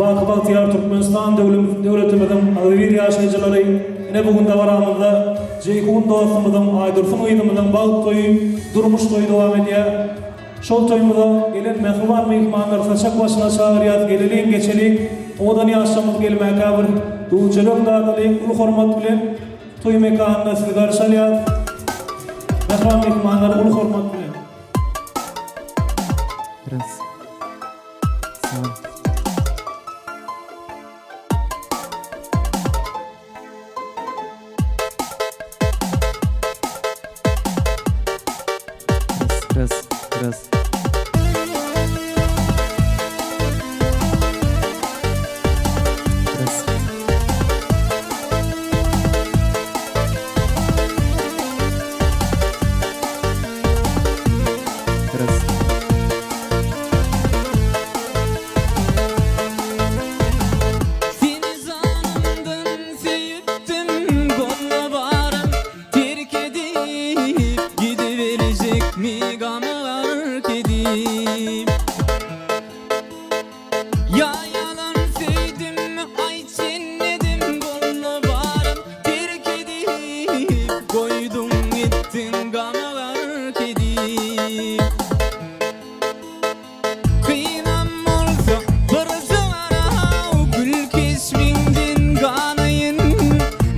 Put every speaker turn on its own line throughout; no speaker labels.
Baky bagtyýar Türkmenistan döwletimiziň agzybir ýaşaýjylary, ine bu gün dabaramyzda Jeýhun dostumyzyň, Aýdursun gyzymyzyň bagt toýy, durmuş toýy dowam edýär. Şol toýumyza gelen mähriban myhmanlary saçak başyna çagyrýas, geleliň, geçeliň, owadan ýaşlarymyz gelmäkä bir duz-çörek dadalyň, uly hormat bilen toý mekanynda sizi garşy alýas. Mähriban myhmanlar uly hormat bilen.
Raz. Sag. Raz, raz, raz. Raz. Raz.
Seni janymdan söýüpdim golla barym Terk edip gidiberjekmi gama gark edip Ýa ýalan söýdümmi aýt jennedim golla barym Terk edip goýduň gitdiň gama gark edip Kynam bolsa bir jaraw gül keşbiňden ganaýyn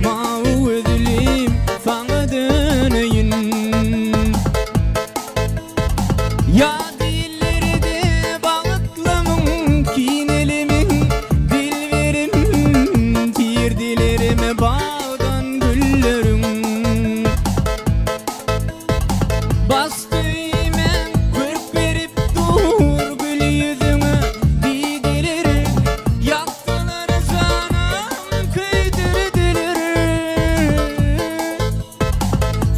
Mawy gözlim saňa döneýin Ýat illerde bagtlymyň kinelimiň dilberim Tirdilerimi bagdan gülleriň Baş Söýmän görk berip dur gül ýüzüňe dideler Ýakdylar janam köýdürdiler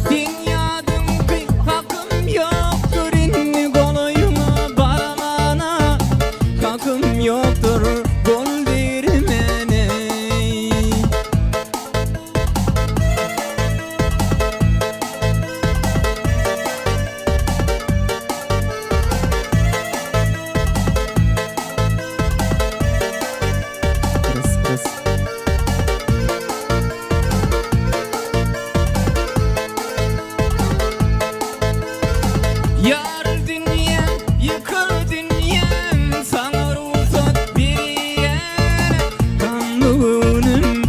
Seň ýadyňky hakym ýokdur indi golaýyňa barmana Hakym ýokdur gol bermäne.
Raz, raz.
Ýar dünýäm, ýykyl dünýäm, saňa rugsat berýän Gamly göwnüm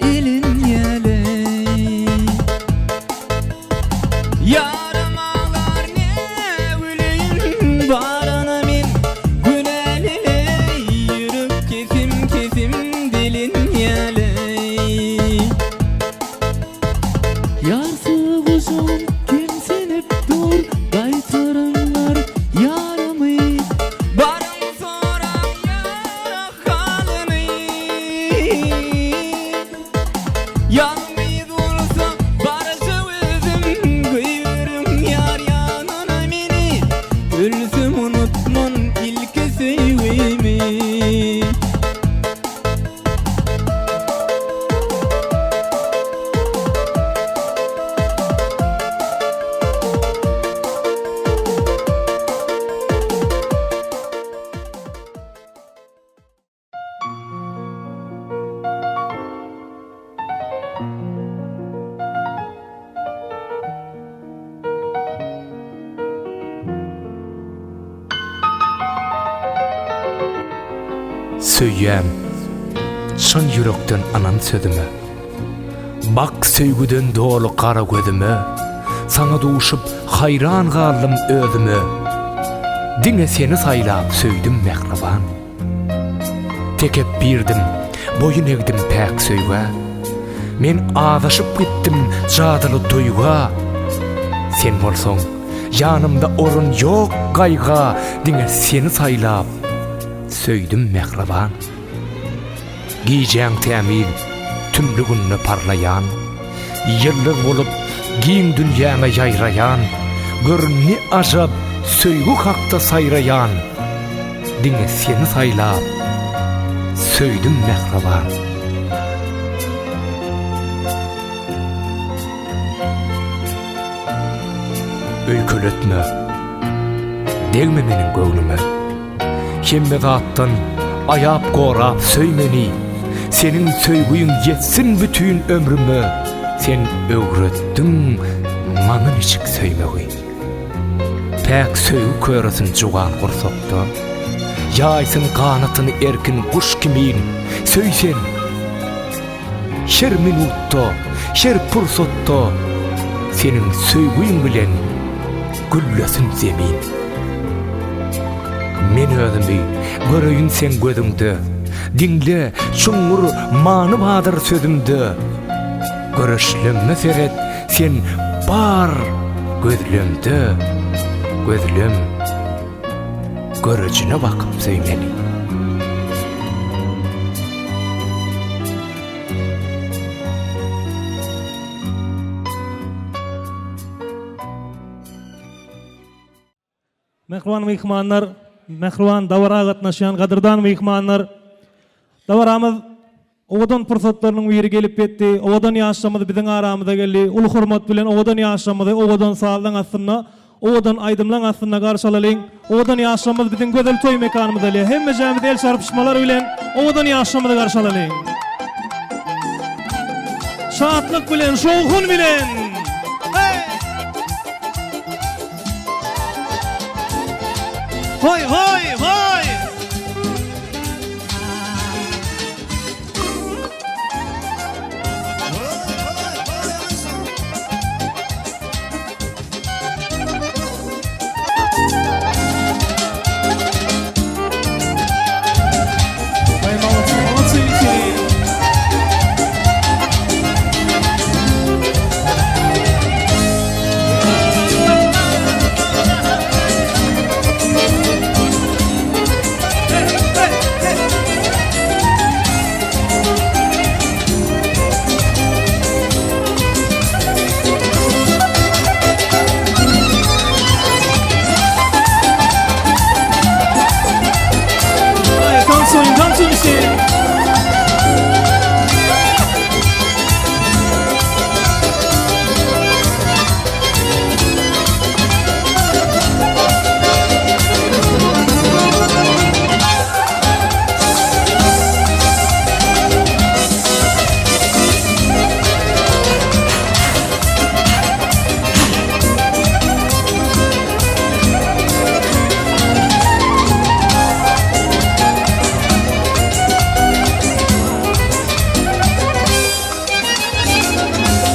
Elin ýaly Ýarym aglar ne güleýin Barana men günäli Ýürek kesim kesim dilin ýaly.
Ýarty gujagym kemsinip dur Gaýtaryňlar ýarymy.
Baryň soraň ýara halyny. Ýalňyz bolsa barja özüm Goýberiň ýar ýanyna meni Ölsem unutman ilki söýgimi.
Söýýän, çyn ýürekden ynan sözüme. Bak söýgüden doly gara gözüme, Saňa duşup haýran galdym özüme. Diňe seni saýlap söýdüm mähriban. Tekepbirdim, boýun egdim päk söýgä. Men azaşyp gitdim jadyly duýga. Sen bolsaň, ýanymda orun ýok gaýga, Diňe seni saýlap söýdüm mähriban. Gijäň tämiz, tümli günde parlaýan, Ýyldyz bolup giň dünýäňe ýaýraýan, Gör ne ajap söýgi hakda saýraýan, Diňe seni saýlap söýdüm mähriban. Öýkeletme, degme meniň göwnüme. Hemme zatdan. Aýap gorap söý meni. Seniň söýgüň ýetsin bütin ömrüme. Sen öwretdiň maňa niçik söýmegi. Päk söýgi köresin juwan gursakda. Ýaýsyn ganatyny erkin guş kimin. Söý sen. Her minutda, her pursatda seniň söýgüň bilen güllesin zemin. Men özümi göreýin seň gözüňde, Diňle, çuňňur many bardyr sözümde. Göreçlemme seret, sen bar gözlemde, Gözlem görejine bakyp söý meni.
Mähriban myhmanlar, mähriban dabara gatnaşýan gadyrdan myhmanlar! Dabaramyz owadan pursatlarynyň biri gelip ýetdi. Owadan ýaşlarymyz biziň aramyza geldi. Uly hormat bilen owadan ýaşlarymyzy owadan sazlaň astynda, owadan aýdymlaň astynda garşy alalyň. Owadan ýaşlarymyz biziň gözel toý mekanymyza gelýär. Hemmejämiz el çarpyşmalar bilen owadan ýaşlarymyzy garşy alalyň. Şatlyk bilen, şowhun bilen! Hey! Hoý, hoý, hoý!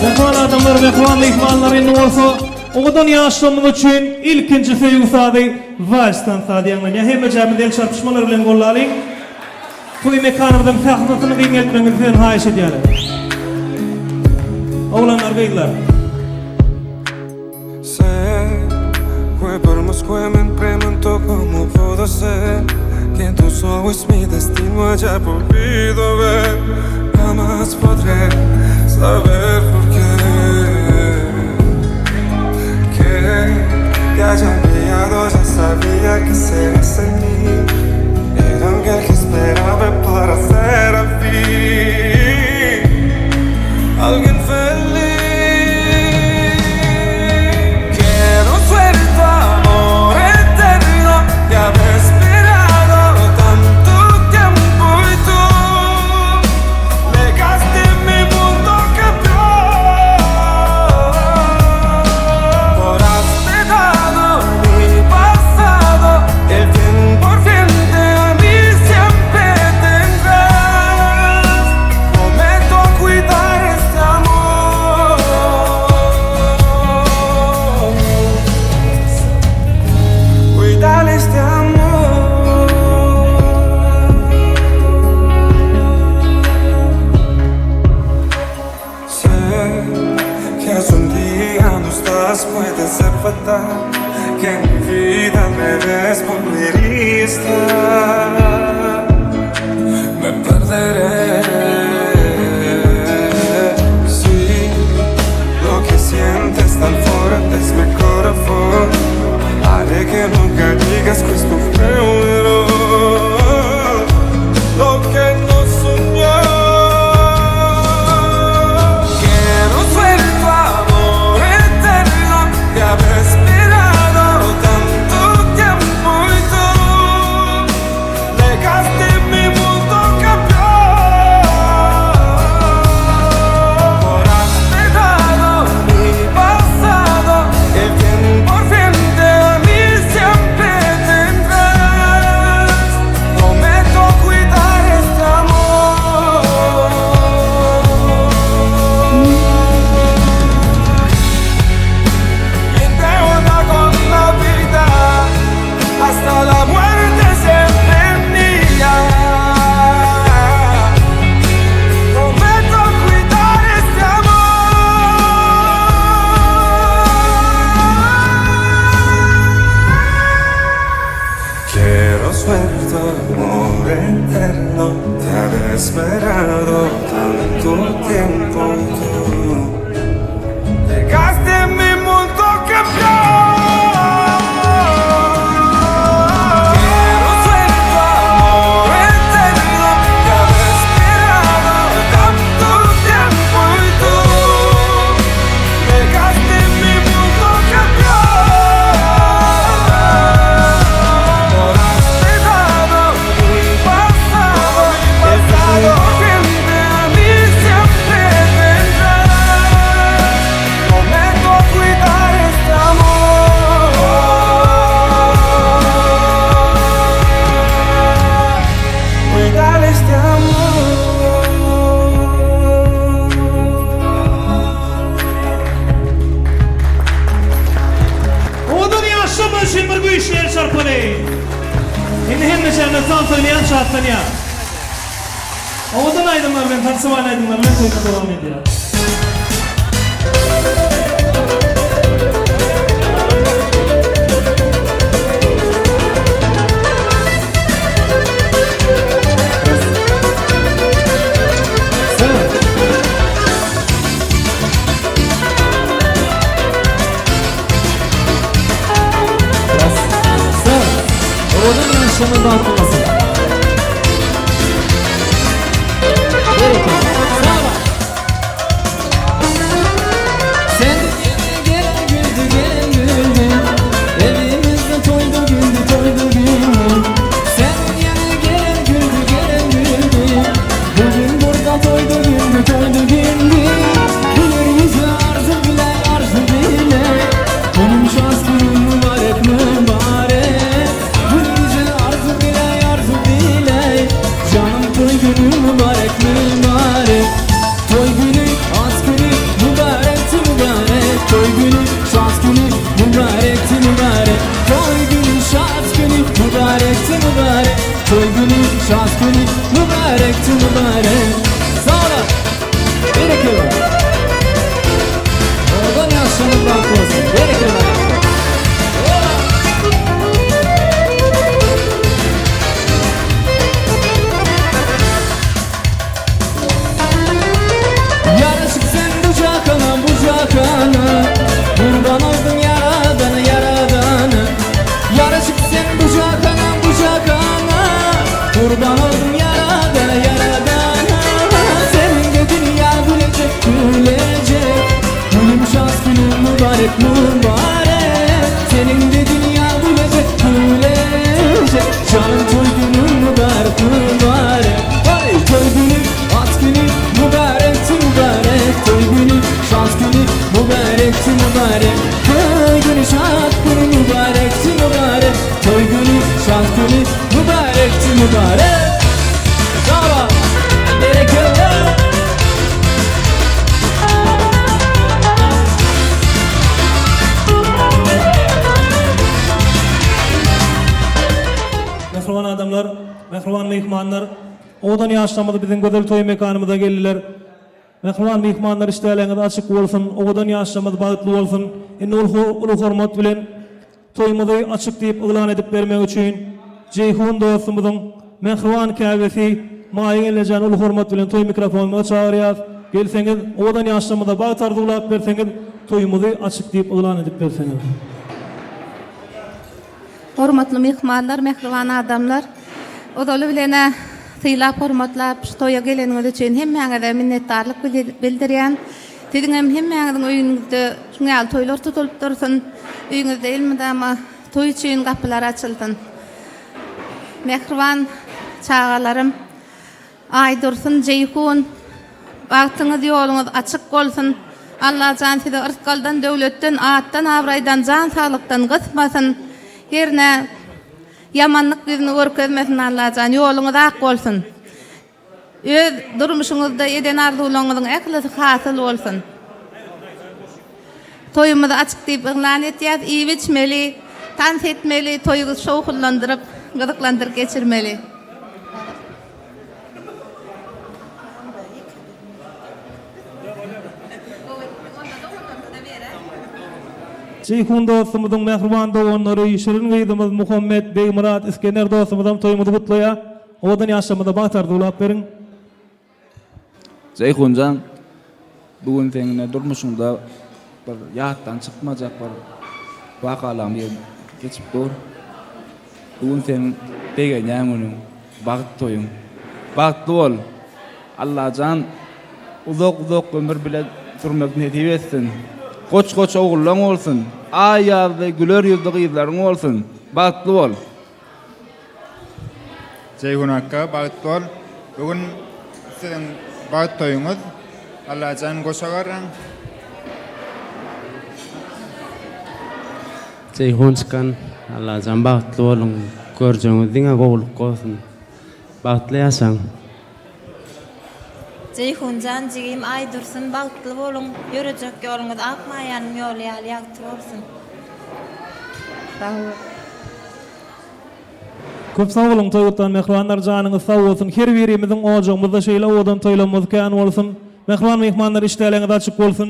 Mähriban adamlar, mähriban myhmanlar, indi bolsa owadan ýaşlarymyz üçin ilkinji söýgi sazy wals tans sazy ýaňlanýar. Hemmejämiz el çarpyşmalar bilen gollalyň. Toý mekanymyzyň sahnasyny giňeltmegiňizi sizden haýyş edýäris. Oglanlar, gyzlar.
esperado tanto tiempo y tú llegaste mi mundo cambió. Quiero ser tu amor eterno que haber esperado tanto tiempo y tú llegaste mi mundo cambió. Por has dado un pasado, pasado frente a mí siempre tendrás. Prometo cuidar este amor. Cuidar este amor.
Owadan ýaşlama üçin bir güýçli el çarpaly. Indi hemme şäherde tans oýnaýan şatlanýar. Owadan aýdymlar bilen tansywan aýdymlar bilen toýuna dowam edýär.
Ras. Sag. Owadan ýaşlaryň bagtly bolsun. Berekella. Sag bol.
Sen dünyaya gelen güldü gelen güldü Evimizde toydu güldü toydu güldü Sen dünyaya gelen güldü gelen güldü Bugün burada toydu güldü toydu güldü Güler yüzü arzu bile arzu bile Onun şans günü mübarek mübarek Güler yüzü arzu bile arzu bile Canım toy günü mübarek mübarek Toy günü, az günü, mübarekti mübarek Toy günü, şans günü, mübarekti mübarek Toy günü, şans günü, mübarekti mübarek Toy günü, şans günü, mübarekti mübarek
Sag bol. Berekella. Owadan ýaşlaryň bagtly bolsun. Berekella.
Yaraşık sen bucakana bucakana Kurban oldum yaradana yaradana Yaraşık sen bucakana bucakana Kurban oldum yaradana yaradana Senin de dünya gülecek gülecek Gülüm şans günün mübarek mübarek Senin de dünya gülecek gülecek Canım toy günün mübarek mübarek Hey toy günü at günü mübarek mübarek Toy günü şans günü mübarek mübarek Toy günü şans günü mübarek mübarek Toy günü şans günü mübarek mübarek
Sag bol. Berekella.
Mähriban adamlar, mähriban myhmanlar, owadan ýaşlarymyz biziň gözel toý mekanymyza geldiler. Mähriban myhmanlar işdäleňiz açyk bolsun, owadan ýaşlarymyz bagtly bolsun. Indi uly hormat bilen toýumyzy açyk diýip yglan edip bermek üçin Jeýhun dostumyzyň mähriban käbesi Maýa gelnejäni uly hormat bilen toý mikrofonymyza çagyrýas. Gelseňiz, owadan ýaşlarymyza bagt arzuwlap berseňiz, toýumyzy açyk diýip yglan edip berseňiz.
Hormatly myhmanlar, mähriban adamlar! Ozaly bilen-ä sylap-hormatlap şu toýa geleniňiz üçin hemmäňize minnetdarlyk bildirýän. Siziňem hemmäňiziň öýüňizde şuň ýaly toýlar tutulyp dursun. Öýüňizde elmydama toý üçin gapylar açylsyn. Mähriban çagalarym, Aýdursun, Jeýhun, bagtyňyz, ýoluňyz açyk bolsun! Allajan sizi yrsgaldan, döwletden, atdan, abraýdan, jan saglykdan gysmasyn! Hernä ýamanlyk ýüzüni görkezmesin Allajan, ýoluňyz ak bolsun! Öz durmuşyňyzda eden arzuwlaryňyzyň ählisi hasyl bolsun! Toýumyzy açyk diýip yglan etýäs, iýip-içmeli, tans etmeli, toýy şowhunlandyryp, gyzyklandyryp geçirmeli.
Jeýhun dostumyzyň mähriban doganlary Şirin gyzymyz Muhammet, Begmyrat, Isgender dostumyzam toýumyzy gutlaýar. Owadan ýaşlarymyza bagt arzuwlap beriň.
Jeýhunjan, bu gün seň ine durmuşyňda bir ýatdan çykmajak bir wakalaň biri geçip dur. Bu gün seň begenýän günüň, bagt toýuň. Bagtly bol! Allajan uzak-uzak ömür bile sürmek nesip etsin. Goç-goç ogullaň bolsun. Aý ýaly güler ýüzli gyzlaryň bolsun. Bagtly bol!
Jeýhun akga bagt bol. Bu gün siziň bagt toýuňyz. Allajan goşa garraň.
Jeýhun çykan Allajan bagtly boluň görjegiňiz diňe gowulyk bolsun bagtly ýaşaň.
Jeýhunjan jigim Aýdursun bagtly boluň ýörejek ýoluňyz ak maýanyň ýoly ýaly ýagty bolsun.
Sag bol.
Köp sag boluň toý gutlan mähribanlar janyňyz sag bolsun her birimiziň ojagymyzda şeýle owadan toýlamyz kän bolsun mähriban myhmanlar işdäleňiz açyk bolsun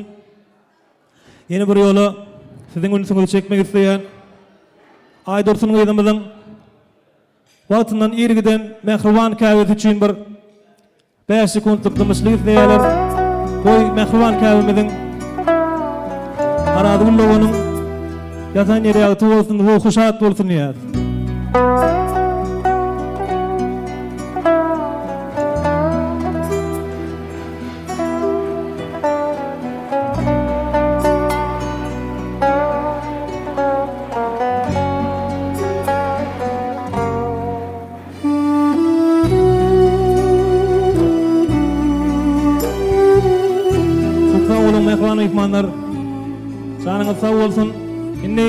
ýene bir ýola siziň ünsüňizi çekmek isleýän Aýdursun gyzymyzyň wagtyndan ir giden mähriban käbesi üçin bir Bäş sekuntlyk dymyşlyk isleýärler. Goý, mähriban käbemiziň Arazgül doganyň ýatan ýeri ýagty bolsun, ruhy şat bolsun diýýäris. Köp sag boluň mähriban myhmanlar. Janyňyz sag bolsun. Indi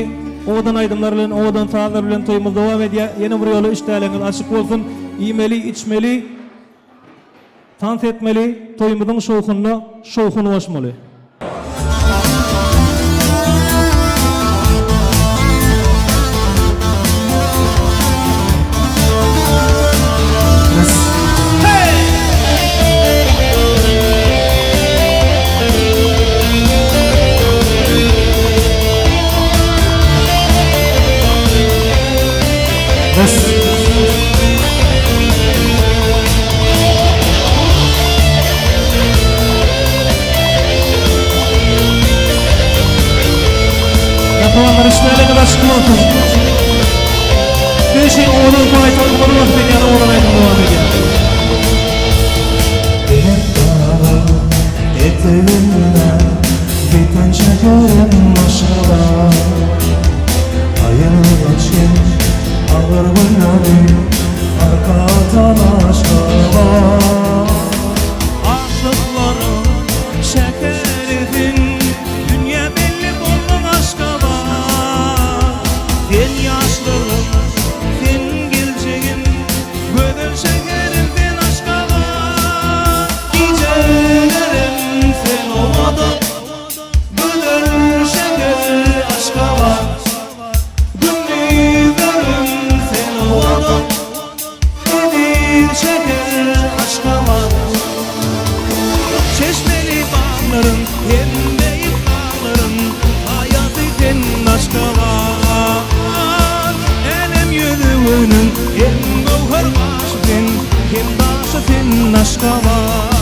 owadan aýdymlar bilen, owadan sazlar bilen toýumyz dowam edýär. Ýene bir ýola işdäligiňiz açyk bolsun. Iýmeli, içmeli, tans etmeli, toýumyzyň şowhunyna şowhun goşmaly. Ýapylanlar işlerine başyk bolsun. Siz üçin owadan paýtagtymyz wasp edýän owadan aýdym dowam edýär.
Belent daglaryň eteginde Giten şäherim Aşgabat. Aýylganç hem agyr günleri Arka atan Aşgabat.
Aşyklaryň şäherisin, Dünýä belli bolduň Aşgabat. Sen ýaşlygym, sen geljegim, Gözel şäherim sen Aşgabat. Gijelerim sen owadan, Gözel şäher Aşgabat. Gündizlerim sen owadan. Eziz şäher Aşgabat. Çeşmeli baglaryň hem beýik daglaryň Saýasy sen Aşgabat. Älem ýüzi günüň hem göwher gaşy sen, hem daşy sen Aşgabat.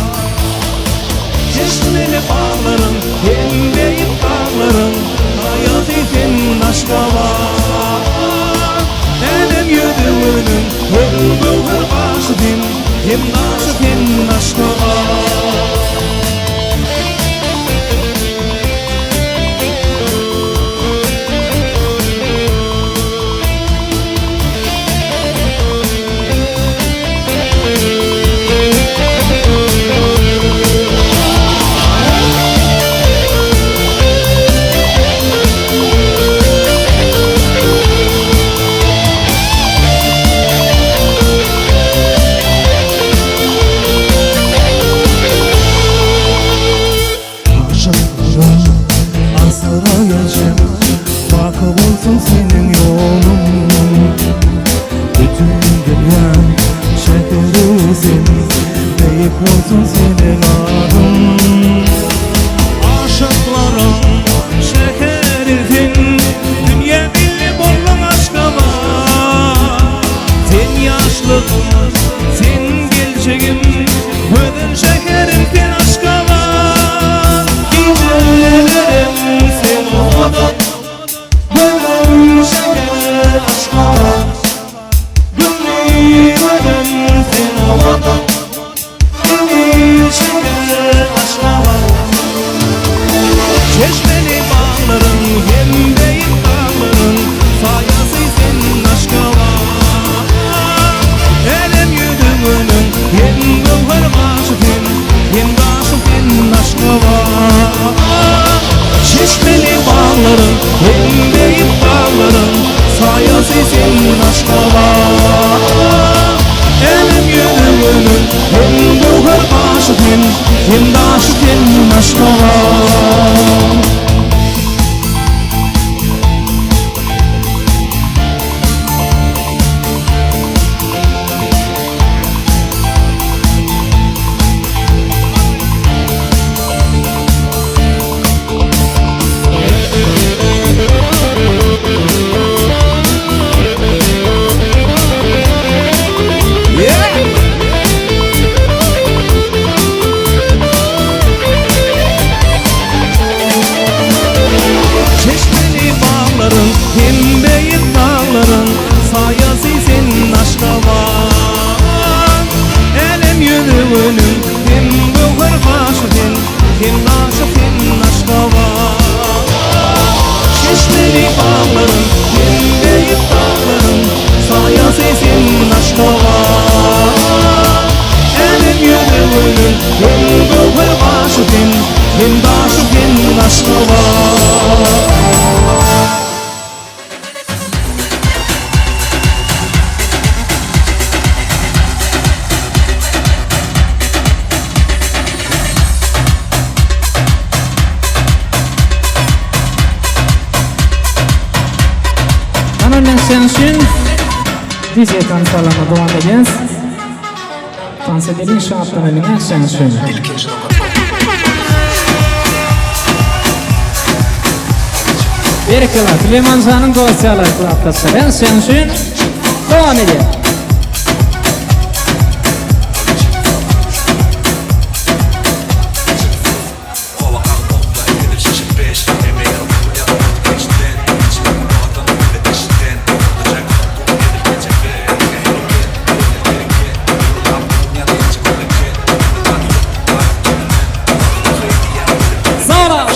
Çeşmeli baglaryň hem beýik daglaryň Saýasy sen Aşgabat. Älem ýüzi günüň hem göwher gaşy sen, hem daşy sen Aşgabat.
Aşyklygym asyra geljem Baky bolsun seniň ýoluň Bütin dünýäň şäheri sen Beýik bolsun seniň adyň.
Aşyklaryň şäheri sen Dünýä belli bolduň Aşgabat. Sen ýaşlygym, sen geljegim, Gözel şäherim sen Aşgabat.
Saýasy sen Aşgabat. Älem ýüzi gülüň hem göwher gaşy sen, hem daşy sen Aşgabat. Çeşmeli baglaryň hem beýik daglaryň saýasy sen Aşgabat. Älem ýüzi gülüň hem göwher gaşy sen, hem daşy sen Aşgabat. Çeşmeli baglaryň hem beýik daglaryň saýasy sen Aşgabat. Älem ýüzi gülüň hem göwher gaşy sen, hem daşy sen Aşgabat.
Ana men sen üçin DJ tansalarına dowam edýäs. Tans edeliň şatlanalyň sen üçin. Berekella, Süleyman Şanyň dostýarlar klapdaşlar. Ben sen üçin dowam edýär. Sara!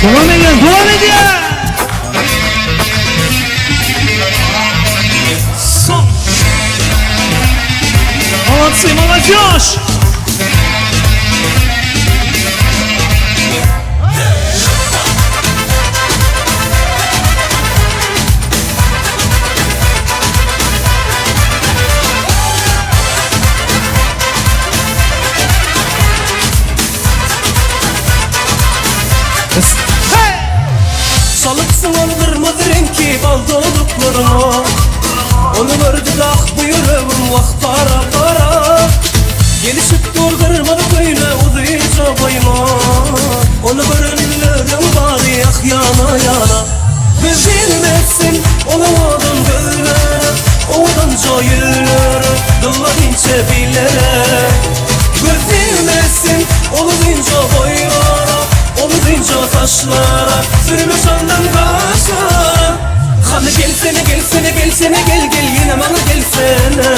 Dowam edýär, dowam edýär. Son. Молодцы, молодежь!
Salypsyň ol gyrmyzy reňki bal dodaklaryňa Ony gördi dah bu ýüregim wah para para Gelişip dur gyrmyzy köýne uzynja boýuňa Ony gören illeriň bary ah ýana ýana Göz ilmesin ol owadan gözlere Owadanja ýüzlere Dyllar inçe billere Göz ilmesin ol uzynja boýlara Ol uzynja saçlara Sürme şandan gaşlara Hany gelsene gelsene gelsene gel gel ýene maňa gelsene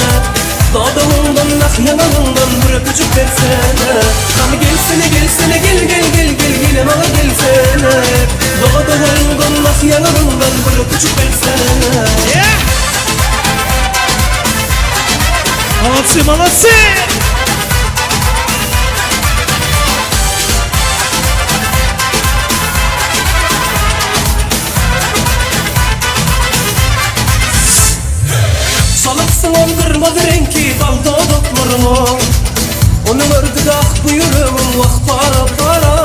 Dodagyňdan nah ýaňagyňdan bir öpüjük bersene Hany gelsene gelsene gel gel gel gel ýene maňa gelsene Dodagyňdan nah ýaňagyňdan bir öpüjük bersene
Молодцы! Молодцы, молодцы!
Çalypsyň ol gyrmyzy reňki bal dodaklaryňa Ony gördük ah bu ýüregim wah para para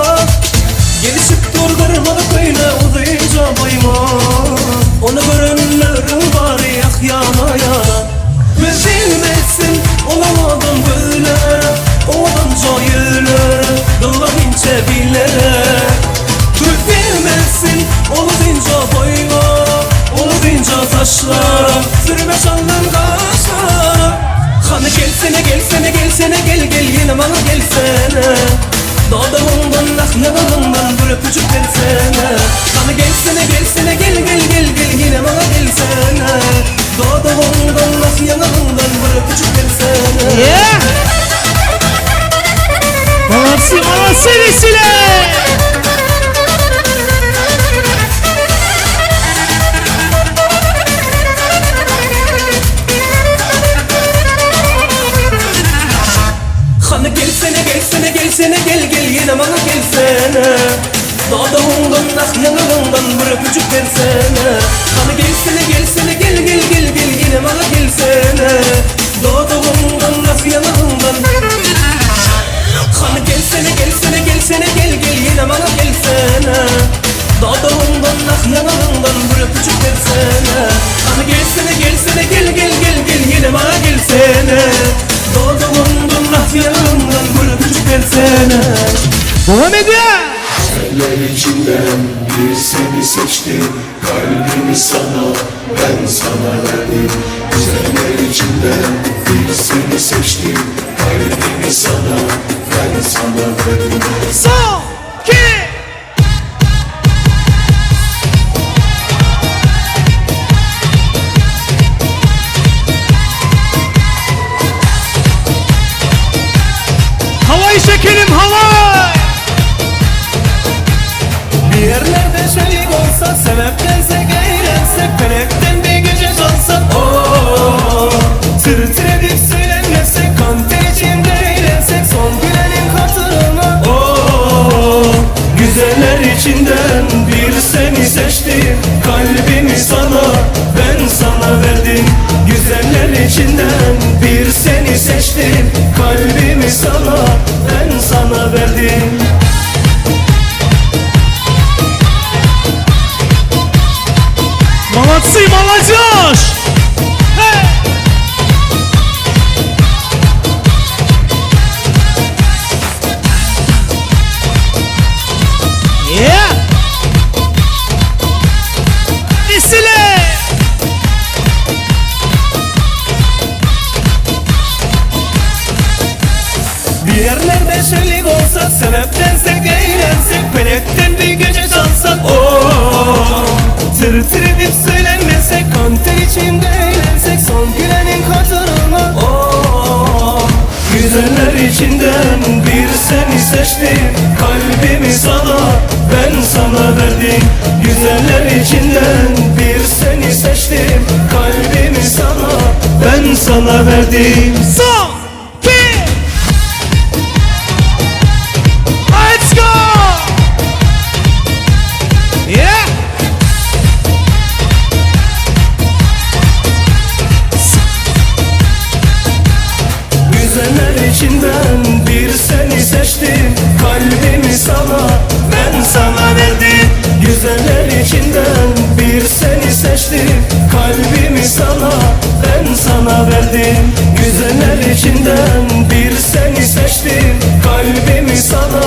Gelişip dur gyrmyzy köýne uzynja boýuňa Ony görenleriň bary ah ýana ýana Göz degmesin ol owadan gözlere Owadanja ýüzlere Gyzlar inçe billere Göz degmesin ol uzynja boýuňa Ol uzynja saçlara Sürme çalnan gaşlara Hany gelsene gelsene gelsene gel gel ýene maňa gelsene Dodagyňdan nah ýaňagyňdan bir öpüjik bersene Hany gelsene gelsene gel gel gel gel ýene maňa gelsene Dodagyňdan nah ýaňagyňdan bir öpüjik bersene
Yeah! Молодцы, молодцы, веселее!
Hany gelsene gelsene gelsene gel gel ýene maňa gelsene Dodagyňdan nah ýaňagyňdan bir öpüjik bersene Hany gelsene gelsene gel gel gel gel ýene maňa gelsene Dodagyňdan nah ýaňagyňdan Hany gelsene gelsene gelsene gel gel ýene maňa gelsene Dodagyňdan nah ýaňagyňdan bir öpüjik bersene Hany gelsene gelsene gel gel gel gel ýene maňa gelsene Dodagyňdan nah ýaňagyňdan bir öpüjik bersene
Dowam edýär!
Güzeller içinden bir seni seçtim Kalbimi sana ben sana verdim Güzeller içinden bir seni seçtim Kalbimi sana ben sana verdim
Son, iki! Havayı çekelim havay!
Bir yerlerde şerik olsa Sebeplense eğlensek Felekten bir gece çalsak oh, Tır tır edip söylenmesek Kan ter içinde eğlensek Son gülenin hatırına
Oh, güzeller içinden bir seni seçtim Kalbimi sana ben sana verdim Güzeller içinden bir seni seçtim Kalbimi sana ben sana verdim
Молодцы, молодежь! Hey! Yeah! Веселей!
Bir yerlerde şelik olsa Sebeptensek eğlensek Felekten bir gece çalsak oh, Tır tır edip söylenmesek Kan ter içinde eğlensek Son gülenin hatırına
oh, Güzeller içinden bir seni seçtim Kalbimi sana ben sana verdim Güzeller içinden bir seni seçtim Kalbimi sana ben sana verdim
Son, iki! Let's go! Yeah!
Güzeller içinden bir seni seçtim Kalbimi sana ben sana verdim Güzeller içinden bir seni seçtim Kalbimi sana ben sana verdim Güzeller içinden bir seni seçtim Kalbimi sana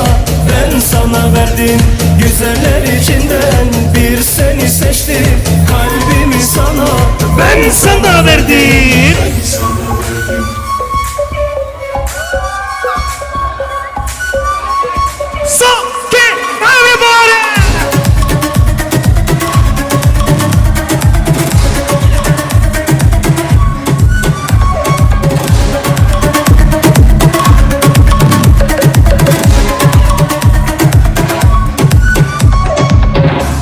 ben sana verdim Güzeller içinden bir seni seçtim Kalbimi sana
Ben sana verdim.
Ben sana verdim
Son, iki, everybody!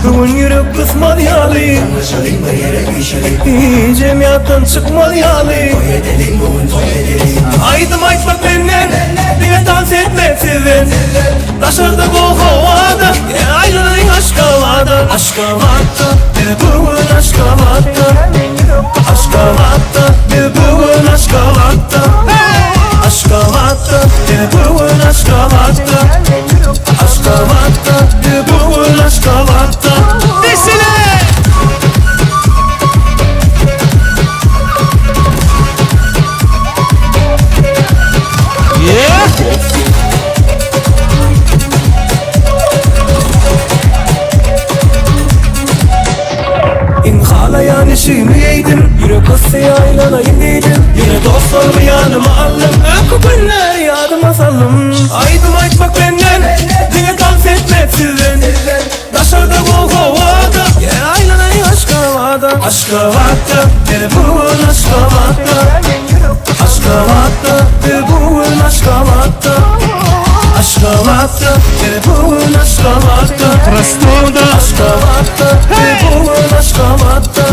Bugün ýürek
Ýürek gysmaz ýaly.
Tanlaşalyň bir ýere üýşeliň.
Hijem ýatdan çykmaz ýaly.
Toý edeliň bu gün toý edeliň.
Aýdym aýtmak menden, diňe tans etmek sizden. Daşarda gowy howada, aýlanalyň Aşgabada. Aşgabatda, biz bu gün Aşgabatda. Aşgabatda, biz bu gün Aşgabatda. Aşgabatda, biz bu gün Aşgabatda. Aşgabatda, biz bu gün Aşgabatda. Desene! Yeah! Iň halaýan eşigimi geýdim Ýürek gysdy aýlanaýyn diýdim Ýene dostlarymy ýanyma aldym Öňki günleri ýadyma saldym Aýdym aýtmak menden Diňe tans etmek sizden Daşarda gowy howada Gel aýlanaýyn Aşgabada Aşgabatda Biz bu gün Aşgabatda Aşgabatda Biz bu gün Aşgabatda Aşgabatda Biz bu gün Aşgabatda
Rostowda
Aşgabatda Biz bu gün Aşgabatda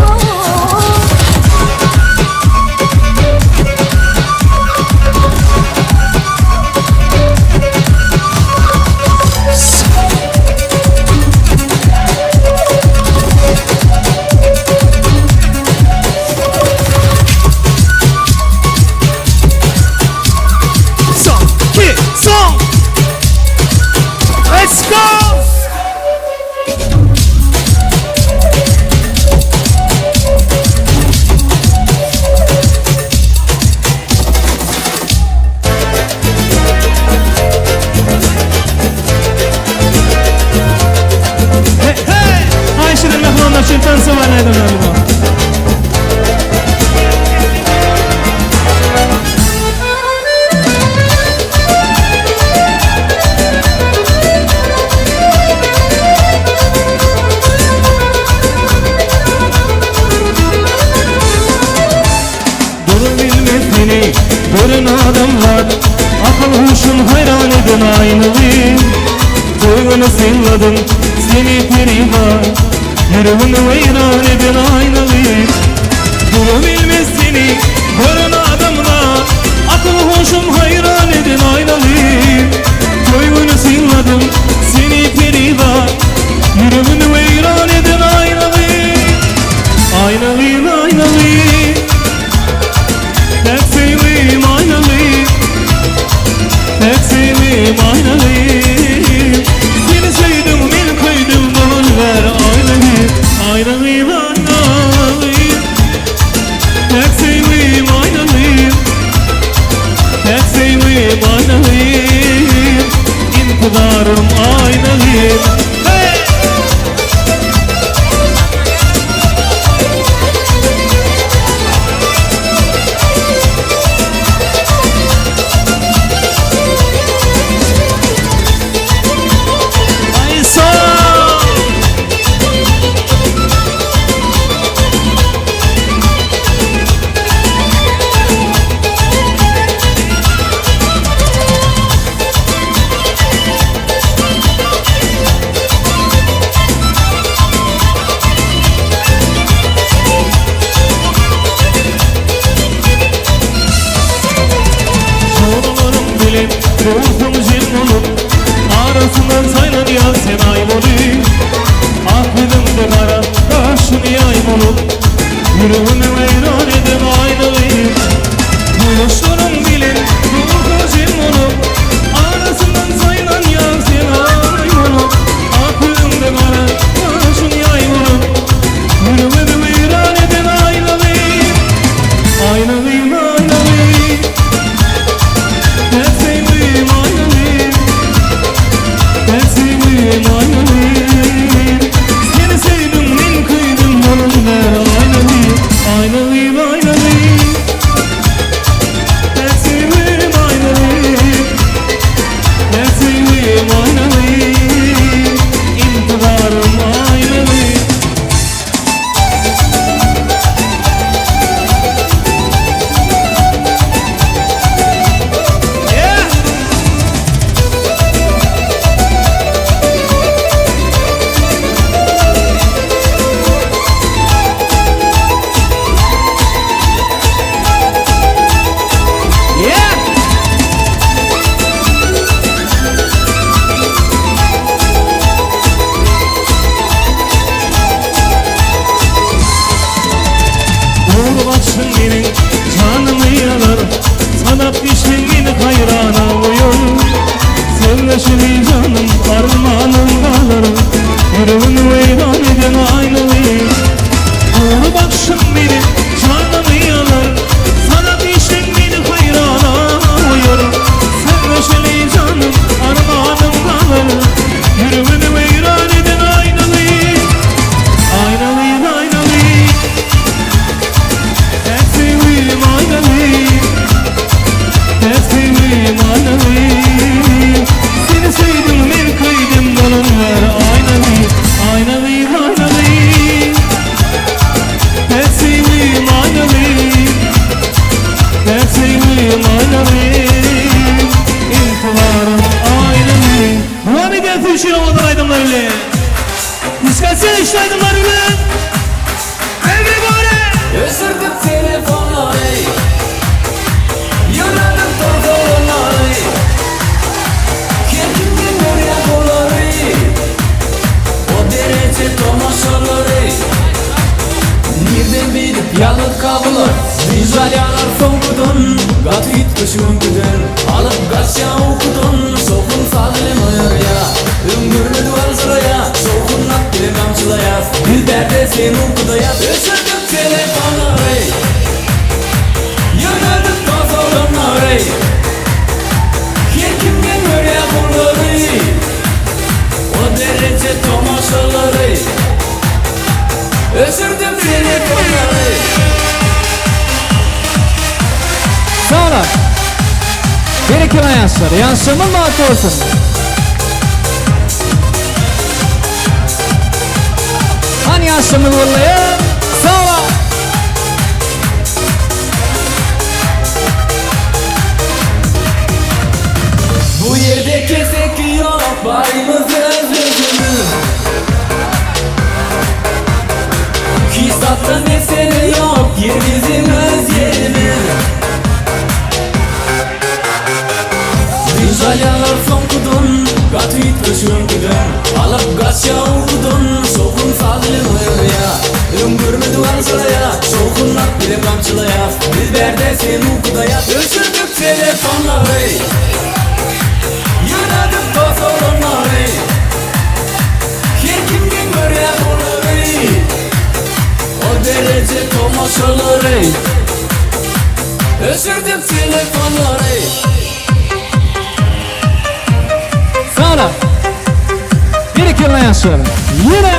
Son, iki, son. Let's go! Hey, hey! Ayşe'den mehmanlar için tansı var nereden abi? Durur bilmez seni gören adamlar Akıl huşun hayran eden aynalı Duygunu synladım seni periva Yüreğini veyran eden aynalı Durur bilmez seni gören adamlar Akıl huşum hayran eden aynalı Duygunu synladım seni periva Yüreğini veyran eden aynalı Aynalı aynalı Pek sevim aynalı Pek sevim aynalı Seni sevdim men köydüm ver aynalı Aynalı aynalı Pek sevim aynalı Pek sevim aynalı İntidarım aynalı Hey! Ay sağ! Sorularım bilip Ruhum jem olup Arasından saylan ya sen ay olup Aklımda kara kaşın yay olup Yüreğimi veyran eden aynalıyım Gülüşlerim bilin Ruhum jem olup Arasından saylan ya sen ay olup Aklımda kara kaşın yay olup Yüreğimi veyran eden aynalıyım Aynalıyım aynalıyım Pek sevdim aynalıyım Pek sevdim aynalıyım Seni sevdim men kıydım onun ver aynalıyım Aynalıyım aynalıyım.
alýarlar soňkudan Gaty üýtgeşik öňküden Alyp gaçýa ukudan Şowhun saz bilen oýarýa Öň görmedik aljyraýa Şowhun at bilen gamçylaýas Biz bärde sen ukuda ýat Öçürdik telefonlary Ýygnadyk dos oglanlary Her kim geň görýä bulary O dereje tomaşalary Öçürdim telefonlary.
Sag boluň. Berekella ýaşlar. Ýaşlygymyz bagtly bolsun. Hany ýaşlygymyz bollaýa. Sag boluň.
Bu ýerde keseki ýok barymyz öz özümiz Hiç zatda mesele ýok ýer biziň öz ýerimiz Dynç alýarlar soňkudan Gaty üýtgeşik öňküden Alyp gaçýa ukudan Şowhun saz bilen oýarýa Öň görmedik aljyraýa Şowhun at bilen gamçylaýas Biz bärde sen ukuda ýat Öçürdik telefonlary Ýygnadyk dos oglanlary Her kim geň görýä bulary O dereje tomaşalary Öçürdik telefonlary.
Sag boluň. Berekella ýaşlar. Ýene.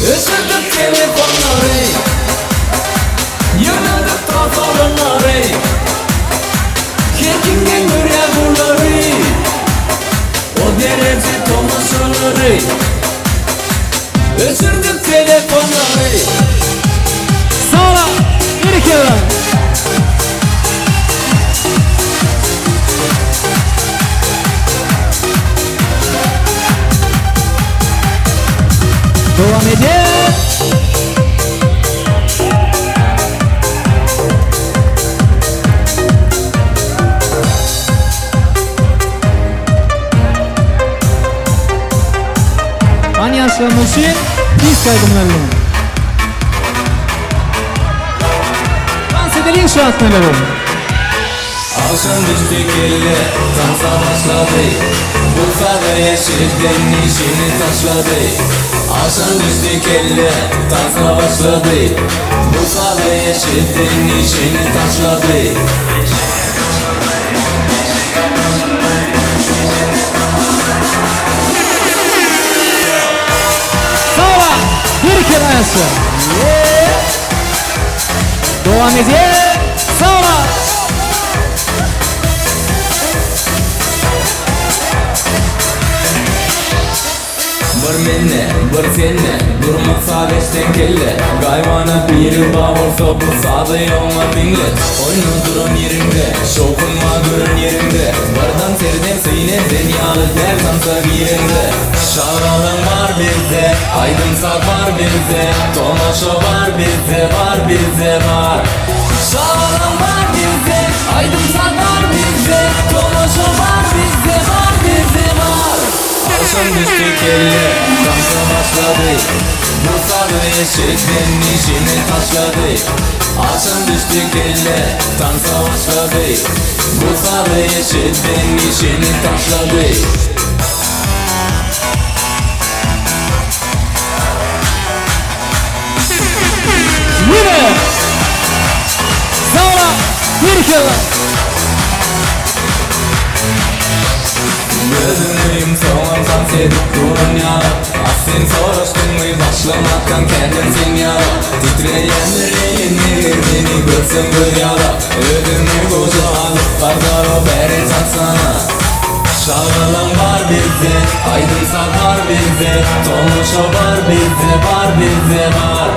Öçürdik telefonlary Ýygnadyk dos oglanlary Her kim geň görýär bulary O dereje tomaşalary Öçürdik telefonlary.
Sag boluň. Berekella. Dowam edýär. Hany ýaşlarymyz üçin disk aýdymlary bilen. Dans edeliň şu atmalara.
Agşam düşdi kelle tansa başlady Bu sazy eşiden işini taşlady Agşam düşdi kelle tansa başlady Bu sazy eşiden işini taşlady.
Sag boluň. Berekella ýaşlar. Dowam edýär. Sag boluň.
Bir mende, bir sende, durmak saz eşden kelle Gaýybana biri bar bolsa bu sazy oňa diňlet Oýna duran ýeriňde, şowhun bar gören ýeriňde Birden serden syn eden ýaly däl tansa gireňde Şagalaň bar bizde, aýdym-saz bar bizde Tomaşa bar bizde, bar bizde bar Şagalaň bar bizde, aýdym-saz bar bizde Tomaşa bar bizde, bar bizde bar Agşam düşdi kelle, tansa başlady Bu sazy eşiden işini taşlady Agşam düşdi kelle, tansa başlady Bu sazy eşiden işini taşlady.
Ýene. Sag boluň. Berekella.
Gözüňi soňam tans edip duran ýaly A sen soraşdyňmy başlamakam kätem sen ýaly Titreýändir elin eger meni görseň göz ýala Özüňi goja alyp bazara bäri çaksana Şagalaň bar bizde, aýdym-saz bar bizde Tomaşa bar bizde, bar bizde bar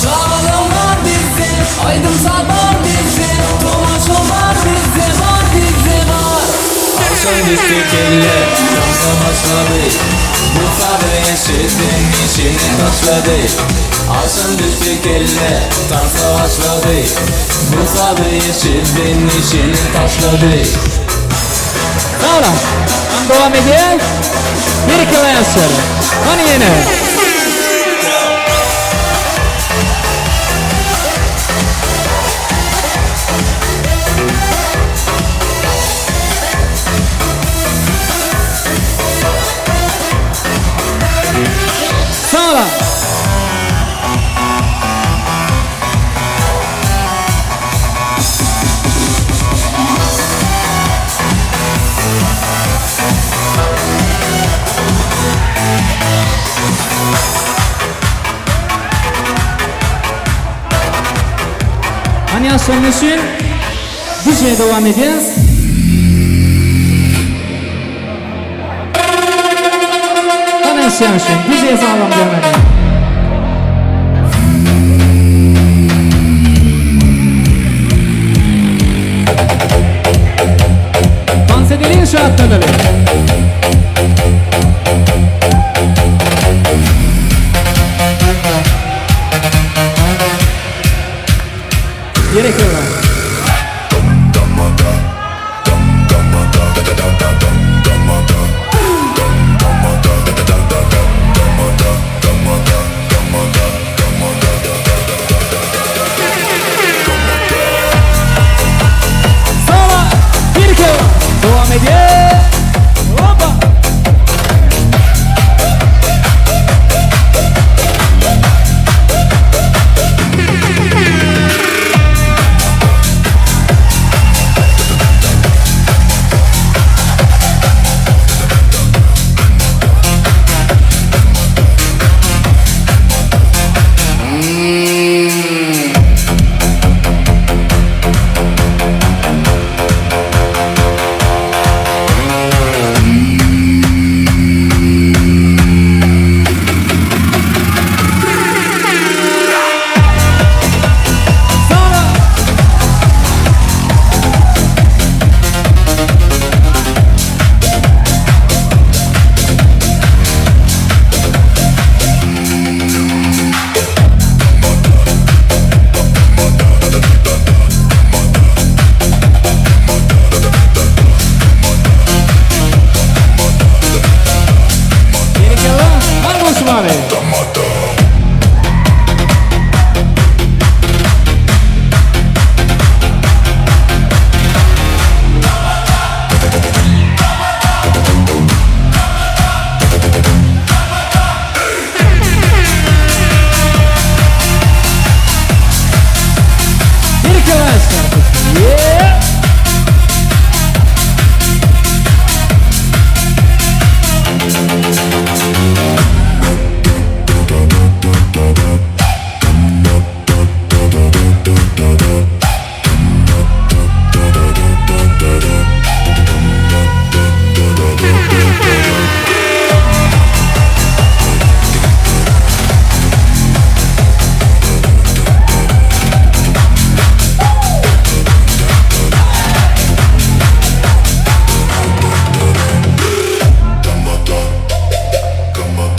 Şagalaň bar bizde, aýdym-saz bar bizde Tomaşa bar bizde, bar bizde bar Agşam düşdi kelle, tansa başlady Bu sazy eşiden. Işini taşlady Agşam düşdi kelle Tansa başlady Bu sazy eşitdi Işini taşlady.
Sag boluň. Dowam edýäs. Berekella ýaşlar. Hany ýene. Sag boluň. Hany ýaşlaryň üçin DJ dowam edýäs. Hany ýaşlaryň üçin DJ sazam dowam edýär. Tans edeliň şatlanalyň. Gerek ýok. Sala bir kere dowam edýär. Hoppa. Berekella, bar bolsun abi. Berekella ýaşlar. Yeah!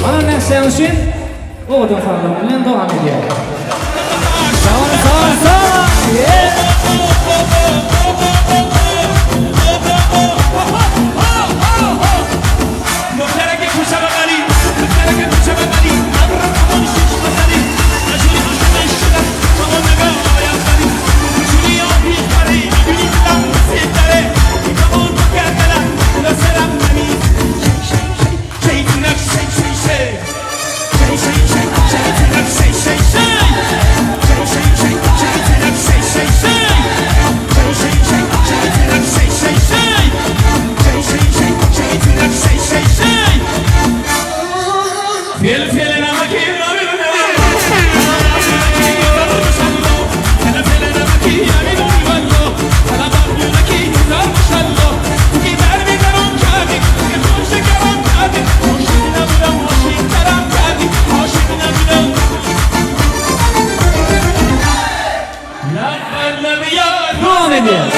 Ana näsleň üçin owadan sazlar bilen dowam edýär. Sag sag sag! Yeah! Dowam edýär.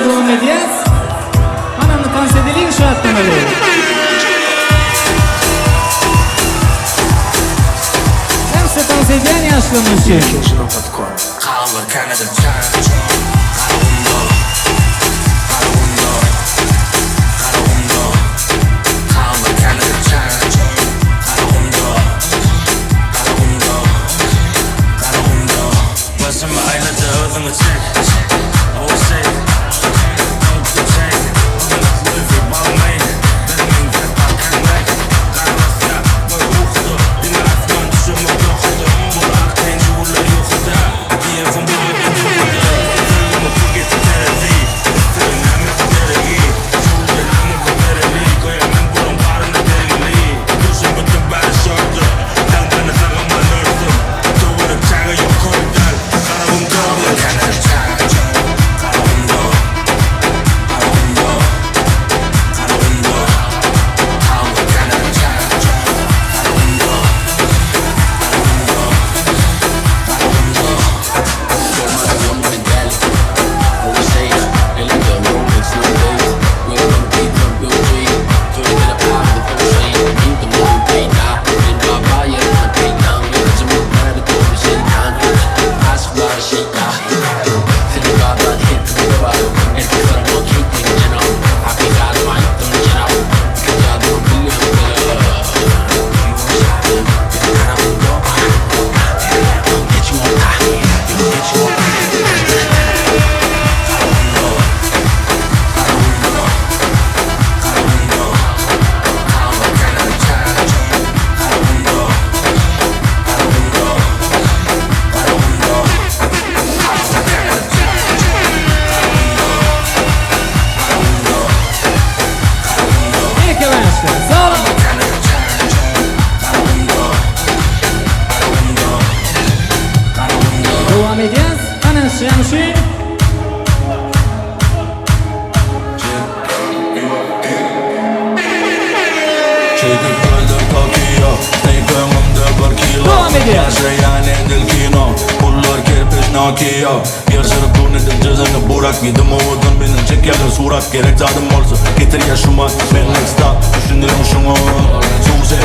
dowam edýäs. Anamny tans edeliň şatlanaly. Hemse tans edýän ýaşlarymyz üçin.
Başymy aýlady özüňi çek Oh shit
Dowam edýäs. Ana Şemşi.
Çekip öldür Tokio Snake öňümde bir kilo
Dowam edýäs.
Ýaşaýan edil kino Pullar kerpiç Nokia Ýer şyryp dur nedir jyzyny burak Giydim owadan menden çekýärler surat Gerek zadym bolsa getir ýaşyma Men next up düşündirin şuňa Suze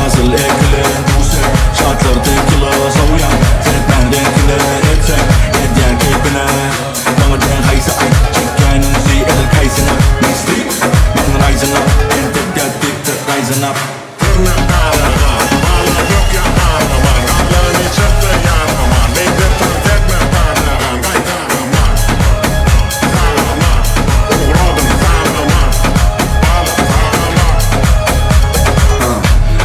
Hasyl ekilen duse Şatlar tekila sowýan Seretmän reňkine Etseň edýän keýpine Maňa diýen haýsy aýt Çekýän ünsi edil kaýsyna Misli Maňa rising up Entek ýa rising up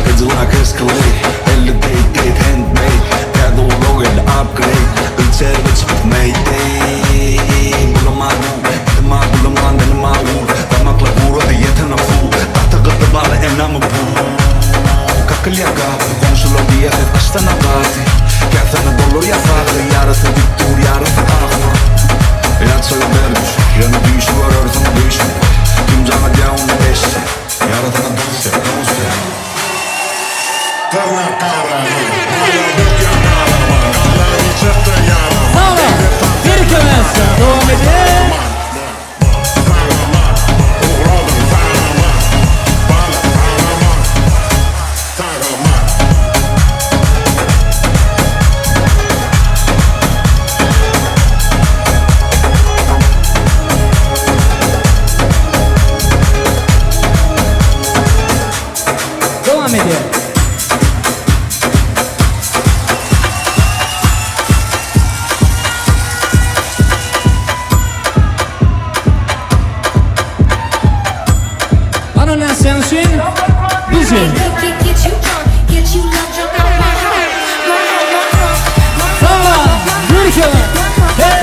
Cadillac Escalade 50 date date handmade Täze ulag geldi upgrade Ölçerge çykyp mayday Bulaman Edima bulaman enima ur Damakla gurady ýetene suw Gaty gyzdy bala enamy bu Kakylýa gapy Goňşular diýýär ses açsana gaty Käsene dolar ýasagy Ýarysy dik dur ýarysy ahmyr Ýatsaga bermiş Ýöne düýşi görersiň düýşüň Kim jaň edýär onda eşse Ýarasyna duz sep duz sep.
Sag boluň. Bereket bersin. Dowam edýäs. Dowam edýär. Ana nätseň üçin DJ. Sag bol. Hey hey. Sag bol.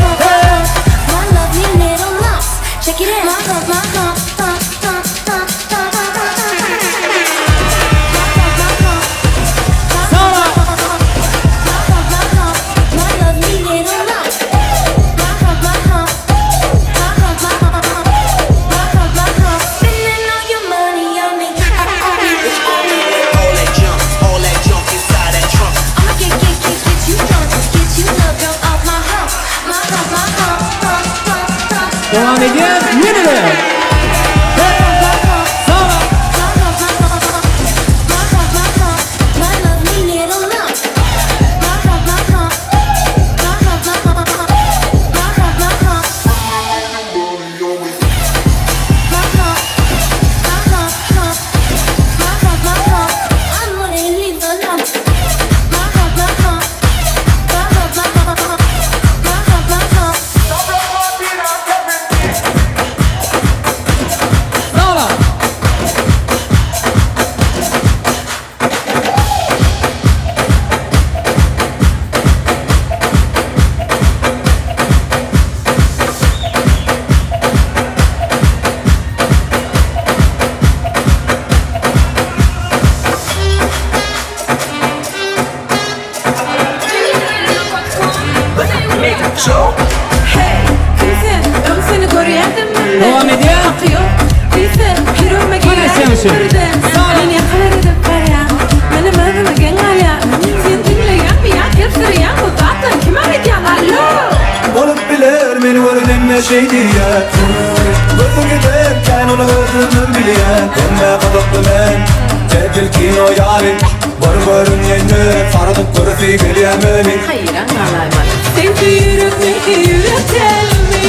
Dowam edýär. edýär. Sag Sag Dowam edýär. Mana şeňşi.
Bolup biler meni görenemme şeý diýýär Gözüň gider kän ony özümem bilýän Hemmä gyzykly men Edil kino ýaly Bir görünende saradyp göresi gelýär meni
Haýran galaýmaly. Seňki ýürek meňki ýürek dälmi?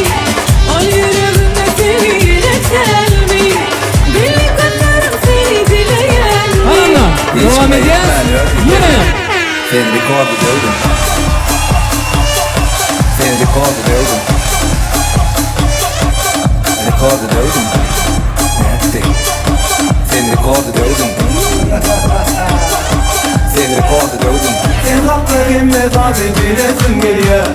Ol ýüregimde seni ýelek dälmi? Belli günlerim seni dileýänmi?
Ana, dowam edýär. Ýene.
Sen rekordy döwdüň. Sen rekordy döwdüň. Rekordy döwdüň. Nätdi? Sen rekordy döwdüň. Sen rekordy döwdüň.
Sen hakda hemme zady bilesim gelýär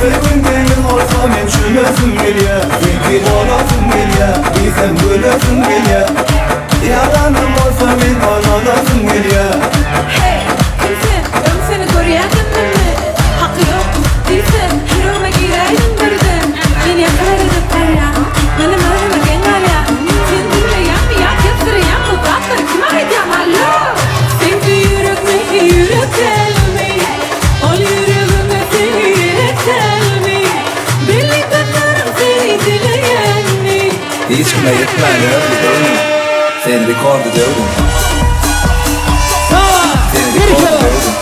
Söýgüň deňiz bolsa men çümesim gelýär Seňki bolasym gelýär diýsem gülesim gelýär Ýalanam bolsa men ynanasym gelýär
Hey, kim sen? Öň seni görýärdim men Haky ýok diýsem, ýüregime giräýdiň birden Meni ýakalar edip barýaň, menem özüme geň galýan Sen diňleýäňmi ýa kepdiriýäň bu zatlary kime aýdýaň allo? Seňki ýürek meňki ýürek dälmi? Ol ýüregime seni ýelek dälmi? Belli günlerim seni dileýänmi?
Hiç kime ýetmän ýördi göwnüň. Sen rekordy döwdüň. Sen rekordy döwdüň.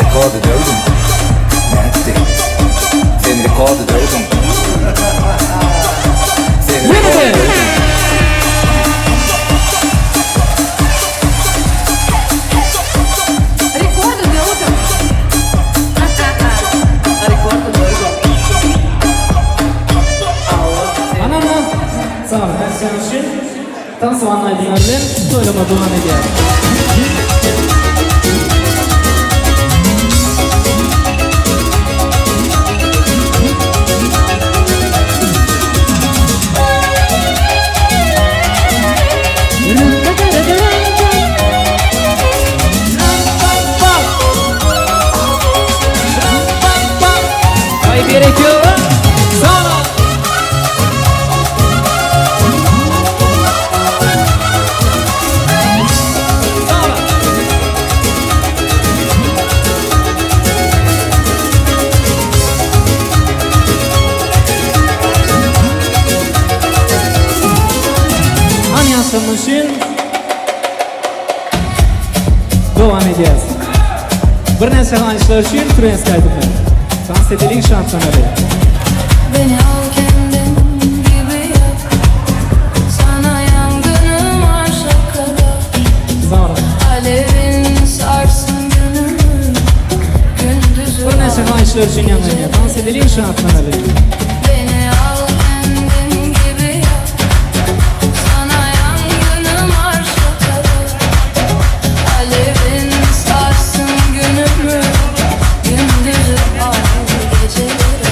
Rekordy döwdüň. Nätdi? Sen rekordy döwdüň. Sen rekordy döwdüň.
Rekordy döwdüm. Rekordy döwdüm.
Ana, ana. Sag boluň, äşgäňiz üçin. Tans Wan aýdymlary bilen toýlama dowam edýär. Aý berekella. Sag boluň. Hany ýaşlamak üçin dowam edýäris. Birnäçe haýyşlar üçin türgenski aýdymlar. Tans edeliň şatlanaly.
Beni al kendin gibi yap Sana yangınım arşa kadar
Sag
Alevin sarsın günümü Gündüzü
Birnäçe haýyşlar üçin ýaňlanýar. Tans edeliň şatlanaly.
Beni al kendin gibi yap Sana yangınım arşa kadar Alevin sarsın günümü Gündüzü al geceleri.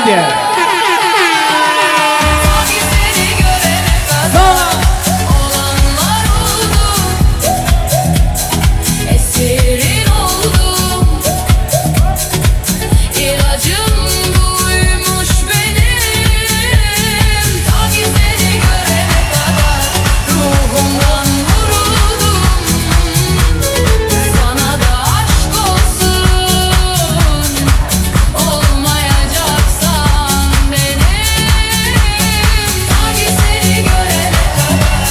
edýär. Sag!
Esirin oldum İlacım buymuş benim Ta ki seni görene kadar Ruhumdan vuruldum Sana da aşk olsun Olmayacaksan benim Ta ki seni görene kadar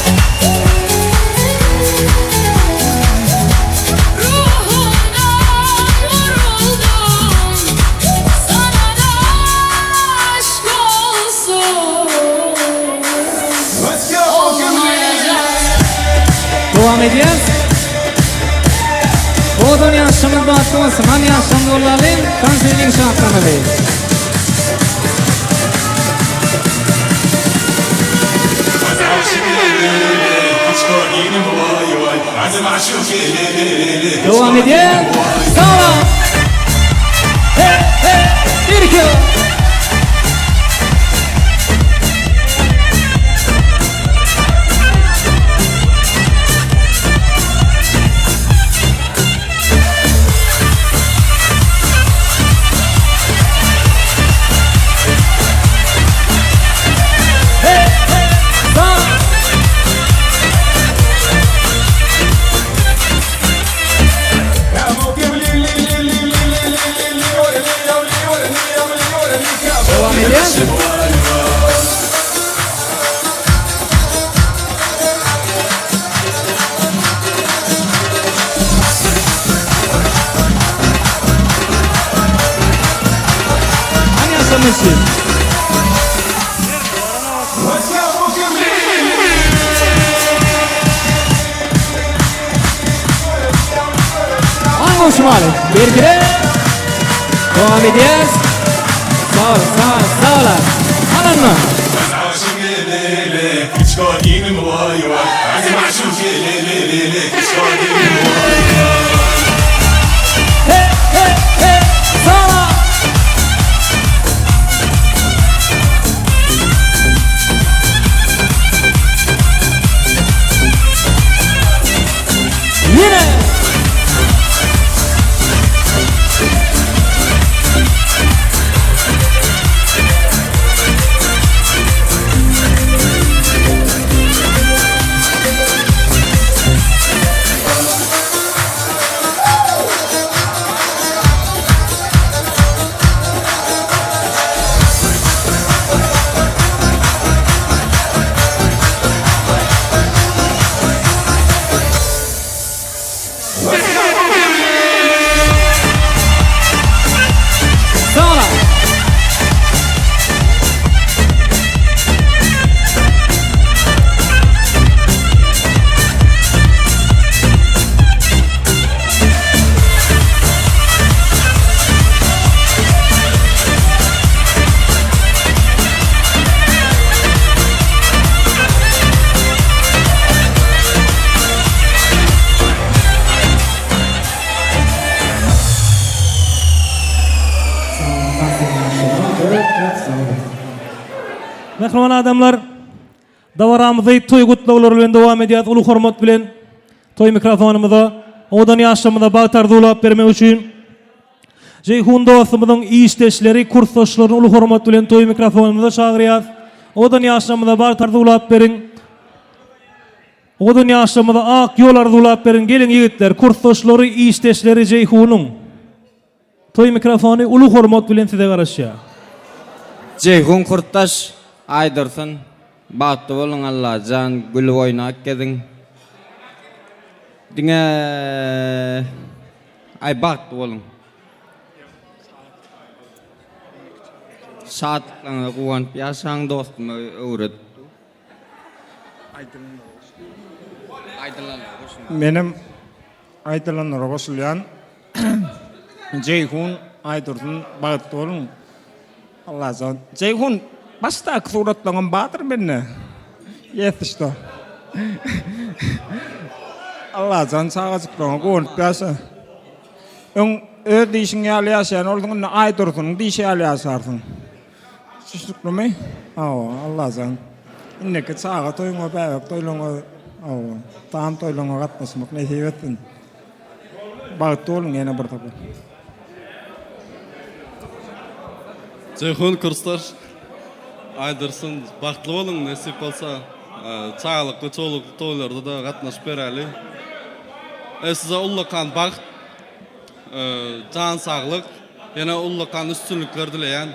Ruhumdan vuruldum Sana da aşk olsun
Dowam edýäs. Owadan ýaşymyz bagtly bolsun. Hany ýaşlarymyzy gollalyň. Tans edeliň şatlanyly. Dowam edýäs. Sag Hey, hey, bir iki. Hey, hey, sag. Dowam edýäs. Hany ýaşamyş? Hany goşmaly? Berkide. Dowam edýäs. Sag ol, sag ol, sag ol. Alynma. Hey, hey, hey, sag ol. Ýene. Sag ol.
Mähriban adamlar, dabaramyzy toý gutlaglary bilen dowam edýäris. Uly hormat bilen toý mikrofonymyza owadan ýaşlarymyza bagt arzuwlap bermek üçin Jeýhun dostumyzyň işdeşleri, kursdaşlaryny uly hormat bilen toý mikrofonymyza çagyrýas. Owadan ýaşlarymyza bagt arzuwlap beriň. Owadan ýaşlarymyza ak ýol arzuwlap beriň. Geliň ýigitler, kursdaşlary, işdeşleri Jeýhunyň. Toý mikrofony uly hormat bilen size garaşýar.
Jeýhun Kurtdaş Aýdursun bagtly boluň Allajan gülüp oýnap geziň diňe aý bagtly boluň şatlyklaryňyza guwanyp ýaşaň dostuma öwredip aýdylanlara goşulýan.
Menem aýdylanlara goşulýan. Jeýhun Aýdursun bagtly boluň. Allajan. Jeýhun başdaky suratlaňam bardyr mende. Ýesli şto. Allajan çagajyklaryňa guwanyp ýaşa. Öň öz diýşiň ýaly ýaşaýan bolsaň indi Aýdursunyň diýşi ýaly ýaşarsyň. Düşnüklimi? Hawa, Allajan. Indiki çaga toýuňa, bäbek toýlaryňa, hawa, tam toýlaryňa gatnaşmak nesip etsin. Bagtly boluň ýene bir sapar.
Jeýhun kursdaş Aýdursun bagtly boluň nesip bolsa çagalykly çowlukly toýlarda-da gatnaşyp beräli. Size ullakan bagt Jan saglyk, ýene ullakan üstünlikler dileýän.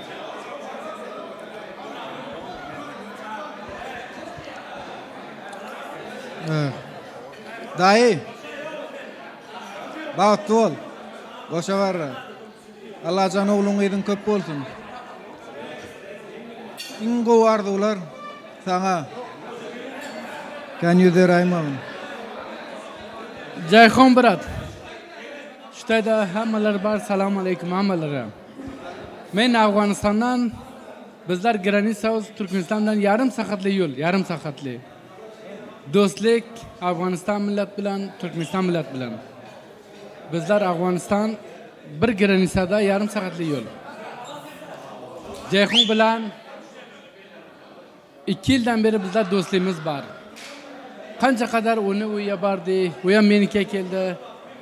Daýy. Bagtly bol. Goşa barra. Allajan ogluň gyzyň köp bolsun. Iň gowy arzuwlar saňa. Kän ýüz beraýmagyn.
Jeýhun brat. Şutaýda hemmeler bar salam aleýkum hemmelere. Men Awganystandan bizler granisawuz Türkmenistan bilen ýarym sagatly ýol ýarym sagatly. Dostlik Awganystan millet bilen Türkmenistan millet bilen. Bizler Awganystan bir granisada ýarym sagatly ýol. Jeýhun bilen Ikki ýyldan beri bizler dostlygymyz bar. Kança kadar ony öýe bardy, oýam menikä keldi.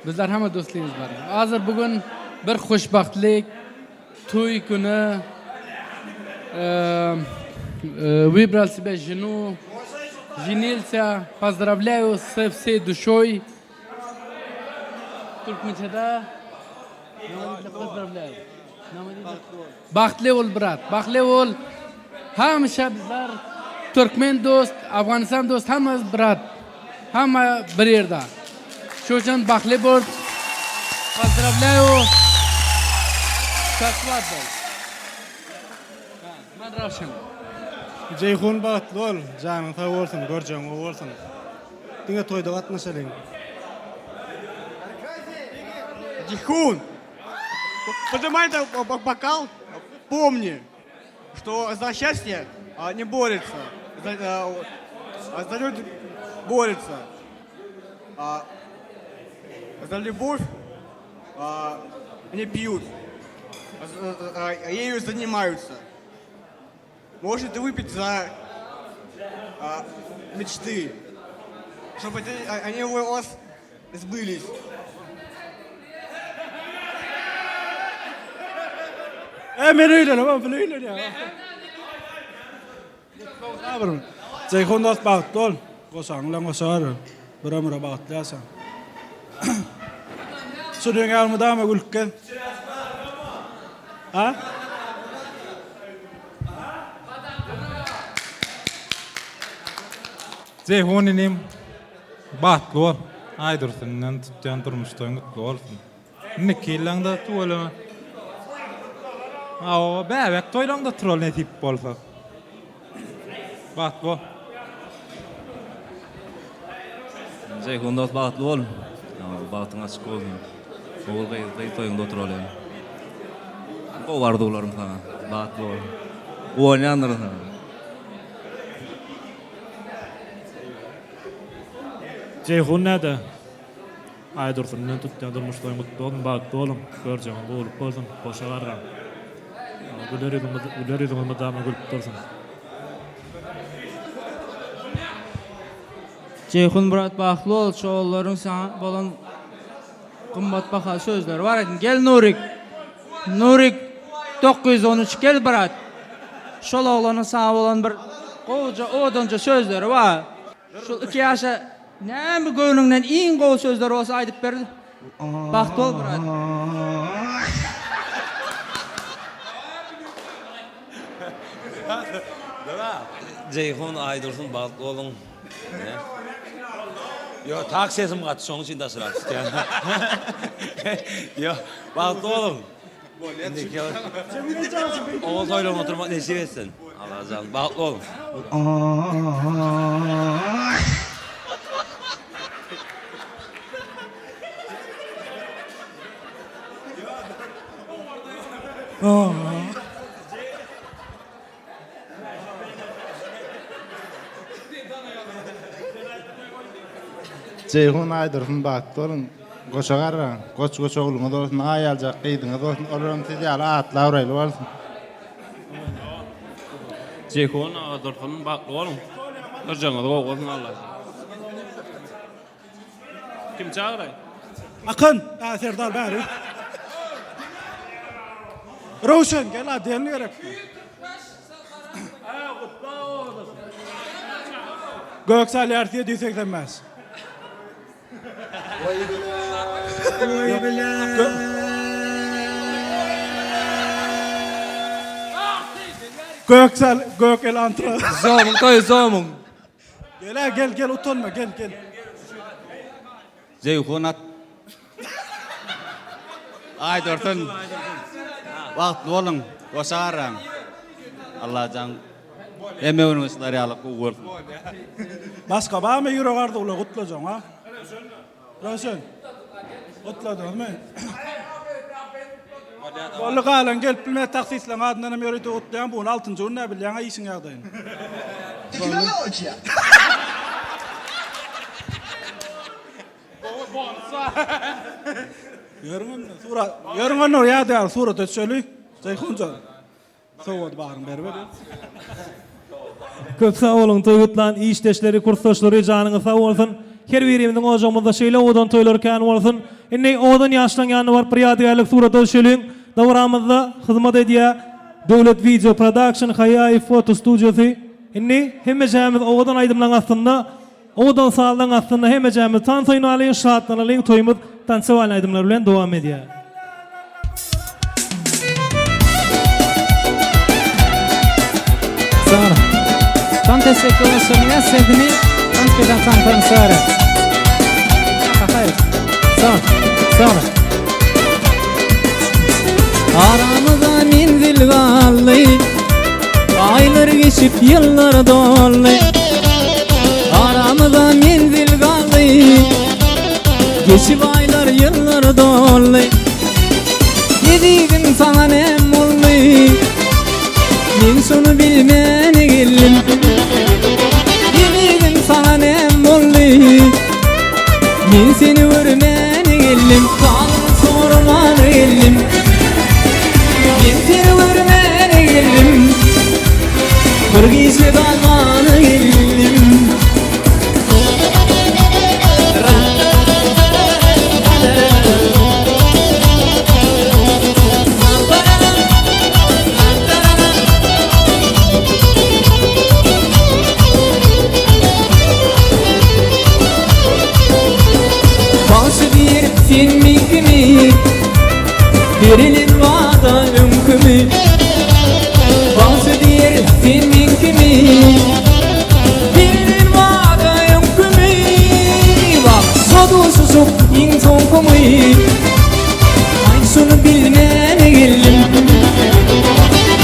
Bizler hemme dostlygymyz bar. Hazir bu gün bir hoşbagtlyk toý güni wybral себе жену, женился, поздравляю со всей душой. Türkmençede Pozdrawlýaýu. Bagtly bol brat, bagtly bol. Hemişe bizler Türkmen dost, Afganistan dost hemmemiz brat. Hemme bir ýerde. Şo üçin bagtly bol. Pozdrawlýaýu. Sa swadbay. Men Rawşan.
Jeýhun bagtly bol, janyň sag bolsun, görjegiň gowy bolsun. Diňe toýda gatnaşalyň.
Jeýhun! Поднимай бокал, помни, что за счастье не борются, за, за любовь борются, за любовь не пьют, ею занимаются. Может выпить за мечты, чтобы они у вас сбылись.
E men öýlenemem, bile öýlenýär. Jeýhun dost bagtly bol. Goşaň bilen goşa bar. Bir ömüre bagtly ýaşa. Şu dünýä mydama gülüp gez. Ha?
Jeýhun inim Bagtly bol. Aýdursun bilen tutýan durmuş toýuň gutly bolsun. Indiki ýyllaňda tüweleme. Hawa, bäbek toýlaňda turaly nesip bolsa. Bagtly bol.
Jeýhun dost bagtly bol. Bagtyň açyk bolsun. Ogul gyz gyz toýuňda oturaly. Gowy arzuwlarym saňa. Bagtly bol. Guwanýandyryn saňa.
Jeýhun näde? Aýdursun bilen tutýan durmuş toýuň gutly bolsun, bagtly boluň, görjegiňiz gowulyk bolsun, goşa garraň. Güler ýüzüňiz, güler ýüzüňiz mydama gülüp dursun.
Jeýhun brat bagtly bol şollaryň saňa bolan gymmat bahaly sözleri bar eken gel Nurik Nurik 913 gel brat şol oglanyň saňa bolan bir gowuja owadanja sözleri bar şul iki ýaşa näme göwnüňden iň gowy sözler bolsa aýdyp ber bagtly bol brat.
Jeýhun Aýdursun bagtly boluň. Ýok, tak sesim gaty, şonuň üçin daşrak tutýan. Ýok, bagtly boluň. Ogul toýlaryna oturmak nesip etsin. Allajan, bagtly boluň.
Jeýhun Aýdursun bagtly boluň. Goşa garraň. Goç goç ogluňyz bolsun, aý ýaljak gyzyňyz bolsun, olaram siz ýaly atly abraýly bolsun.
Jeýhun Agadursun bagtly boluň. Görjegiňiz gowy bolsun Allajan. Kim çagyraý?
Akyn, ä Serdar bäri. Röwşen gel a diýen gerek. Gök salýar 785. Gök sal, gök elantra.
Zomyň toýy zomyň.
Gel a gel gel utanma gel gel.
Jeýhun at. Aýdursun. Bagtly boluň. Goşa garraň. Allajan hemme günüňiz şular ýaly gowy bolsun.
Başga barmy ýürek arzuwlar gutlajaň a? Röwşen. Gutladyňyzmy? Boldy galan gelip bilmez taksislaň adyndan hem ýörite gutlaýan bu gün altynjy gün nä bilýäňä işiň ýagdaýyny.
Tehnologiýa.
Ýörüň onda surat. Ýörüň onda ýadygär surata düşeli. Jeýhunjan. Sowgady baryň beriber.
Köp sag boluň toý gutlan işdeşleri kursdaşlary janyňyz sag bolsun her birimiziň ojagymyzda şeýle owadan toýlar kän bolsun indi owadan ýaşlaň ýanyna baryp bir ýadygärlik surata düşeliň dabaramyzda hyzmat edýä Döwlet wideo production Haýaýew foto studiýasy indi hemmejämiz owadan aýdymlaň astynda owadan sazlaň astynda hemmejämiz tans oýnalyň şatlanalyň toýumyz tansewalny aýdymlar bilen dowam edýär.
Sağ Tam teşekkür olsun. Sevgini tam tam tam sağ Hayır. Sağ Sağ
Aramyza menzil galdy Aýlar geçip ýyllar doldy Aramyza menzil galdy Geçip aýlar ýyllar doldy Ezizim saňa näm boldy Men şony bilmän geldim Ezizim saňa näm boldy Men seni görmän geldim Halyňy soraman geldim Men seni görmän geldim Bir gije galman geldim Bagşy diýer sen meňkimi Berilen wada öňkümi Bagşy diýer sen meňkimi Berilen wada öňkümi Wah şo duşuşyk iň soňkumy Aýt şuny bilmän geldim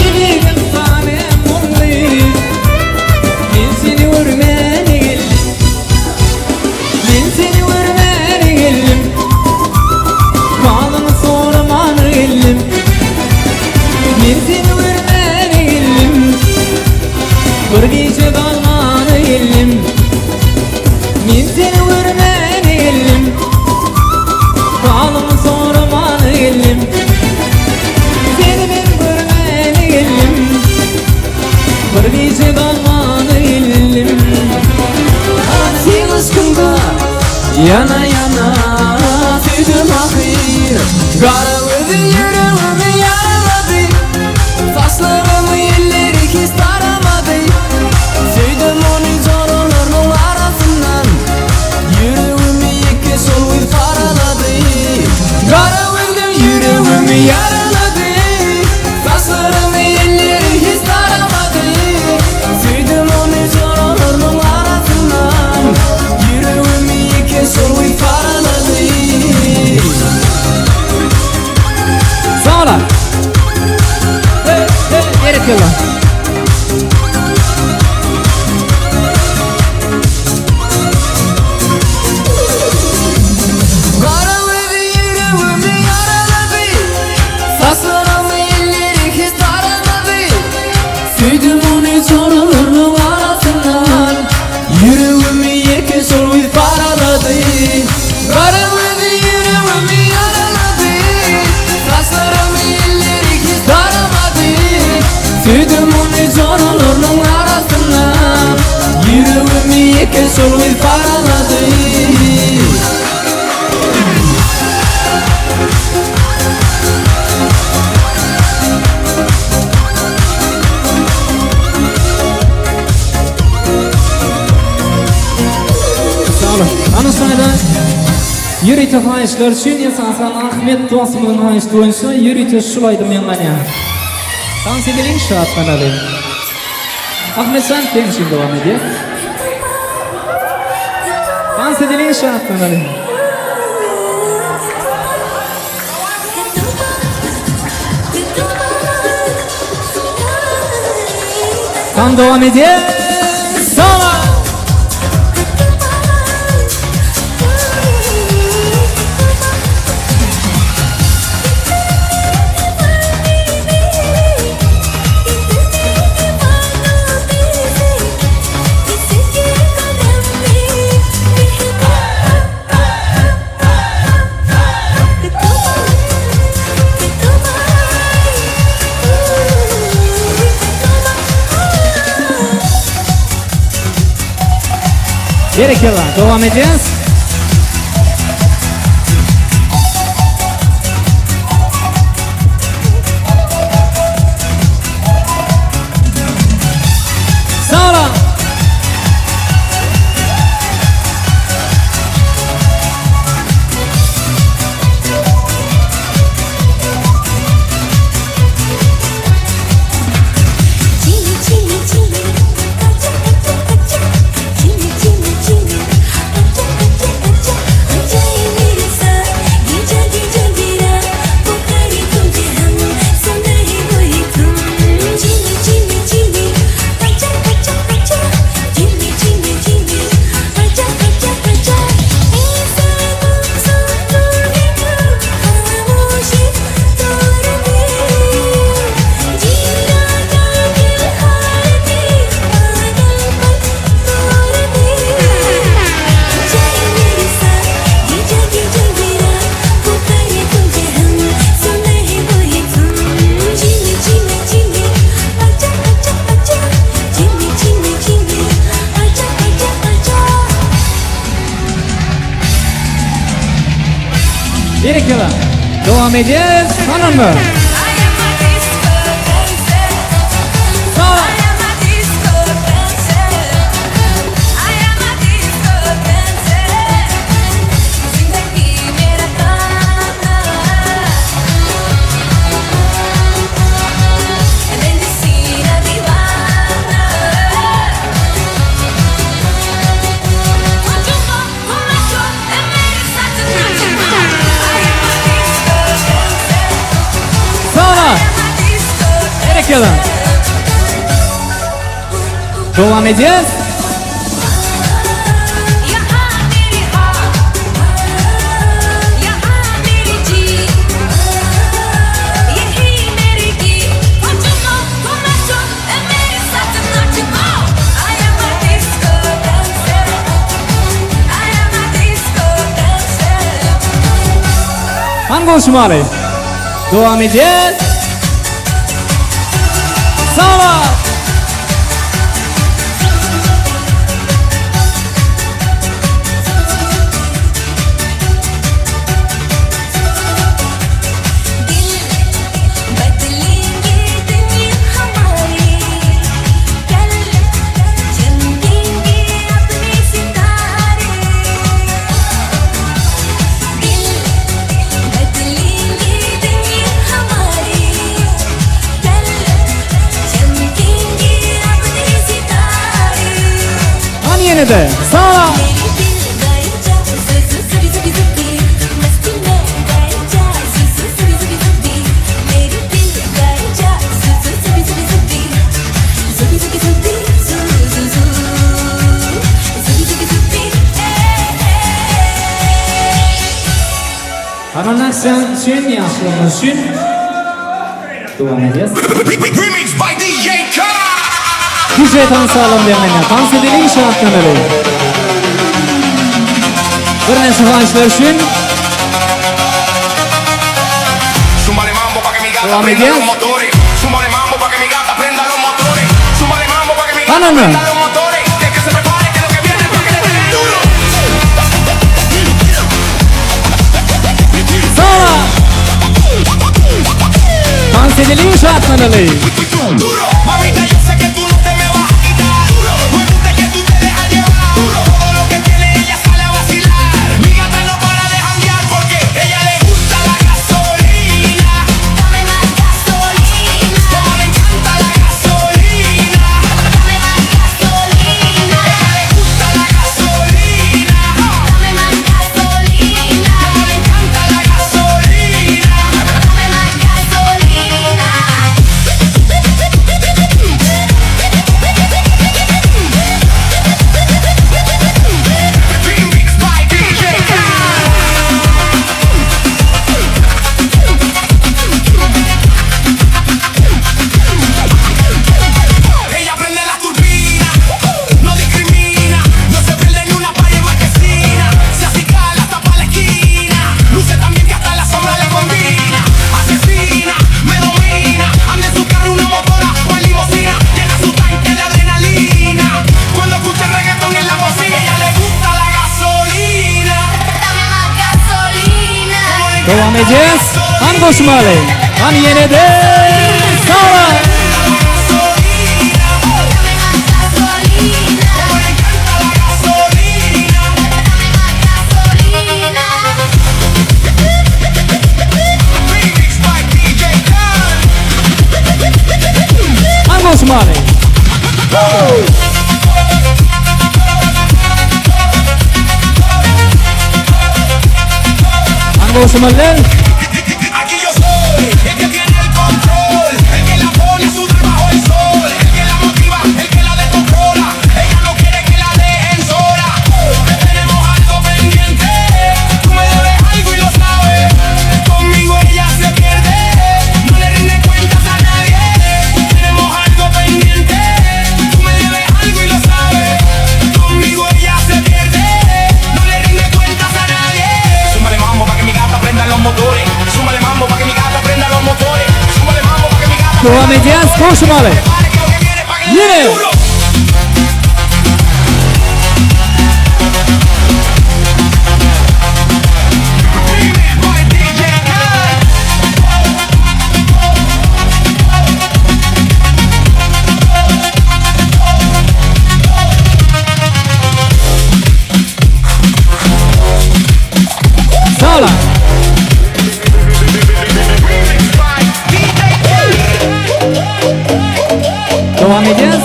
Ezizim saňa näm boldy Men seni görmän geldim Men seni görmän geldim Halyňy soraman geldim Men seni görmän geldim Bir gije galman geldim Men seni görmän geldim Halyňy soraman geldim Seni men görmän geldim Bir gije galman geldim Seň yşkyňda ýana ýana söýdüm ahyr Gara gözi ýüregimi ýaralady Saçlarymy elleri hiç daramady Söýdüm ony joralarmyň arasyndan Ýüregimi ýeke şol gyz paralady Gara gözlüm ýüregimi ýaralady Saçlarymy elleri hiç daramady Söýdüm ony joralarmyň arasyndan Ýüregimi ýeke şol gyz paralady.
taýdan ýörite haýyşlar üçin esasan Ahmet dostumyzyň haýyşty boýunça ýörite şul aýdym ýaňlanýar. Tans edeliň, şatlanalyň. Ahmetjan seň üçin dowam edýäs. Tans edeliň, şatlanalyň. Tam dowam edýär. Sala! Berekella, dowam edýäs. Sala! Berekella. Dowam edýäs, hanymlar. Sala! Berekella. Dowam edýäs. Han goşmaly. Dowam edýäs. Sala! Han ýene-de Sala! Haramdan sen üçin, ýaşlarymyz üçin dowam edýäs.
Remix by DJ K.
DJ tans alam diýen Tans edeliň şatlanaly. Birnäçe haýyşlar üçin dowam edýäs. Hanamy? Sala! Tans edeliň şatlanaly. Dowam edýäs. Hany goşmaly. Hany ýene-de sala. Hany goşmaly. Hany goşmaly. Dowam edýäs goşmaly. Ýene. Sala. Dowam edýäs.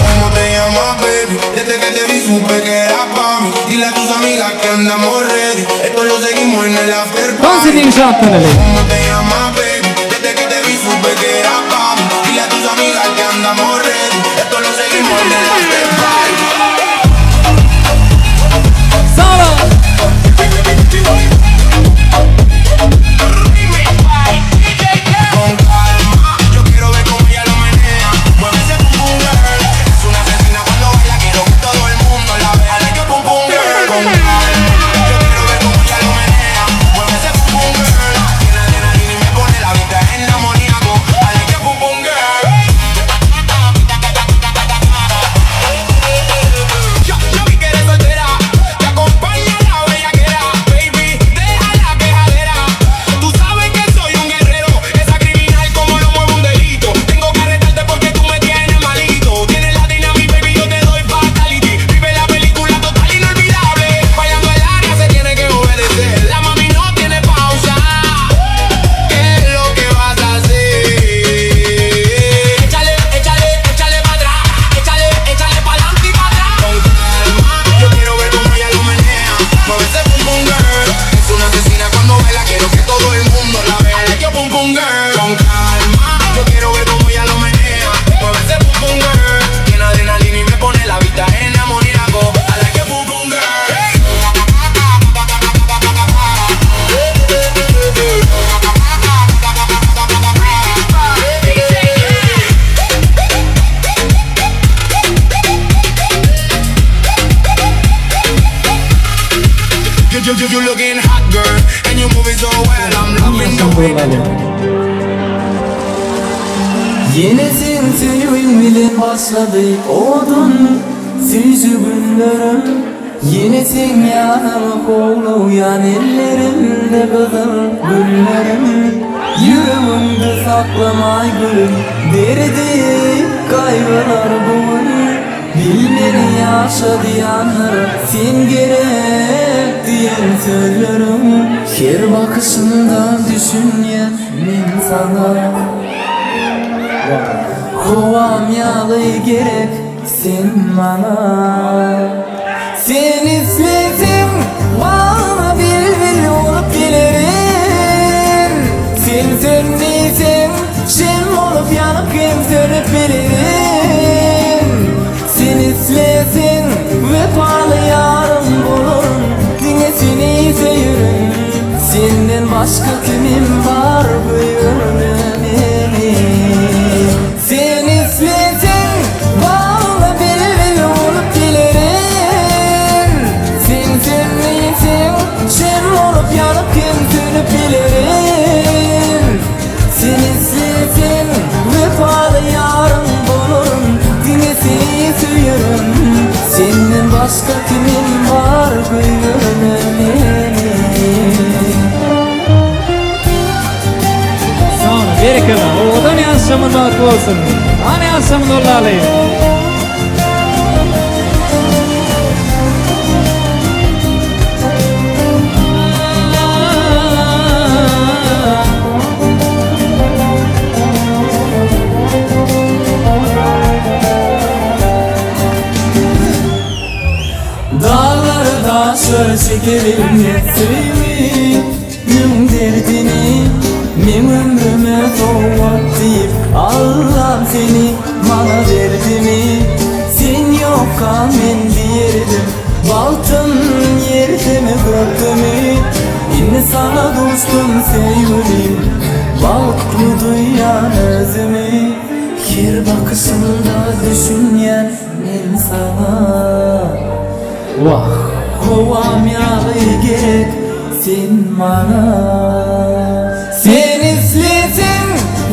¿Cómo te llamas, baby? Desde que te vi supe que era pa' mí. Dile a tus amigas que andamos ready. Esto lo seguimos en el after
Dans
party.
ediň şatlanaly.
¿Cómo te llamas, baby? Desde que te vi supe que era pa' mí. Dile a tus amigas que andamos ready. Esto lo seguimos en el after party.
Sala.
Con calma, yo quiero ver cómo ella lo menea. Mueve ese pum pum girl. Es una asesina cuando baila, quiero que todo el mundo la vea. Like a pum pum girl. Con calma, yo quiero ver cómo ella lo menea. Mueve ese pum pum girl. Tiene adrenalina y me pone la vista en amoníaco. I like a pum pum girl. Yo, yo vi que eres soltera. Te acompaña la bellaquera. Baby, deja la quejadera. Tú sabes que soy un guerrero. Esa criminal como lo mueve un delito. Tengo que arrestarte porque tú me tienes malito. Tienes la dinamita, baby, yo te doy fatality. Vive la película total inolvidable. Bailando el área se tiene que obedecer. La mami no tiene pausa. ¿Qué es lo que vas a hacer? Échale, échale, échale para atrás. Échale, échale para adelante y para atrás. Con calma, yo quiero ver cómo ella lo menea. Mueve ese pum pum girl. Es una asesina cuando baila, quiero que todo el mundo la vea. I like your pum pum girl. Con calma, yo quiero ver cómo ella lo menea. Mueve ese pum pum girl. Tiene adrenalina y me pone la vista en amoníaco. I like your pum pum girl. You, you, you, you looking hot, girl, and you moving so well. I'm loving the way that
Yine sen söýgüň bilen başlady odun Süýji günlerim Ýene seň ýanyňa howlugýan ellerimde gyzyl güllerim Ýüregimde saklamaý gülüm Derdi gaýgylar bu gün Bilmeli ýaşadýanlar Sen gerek diýen sözleriň Her bakyşyňda düşünýän men saňa Howam ýaly gerek sen maňa Sen isleseň bagyma bilbil bolup gelerin Sen sön diýseň şem bolup ýanyp hem sönüp bilerin Sen isleseň wepaly ýarym bolaryn Diňe seni söýerin Senden başga kimim bar bu ýerde meni Sen isleseň bagyma bilbil bolup gelerin Sen sön diýseň şem bolup ýanyp hem sönüp bilerin Sen isleseň wepaly ýarym bolaryn Diňe seni söýerin Senden başga.
bagtly bolsun. Hany agşamyz bollaly.
Dağları daşlar çekerim Söýgümiň derdini Meň ömrüme sowgat diýip Allam seni maňa berdimi Sen ýokka men diýerdim Bagtym ýerdemi gökdemi Indi saňa duşdum söýgülim Bagtly duýýan özümi Her bakyşyňda düşünýän men saňa Wah, howam ýaly gerek sen maňa. Sen isleseň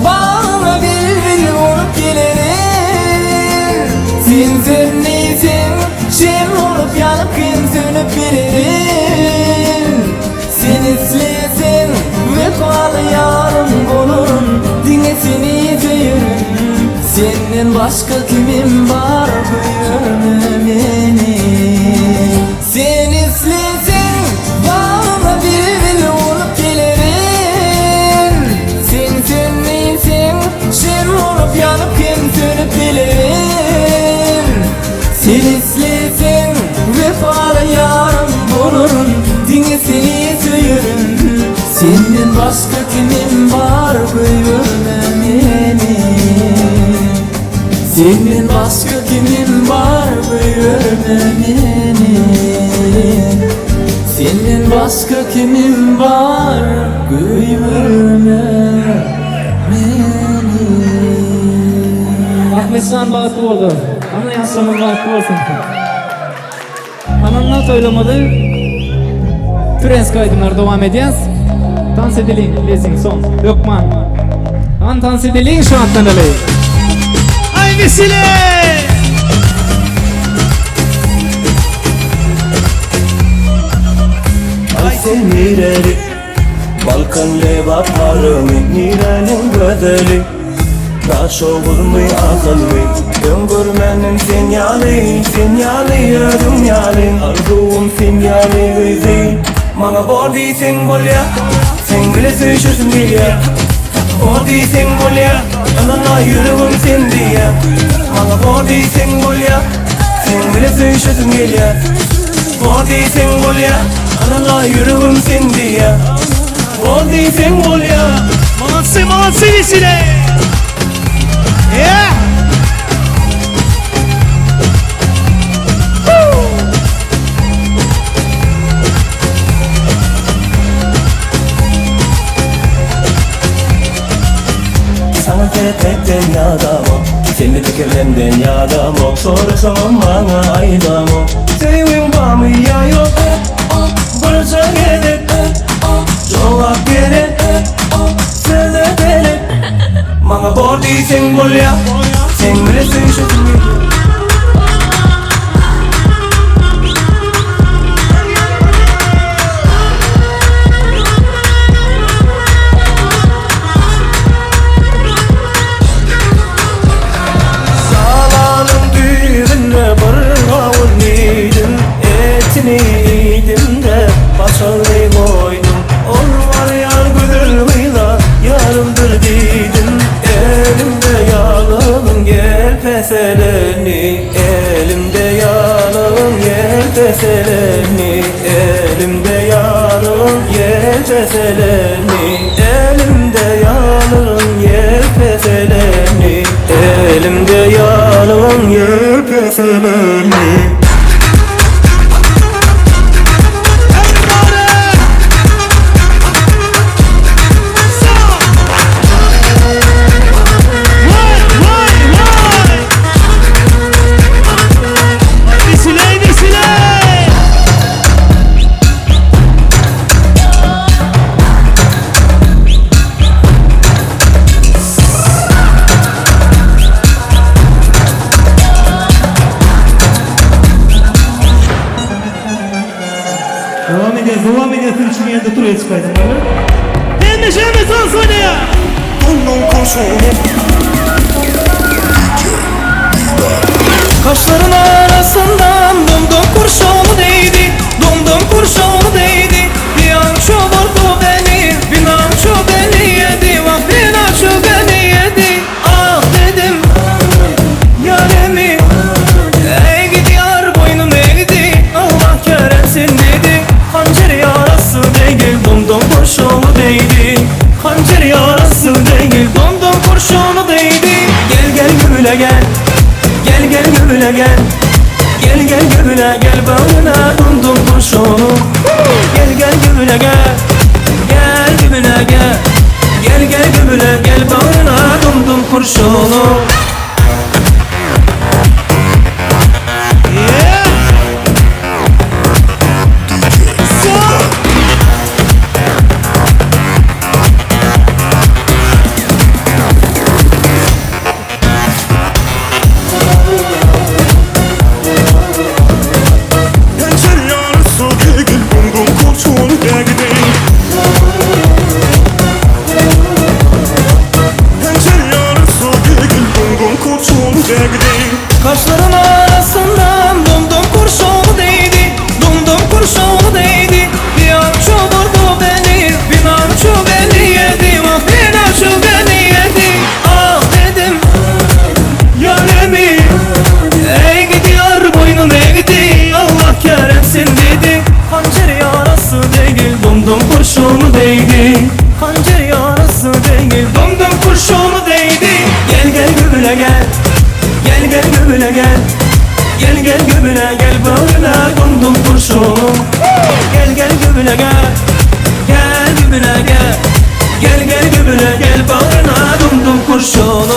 bagyňa bilbil bolup gelerin. Sen sönmeseň şem bolup ýanyp hem sönüp bilerin. Sen isleseň wepaly ýaryň bolaryn, diňe seni söýerin. Senden başga kimim bar goýberme meni. Sen isleseň bagyňa bilbil bolup gelerin. Sen sönmeseň şem bolup ýanyp hem sönüp bilerin. Sen isleseň wepaly ýarym bolaryn diňe seni söýerin. Senden başga kimim bar goýberme meni. Senden başga kimim bar goýberme meni. Senden başga kimim bar goýberme meni.
Ahmetjan bagtly bolsun. Ana ýaşlaryňyz bagtly bolsun. Ananda toýlamady. Türenski aýdymlary dowam edýäs. Tans edeliň, lezing son. Hökman. Han tans edeliň şu atdan ele.
Aý mesele!
Aý sen nireli? Balkan Lebap Marymy Niräniň gözeli? Daşoguzmy Ahalmy Öň görmändim sen ýaly Sen ýaly özüň ýaly Arzuwym sen ýaly gyzy Maňa bor diýseň bolýa Seň bile söýüşesim gelýä Bor diýseň bolýa Ynanma ýüregim sen diýýä Maňa bor diýseň bolýa Seň bile söýüşesim gelýä Bor diýseň bolýa Ynanma ýüregim sen diýýä Bor diýseň bolýa
Молодцы, молодцы, веселее! Yeah!
Saňa seretmekden ýadamok Seni pikirlemden ýadamok Sorasaňam maňa aýdamok Söýgiň barmy ýa ýok Birje gezek Jogap gerek Söze derek Maňa bor diýseň bolýa Seň bile söýüşesim gelýär. Salanyň düýbünde bir gawun iýdim, Etini iýdim-de, başyny goýdum. Ol barýan gözel gyza ýarymdyr diýdim. Elimde ýalygyň ýelpeseleni, Elimde ýalygyň ýelpeseleni, Elimde ýalygyň ýelpeseleni, Elimde ýalygyň ýelpeseleni, Elimde ýalygyň ýelpeseleni.
Vesiley, vesiley! Dowam edýäs, dowam edýäs sülçüň ýanynda turýa çykaýdym. Hemme şeýle tans oýnaýar.
Onuň koşuny.
Kaşların arasından dumdum kurşunu değdi Dumdum kurşunu değdi Bir an vurdu beni Bir an beni yedi Vah bir an beni yedi Ah dedim Yaremi Ey gidi yar boynum eğdi Allah keremsin dedi Hançer yarası değil Dumdum kurşunu değdi Hançer yarası değil Dumdum kurşunu değdi Gel gel güle gel Gel gel güle gel Gel gel güle gel bağrına Dumdum kurşunu Gel gel güle gel Gel güle gel Gel gel güle gel bağrına Dumdum kurşunu
Hançer yarası değil Dumdum kurşunu değdi Hançer yarası değil Dumdum kurşunu değdi
Kaşların arasından dumdum kurşunu değdi Dumdum kurşunu değdi Bir an vurdu beni Bir an beni yedi Vah bir an beni yedi Ah dedim Yaremi Ey gidiyor boynun eğdi Allah keremsin dedi Hançer yarası değil Dumdum kurşunu değdi Hançer yarası değil Dumdum kurşunu değdi Gel gel güle gel Gel gel güle gel Gel gel güle gel bağrına Dumdum kurşunu Gel gel güle gel Gel güle gel Gel gel güle gel bağrına Dumdum kurşunu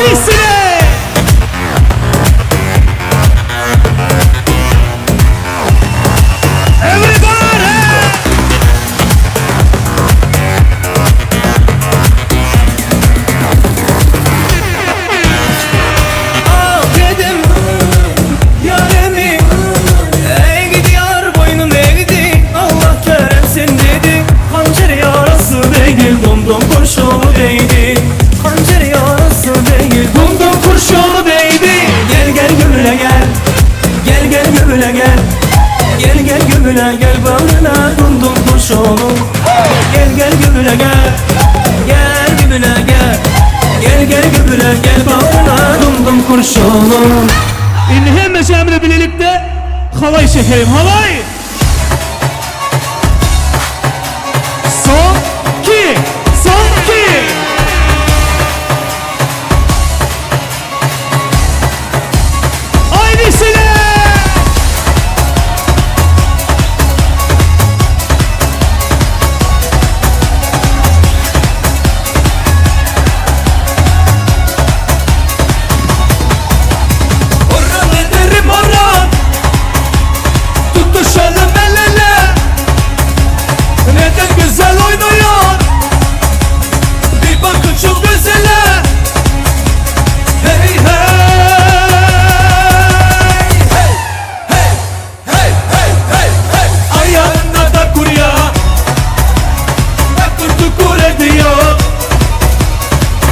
Ah dedim Yaremi Ey gidiyor boynum eğdi Allah keremsin dedi Hançer yarası değil Dumdum kurşunu değdi Hançer yarası değil Dumdum kurşunu değdi Gel gel güle gel Gel gel güle gel Gel gel güle gel bağrına Dumdum kurşunu Gel gel güle gel Gel güle gel Gel gel güle gel bağrına Dumdum kurşunu
Indi hemme şämile bilelikde halay çekelim. Halay! Son 2 Son 2 Haydi sile!
Orhan ederim orhan Tutuşalım el ele Neden güzel oynuyor Bir bakın şu güzele Hey hey Hey hey hey hey hey hey Ayağına da kurya Takır tukur ediyor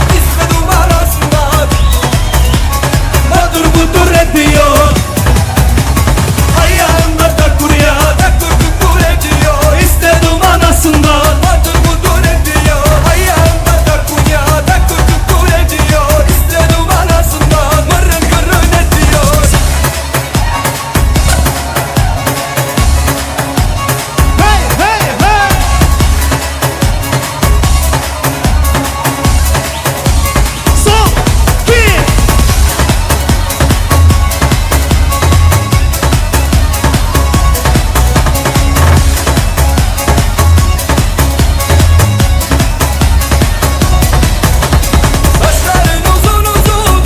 İsmi numarasından Nadur budur ediyor Ayağında da kurya Takır tukur ediyor İstedim anasından Nadur budur ediyor Ayağında da kurya Takır tukur ediyor İstedim anasından Mırın kırın ediyor
Hey hey hey! Son 2
Saçların uzun uzun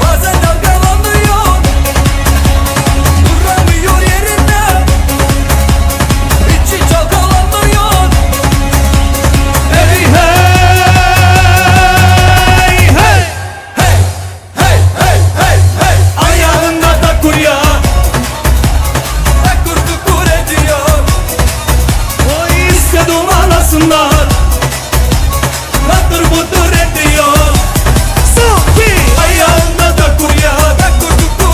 Bazen dalgalanıyor Duramıyor yerinde İçi çalkalanıyor
Hey hey hey!
Hey hey hey hey hey
Ayağında da kurya
Takır tukur ediyor
O istedim anasından
Nadır budur ediyor
Son 2
Ayağında da kurya Takır tukur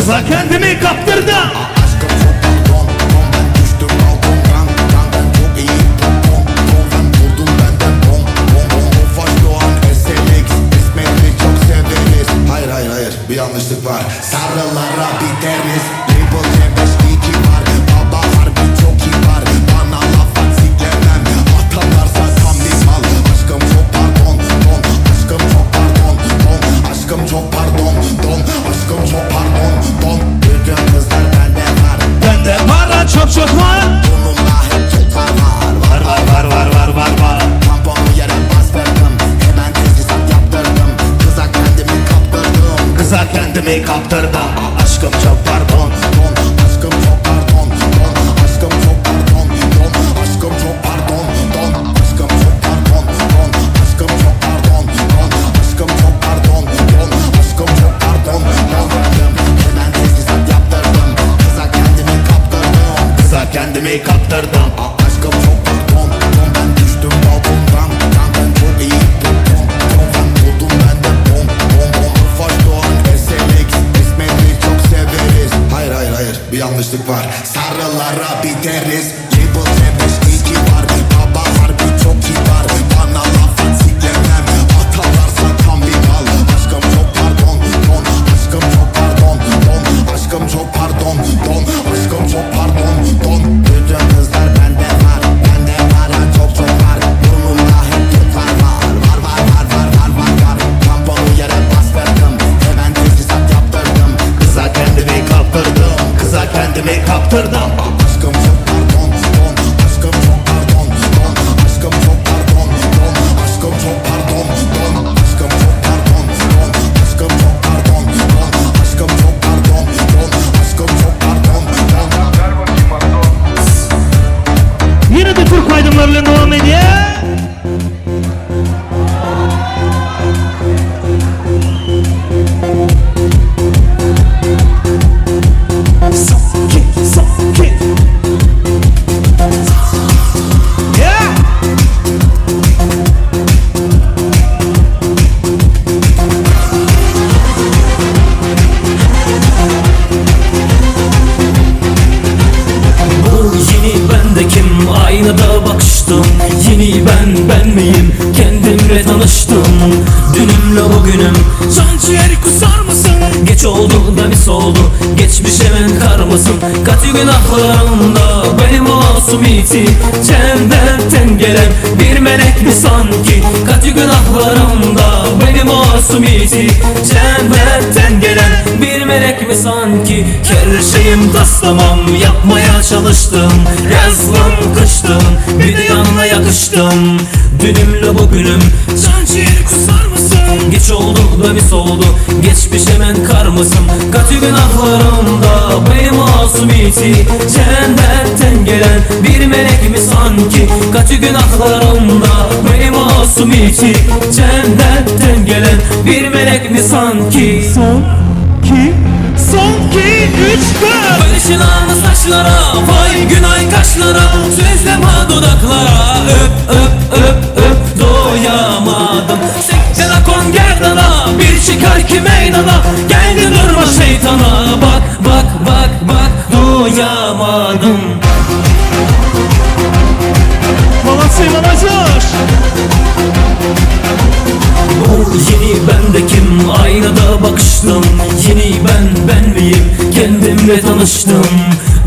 Kıza kendimi kaptırdım.
Tofaş Doğan SLX Esmer'i çok severiz Hayır hayır hayır bir yanlışlık var Sarılara biteriz Label C5 iki var Baba harbi çok iyi var Bana laf at siklemem Atarlarsa tam bir mal Aşkım çok pardon don Aşkım çok pardon don Aşkım çok pardon don Aşkım çok pardon don Bütün kızlar bende var
Bende para çok çok var.
Burnumda hep çıkar var
Var var var var var var var.
Tamponu yere bastırdım Hemen tesisat yaptırdım Kıza kendimi kaptırdım
Kıza kendimi kaptırdım. Aşkım çok pardon.
Don Aşkım çok pardon Don Aşkım çok pardon Don Aşkım çok pardon Don Aşkım çok pardon Don Aşkım çok pardon Don Aşkım çok pardon Don Aşkım çok pardon Don Hemen tesisat yaptırdım Kıza kendimi kaptırdım
Kıza kendimi kaptırdım.
Aşkım çok pardon Don ben düştüm balkondan Ben çok iyi ton ton Ben buldum ben de bom bom bom Tofaş Doğan SLX Esmer'i çok severiz Hayır hayır hayır bir yanlışlık var Sarılara biteriz Label C5 iki var Baba harbi çok iyi var Bana laf at siklemem Atarlarsa tam bir mal Aşkım çok pardon don Aşkım çok pardon don Aşkım çok pardon don Aşkım çok pardon don Bütün kızlar bende var Bende para çok çok var Burnumda hep tutar var Var var var var var var var Tamponu yere bastırdım Hemen tesisat yaptırdım
Kıza kendimi kaptırdım. Kıza kendimi kaptırdım.
Aşkım çok pardon don Aşkım çok pardon don Aşkım çok pardon don Aşkım çok pardon don Aşkım çok pardon don Aşkım çok pardon don Aşkım çok pardon don Aşkım çok pardon don
Yine de Türk aydınlarıyla devam ediyor. Son ki, son ki. Yeah!
Bu yeni ben de kim aynada bakıştım Yeni ben ben miyim kendimle tanıştım Dünümle bugünüm can ciğer kusar mısın? Geç oldu da mis oldu geçmiş hemen karmasın Katı günahlarımda benim masumiyeti Cennetten gelen bir melek mi sanki Katı günahlarımda benim masumiyeti Cennetten gelen bir melek mi sanki Her şeyim taslamam yapmaya çalıştım Yazlım kıştım bir de yanına yakıştım Dünümle bugünüm can ciğer kusar mısın? Geç oldu da mis oldu geçmiş hemen karmasın Katı günahlarımda benim masumiyeti Cennetten gelen bir melek mi sanki Katı günahlarımda benim masumiyeti Cennetten gelen bir melek mi sanki
Son ki, son ki, üç, dört.
Barışılan saçlara, vay günay kaşlara Sözleme dudaklara, öp öp öp öp doyamadım Sekten kon gerdana, bir çıkar ki meydana Geldi durma şeytana, bak bak bak bak doyamadım
Молодцы, молодежь!
Bu yeni ben de kim aynada bakıştım Yeni ben ben miyim kendimle tanıştım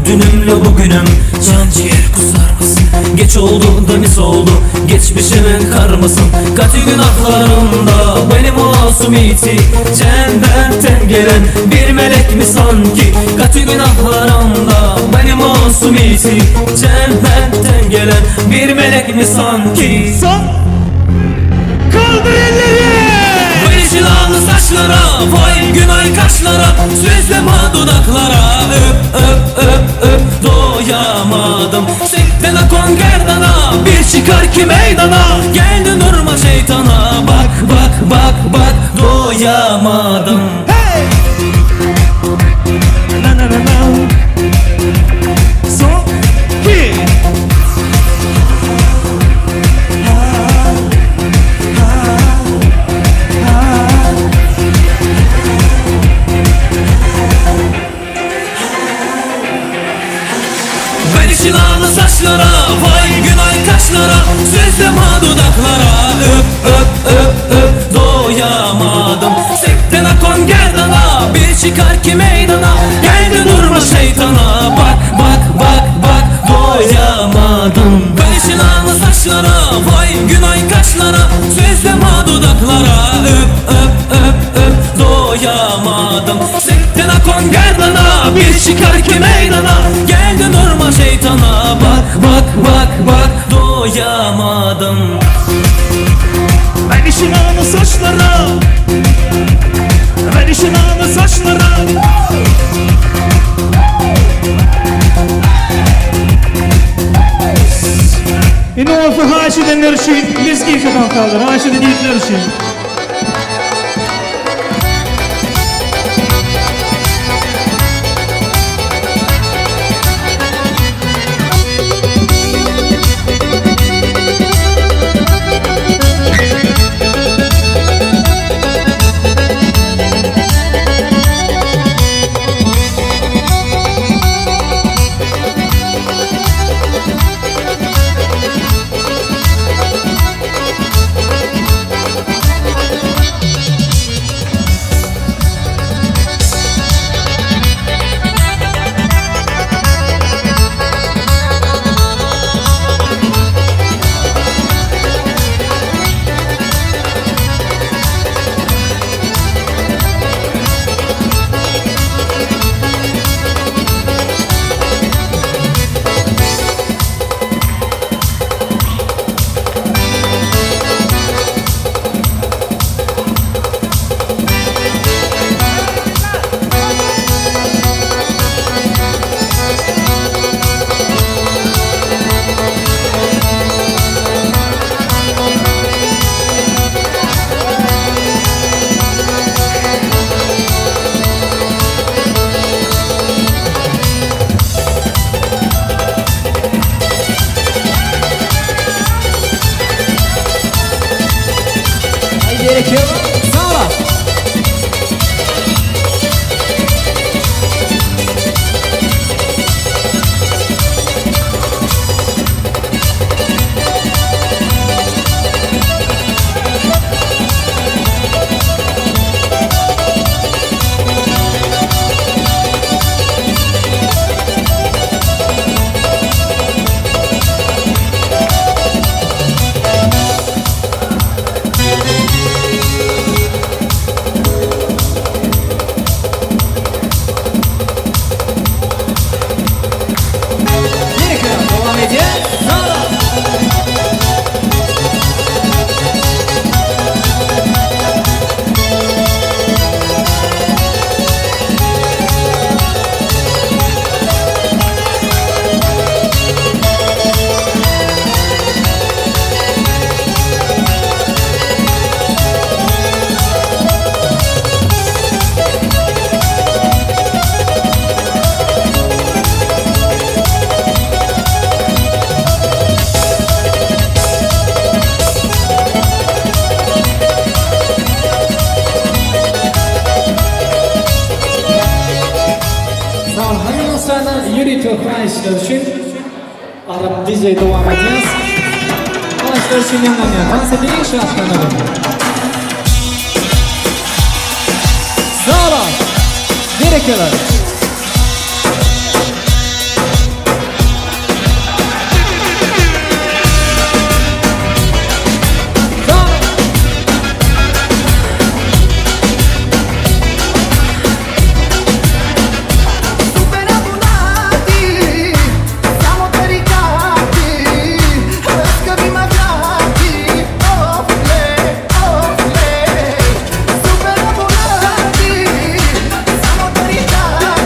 Dünümle bugünüm can ciğer kusar mısın? Geç oldu da mis oldu geçmiş hemen karmasın Katı günahlarımda benim masumiyeti Cennetten gelen bir melek mi sanki Katı günahlarımda benim masumiyeti Cennetten gelen bir melek mi sanki
Son Kaldır elleri!
Barışılan saçlara, vay günay kaşlara Süzleme dudaklara, öp öp öp öp Doyamadım Sekten akon gerdana, bir çıkar ki meydana Geldi durma şeytana, bak bak bak bak Doyamadım
Hey! Na na na na. Son ki.
Verişin ağlı saçlara Vay günay kaşlara Sözlem ha dudaklara Öp öp öp öp doyamadım Sekten akon gerdana Bir çıkar ki meydana Geldi durma şeytana Bak bak bak bak doyamadım Verişin ağlı saçlara Vay günay kaşlara Sözlem ha dudaklara Öp öp öp öp doyamadım Sekten akon gerdana Bir çıkar ki meydana Geldi durma şeytana Bak bak bak bak doyamadım
Ben işin ağını saçlara Ben işin ağını saçlara Indi bolsa haýyş edenler üçin lezginka tansaldyr. Haýyş eden ýigitler üçin.
Ay gerekiyor. Sağ ol. Gerekiyor. Devam edin. Sağ ol. Sağ ol. Hadi dostlarına ýörite haýyşlar üçin Arap DJ dowam edýäs. Haýyşlar üçin ýaňlanýar. Tans edeliň şatlanalyň. Sağ ol. Berekeler.
Super abunati, samo tarikati, Hrvatska magnati, ofle, ofle. Super abunati, samo tarikati.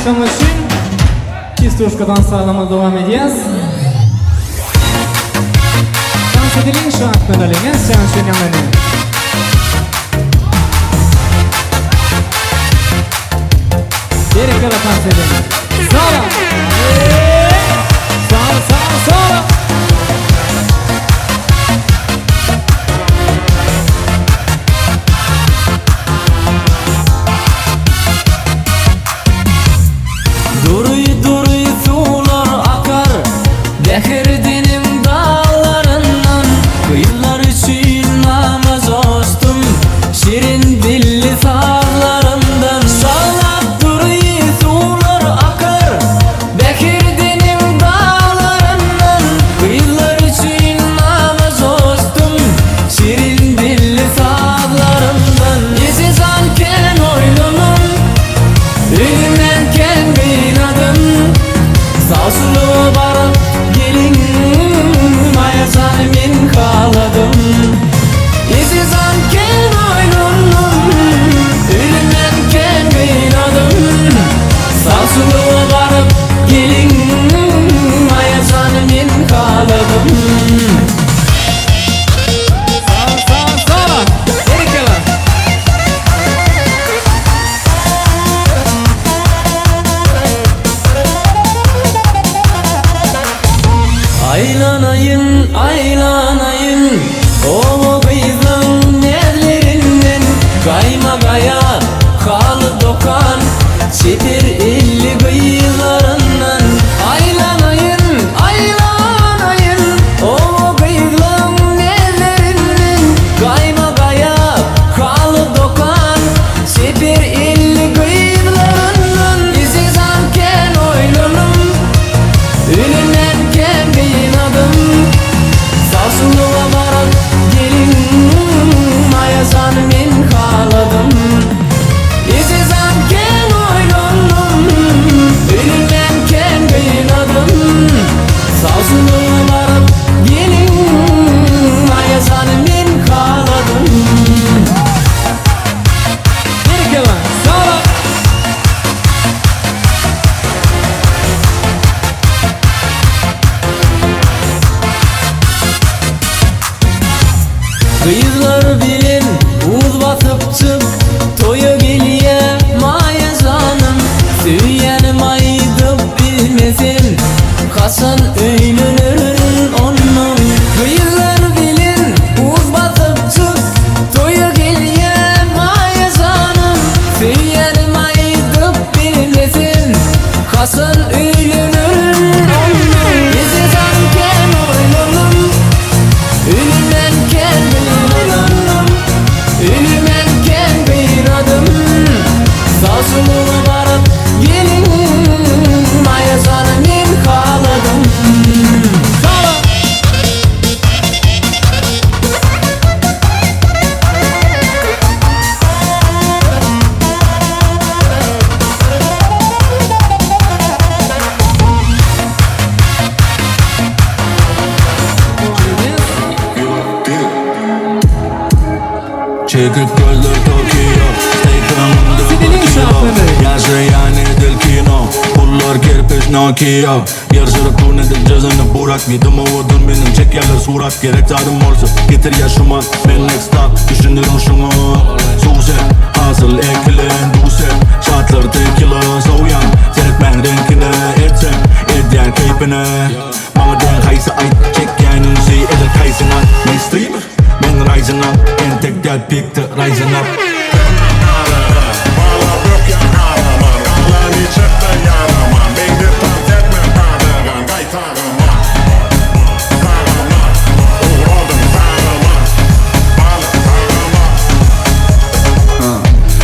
Haýyşlaryňyz üçin Çistuşkadan sazlama dowam edýäs. Tans edeliň, şatlanalyň, sen üçin ýaňlanyň. Berekella tans edeliň. Sala! Sala, sala, sala!
Dury dury suwlar akar Bäherdeniň daglaryndan Gyzlar üçin nama joşdum Şirin dilli sazlarymdan Şaglap dury suwlar akar Bäherdeniň daglaryndan Gyzlar üçin nama joşdum Şirin dilli sazlarymdan Ejejan kän oýlanym Ölümden kän gynadym Sawçylyga baryp gelin Maýajany men haladym Ejejan kän oýlandym Ölümden kän gynadym Sawçylyga baryp gelin Maýajany men haladym.
Sag sag sag! Berekella!
Aýlanaýyn, aýlanaýyn Oba gyzyň näzlerinden Gaýma gaýa, haly dokan Çeper elli gyzlaryndan Aýlanaýyn, aýlanaýyn Oba gyzlaň näzlerinden Gaýma gaýa, haly dokan Çeper elli gyzlaryndan Ejejan kän oýlanym Ölümden kän gynadym Sawçylyga baryp gelin Maýajany men haladym Ejejan kän oýlandym Ölümden kän gynadym Sawçylyga baryp gelin Maýajany men haladym.
Berekella! Sala!
Gyzlar bilen buz basypjyk toýa gelýä Maýa janym Söýýänim aýdyp bilmesem Haçan öýlenerin onnoň Gyzlar bilen buz basypjyk toýa gelýä Maýa janym Söýýänim aýdyp bilmesem Haçan öýlenerin onnoň Ejejan kän oýlandym Ölümden kän oýlandym Ölümden kän gynadym Sawçylyga baryp gelin Maýajany men haladym.
Sala!
Çekik gözler Tokio Steak öňümde bir kilo Ýaşaýan edil kino Pullar kerpiç Nokia Ýyrşyryp dur edil jyzyny burak Diýdim owadan meniň çekýärler surat Gerek zadym bolsa getirýär şumat Men next stop düşündiriň şuňa Suw sep hasyl ekilen duw sep Şatlar tekila sowýan Seretmäň reňkine etsem edýän keýpine Maňa deň haýsy aýt çekýän ünsi edil Taýsona Mainstream men rising up Entek däl pikde rising up.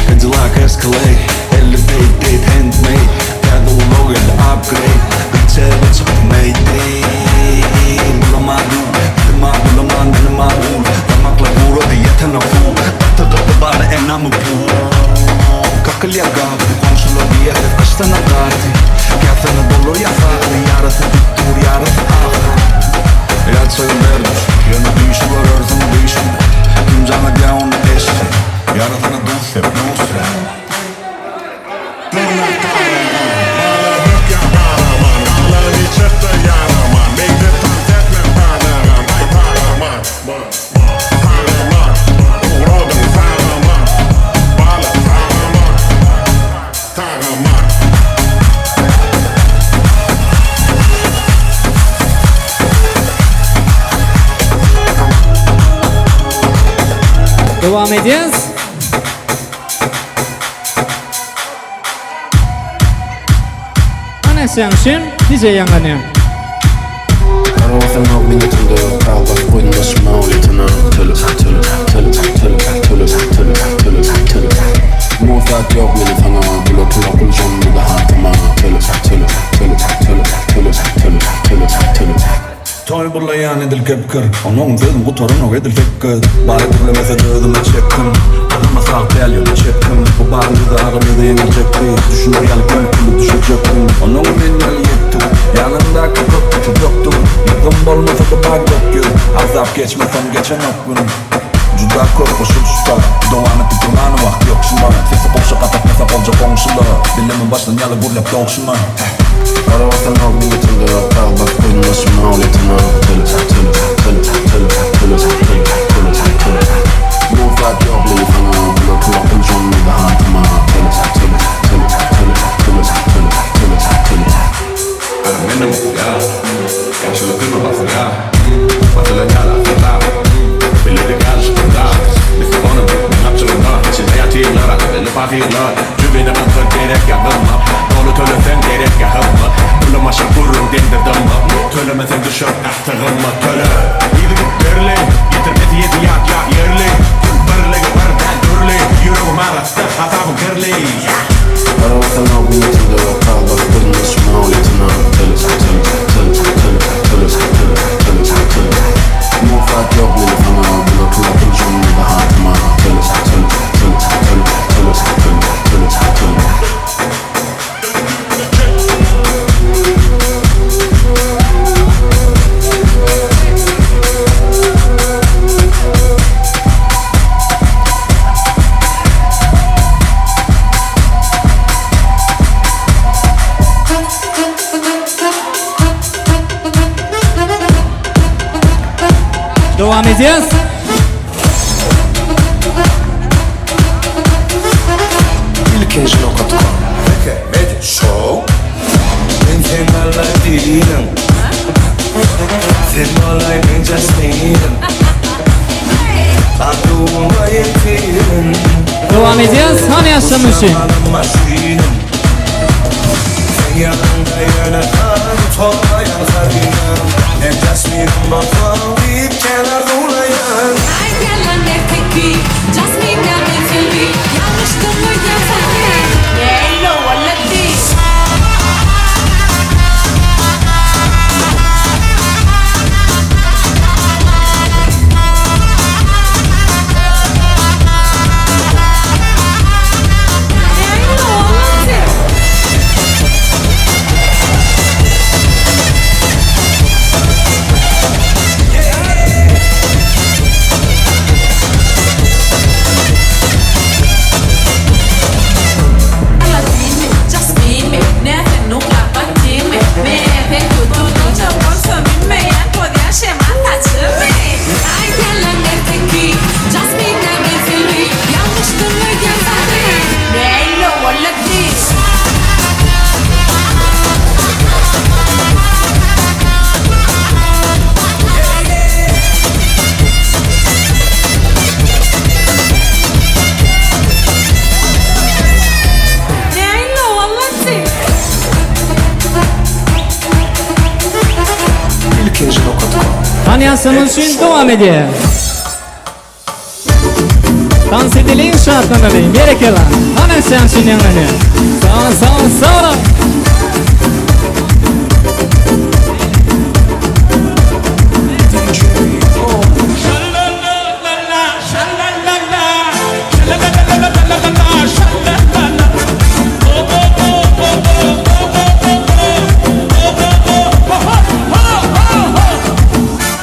Cadillac Escalade, Elevated handmade Täze ulag geldi upgrade Gyçaga çykdy mayday Bulaman dur, dilim bulaman dilim ur Damaklar gurady ýetenok suw Gaty gaty bary
Dowam edýäs. Ana seň üçin DJ ýaňlanýar.
Arabasam ýok minnetimde ýok Tag basyp goýdum daşyma Töle töle töle töle töle töle töle töle töle Musat ýok meni saňa Bular pula pul şonda-da hatyma Töle töle töle töle töle töle töle töle
Toý gurlaýan edil kepgir Onuň sözüm gutaranok edil 8 Bary gürlemese-de özüme çekdim Adama sag däl ýöne çekdim Bu baryň ýüzi agyr ýüzi ýeňiljekdi Düşüner ýaly gülküli düşejekdim Onuň men ýaly ýetdim Ýanyndaky köp küti dökdüm Ýüzüm bolmasa-da bar gök ýüz Agzap geçmesem geçenok gün Juda köp goşulyşda Dowam etip durmana wagt ýok şuma Sesi gowşak gatatmasa boljak goňşula Dilimi başlan ýaly gürläp dogşuma
Arabasam ýok minnetimde ýok Tag basyp goýdum daşyma Töle töle töle töle töle töle töle töle Musat ýok meni saňa Bular pula pul şonda-da hatyma Töle töle töle töle töle töle töle töle
Menem ya, ýagşylyk basylýar Basylan ýaly asyrda Biledik ýalyşykda Mikrofonyň gapjygynda Içinde ýatyrlar Belli pahyrlar Jübine gysga gerek ýagyrma Doly töleseň gerek ýagyrma Pulum aşa gürrüň deňdir dymma Tölemeseň düşer ähti gymmat Töle Yzygiderli Getirmesi ýedi ýat ýa ýerli Pul birligi bir däl dürli Ýüregim arassa hasabym kirli
Arabasam ýok minnetimde ýok Tag basyp goýdum daşyma Töle töle töle töle töle töle töle töle Musat ýok meni saňa Bular pula pul şonda-da hatyma Töle töle töle töle töle töle töle töle
Dowam edýäs.
Ilkinji nokat kom. Media Show. Men sen Aladdin'im. Sen olay men Jasmine'im. Arzuwyma ýetirin.
Dowam edýäs. Hany ýaşlar üçin.
Maşynym. Sen ýanyňda ýöne tolaýan hazynam. Men Jasmine'im bolsam diýip kenar dulaýan.
Ay gelen erteki, Jasmine menzili, Yanlıştım mı yazarı? Hello, Aladdin. Hello, Aladdin. Aladdin mi, Jasmine mi, näsen uklap batdyn mi? Men tutujam bolsa bilmeýän tozýan şemal saçymy? Ay gelen erteki, Jasmine menzili, Yanlıştım mı yazarı? Hello, Aladdin. Hello, Aladdin.
Ilkinji nokat kom.
Hany ýaşlar üçin dowam edýär. Dans edeliň şatlanalyň. Berekella. Hany sen üçin ýaňlanýar. Sag sag sag.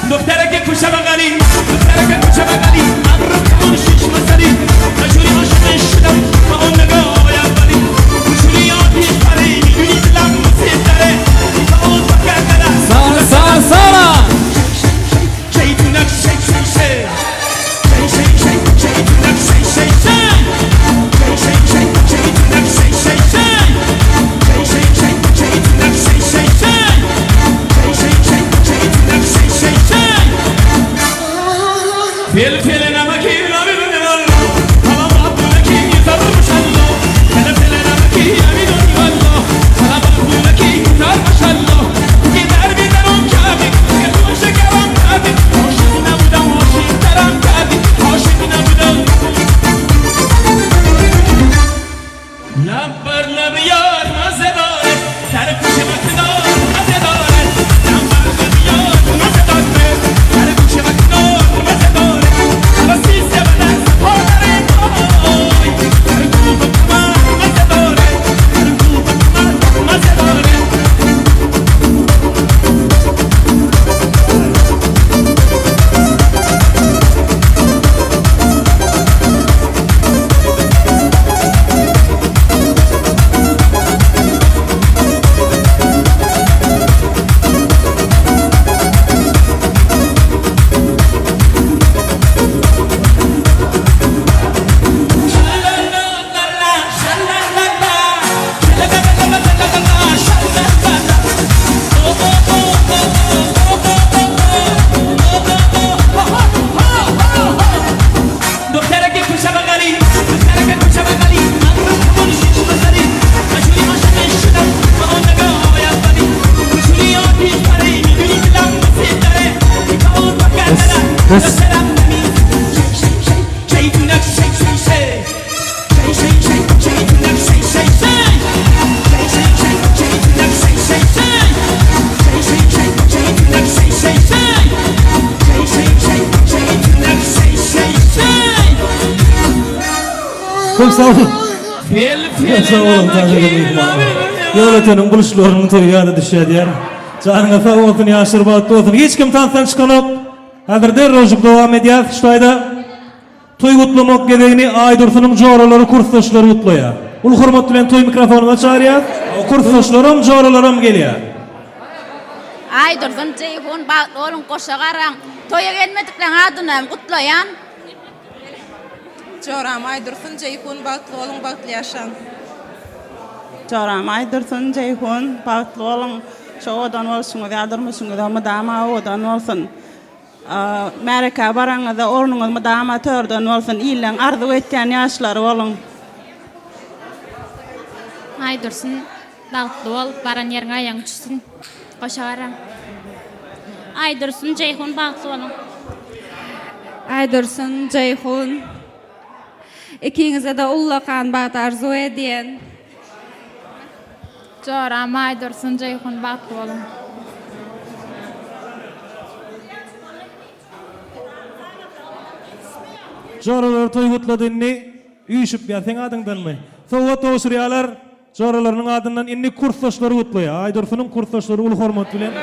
دخترک کوچه بغلی دخترک کوچه بغلی ابرو کمون شیش مسری مجوری عاشق شدم با اون نگاه اولی کوچولی آتیش پری میدونی دلم واسه دره با اون فکر
Sag sag sag.
شیطونک شی شی شی شی شی شی شیطونک شی شی شی شی شی شی شیطونک شی شی شی شی شی شی شیطونک شی شی شی شی شی شی شیطونک شی شی شی فل فل نمکی
Köp sag boluň. Köp sag boluň Täzegül myhmanlar. Ýolöteniň buluşlarynyň toýy ýada düşýär diýýär. Janyňyz sag bolsun, ýaşlar bagtly bolsun. Hiç kim tansdan çykanok. Häzir derrewjik dowam edýäs. Şu taýda toý gutlamak gezegini Aýdursunyň joralary, kursdaşlary gutlaýar. Uly hormat bilen toý mikrofonyna çagyrýas. Kursdaşlaram, joralaram gelýär.
Aýdursun, Jeýhun, bagtly boluň, goşa garaň. Toýa gelmedikleriň adynam gutlaýan.
Joram Aýdursun, Jeýhun, bagtly boluň, bagtly ýaşaň.
Joram Aýdursun, Jeýhun, bagtly boluň, şu owadan bolşuňyz ýaly durmuşyňyzam mydama owadan bolsun. Märekä baraňyzda ornuňyz mydama törden bolsun, illeň arzuw etýän ýaşlary boluň.
Aýdursun, Bagtly bol, baran ýeriňe aýagyň düşsün. Goşa garaň. Aýdursun, Jeýhun bagtly boluň.
Aýdursun, Jeýhun. Ikiňize-de ullakan bagt arzuw edýän.
Joram Aýdursun, Jeýhun bagtly boluň.
Joralar toý gutlady indi üýşüp ýa seň adyňdanmy? Sowgat gowşurýalar. Joralarynyň adyndan indi kursdaşlary gutlaýar. Aýdursunyň kursdaşlary uly hormat bilen.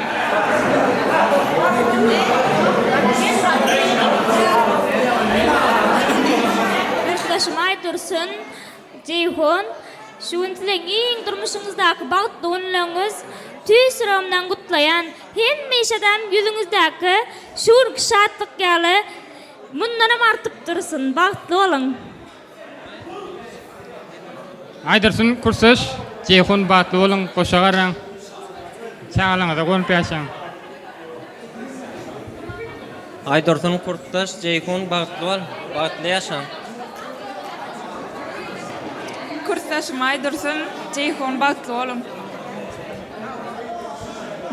Kursdaşym Aýdursun, Jeýhun, şu gün siziň iň durmuşyňyzdaky bagtly günleriňiz. Tüýs ýüregimden gutlaýan. Hemişedem ýüzüňizdäki şu günki şatlyk ýaly mundanam artyp dursun. Bagtly boluň!
Aýdyrsyn kursdaş Jeýhun batly boluň goşa garaň çagalaňyza gonup ýaşaň.
Aýdursun kursdaş Jeýhun bagtly bol bagtly ýaşaň.
Kursdaşym Aýdursun Jeýhun bagtly boluň.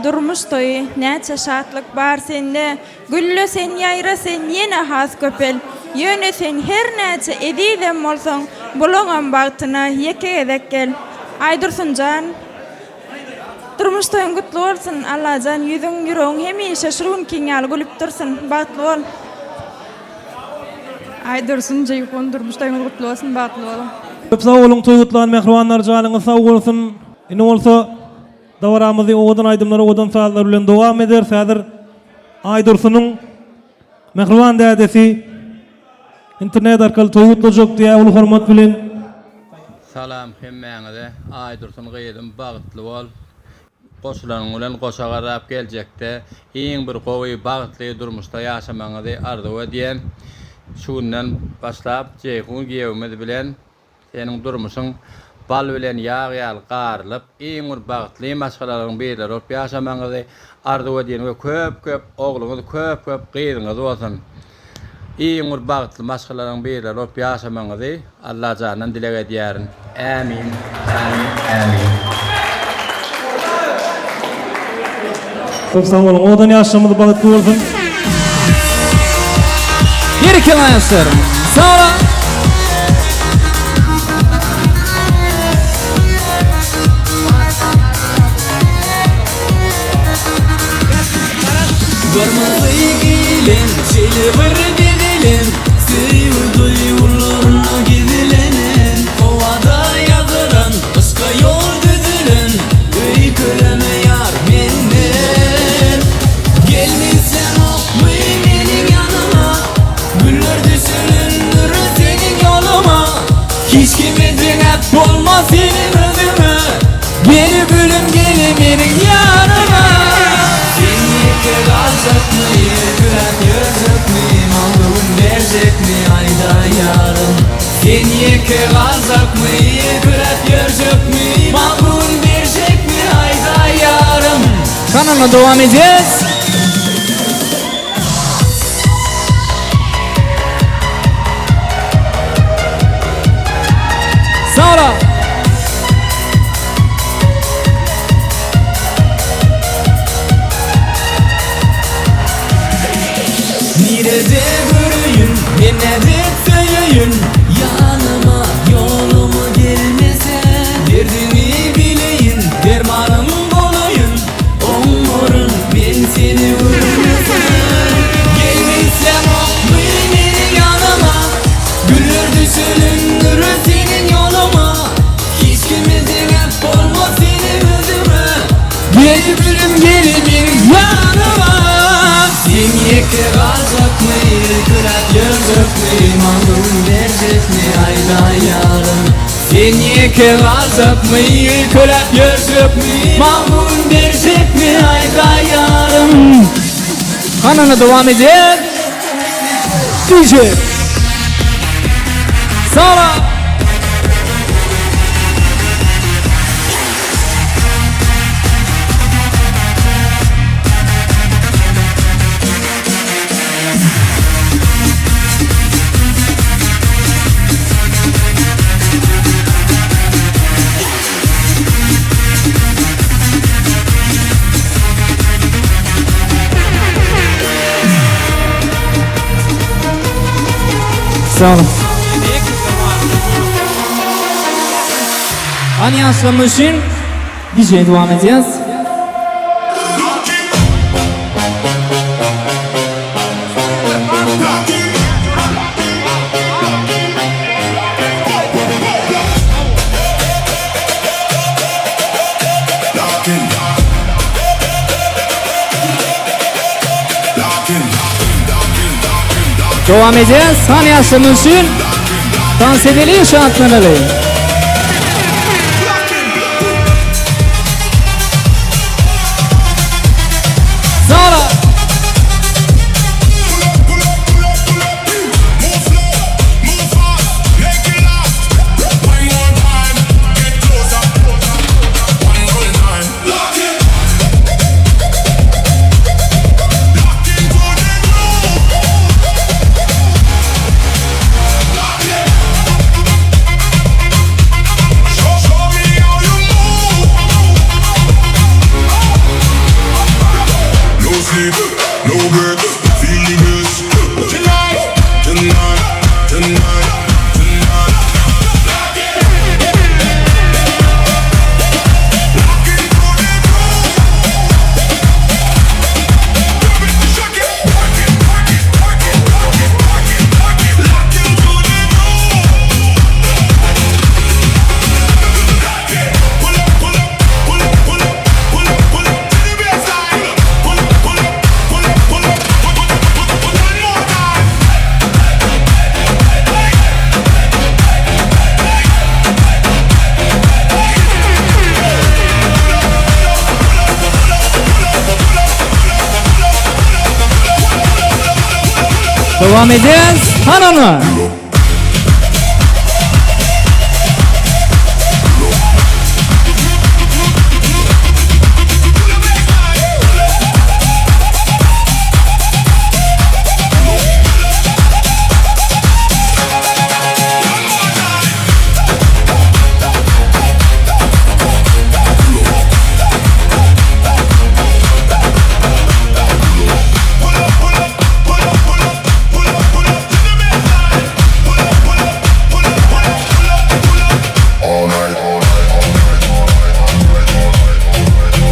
Durmuş toýy näçe şatlyk bar sende Gülle sen ýaýra sen ýene has köpel Ýöne sen her näçe ezizem bolsaň Bulaňam bagtyna ýeke gezek gel Aýdursunjan Durmuş toýuň gutly bolsun Allajan ýüzüň ýüregiň hemişe şul günkiň ýaly gülüp dursun bagtly bol.
Aýdursun Jeýhun durmuş toýuňyz gutly bolsun bagtly boluň.
Köp sag boluň toý gutlan mähribanlar janyňyz sag bolsun. Indi bolsa Dabaramyzy owadan aýdymlar, owadan sazlar bilen dowam ederis. Häzir Aýdursunyň mähriban dädesi internet arkaly toý gutlajak diýýär uly hormat bilen.
Salam hemmäňize Aýdursun gyzym bagtly bol goşulanyň bilen goşa garap geljekde iň bir gowy bagtly durmuşda ýaşamagyňyzy arzuw edýän şu günden başlap Jeýhun giýewimiz bilen Seniň durmuşyň bal bilen ýag ýaly garylyp, iň bir bagtly maşgalalaryň birleri bolup ýaşamagyňyzy arzuw edýän we köp köp ogluňyz köp köp gyzyňyz bolsun. Iň bir bagtly maşgalalaryň birleri bolup ýaşamagyňyzy Allajandan dileg edýärin. Ämin Ämin Ämin.
Köp sag boluň. Owadan ýaşlarymyz bagtly bolsun.
Berekella ýaşlar. Sag boluň.
Gyrmyzy geýlen, şeýle bir bezelen, Söýgi duýgularna gizlenen, Howada ýazylan, yşka ýol düzülen, Öýkeleme ýar menden. Gelmeseňokmy meniň ýanyma, Güller düşelendir seniň ýoluňa, Hiç kime deňäp bolmaz seniň özüňe, Gel gülüm gel meniň ýanyma. Sen ýeke galjakmy, ýeküräp ýörjekmi, Mal-göwün berjekmi aýda ýarym. Sen ýeke galjakmy, ýeküräp ýörjekmi, Mal-göwün berjekmi aýda ýarym.
Kanalda dowam edýäs. Sara.
Nirede göreýin, men nädip söýeýin Ýanyma, ýoluma gelmesen Derdiňi bileýin, dermanyň bolaýyn Oňaryn men seni görmesem Gelmeýsemokmy meniň ýanyma Güller düşelindir seniň ýoluňa Hiç kime deňäp bolmaz seni özüňe Gel gülüm gel meniň ýanyma Sen ýeke galjakmy ýeküläp ýörjekmi Maň göwün berjekmi aýdaý ýarym Sen ýeke galjakmy ýeküläp ýörjekmi Maň göwün berjekmi aýdaý ýarym.
Hanana dowam edýär. DJ. Sala. Sag boluň. Hany ýaşlama üçin DJ dowam edýäs. Dowam edýäs. Hany ýaşlama üçin tans edeliň, şatlanalyň. Sala.
No sleep, no break, feel the bass. Tonight, tonight, tonight, tonight.
Dowam edýäs. Hanana.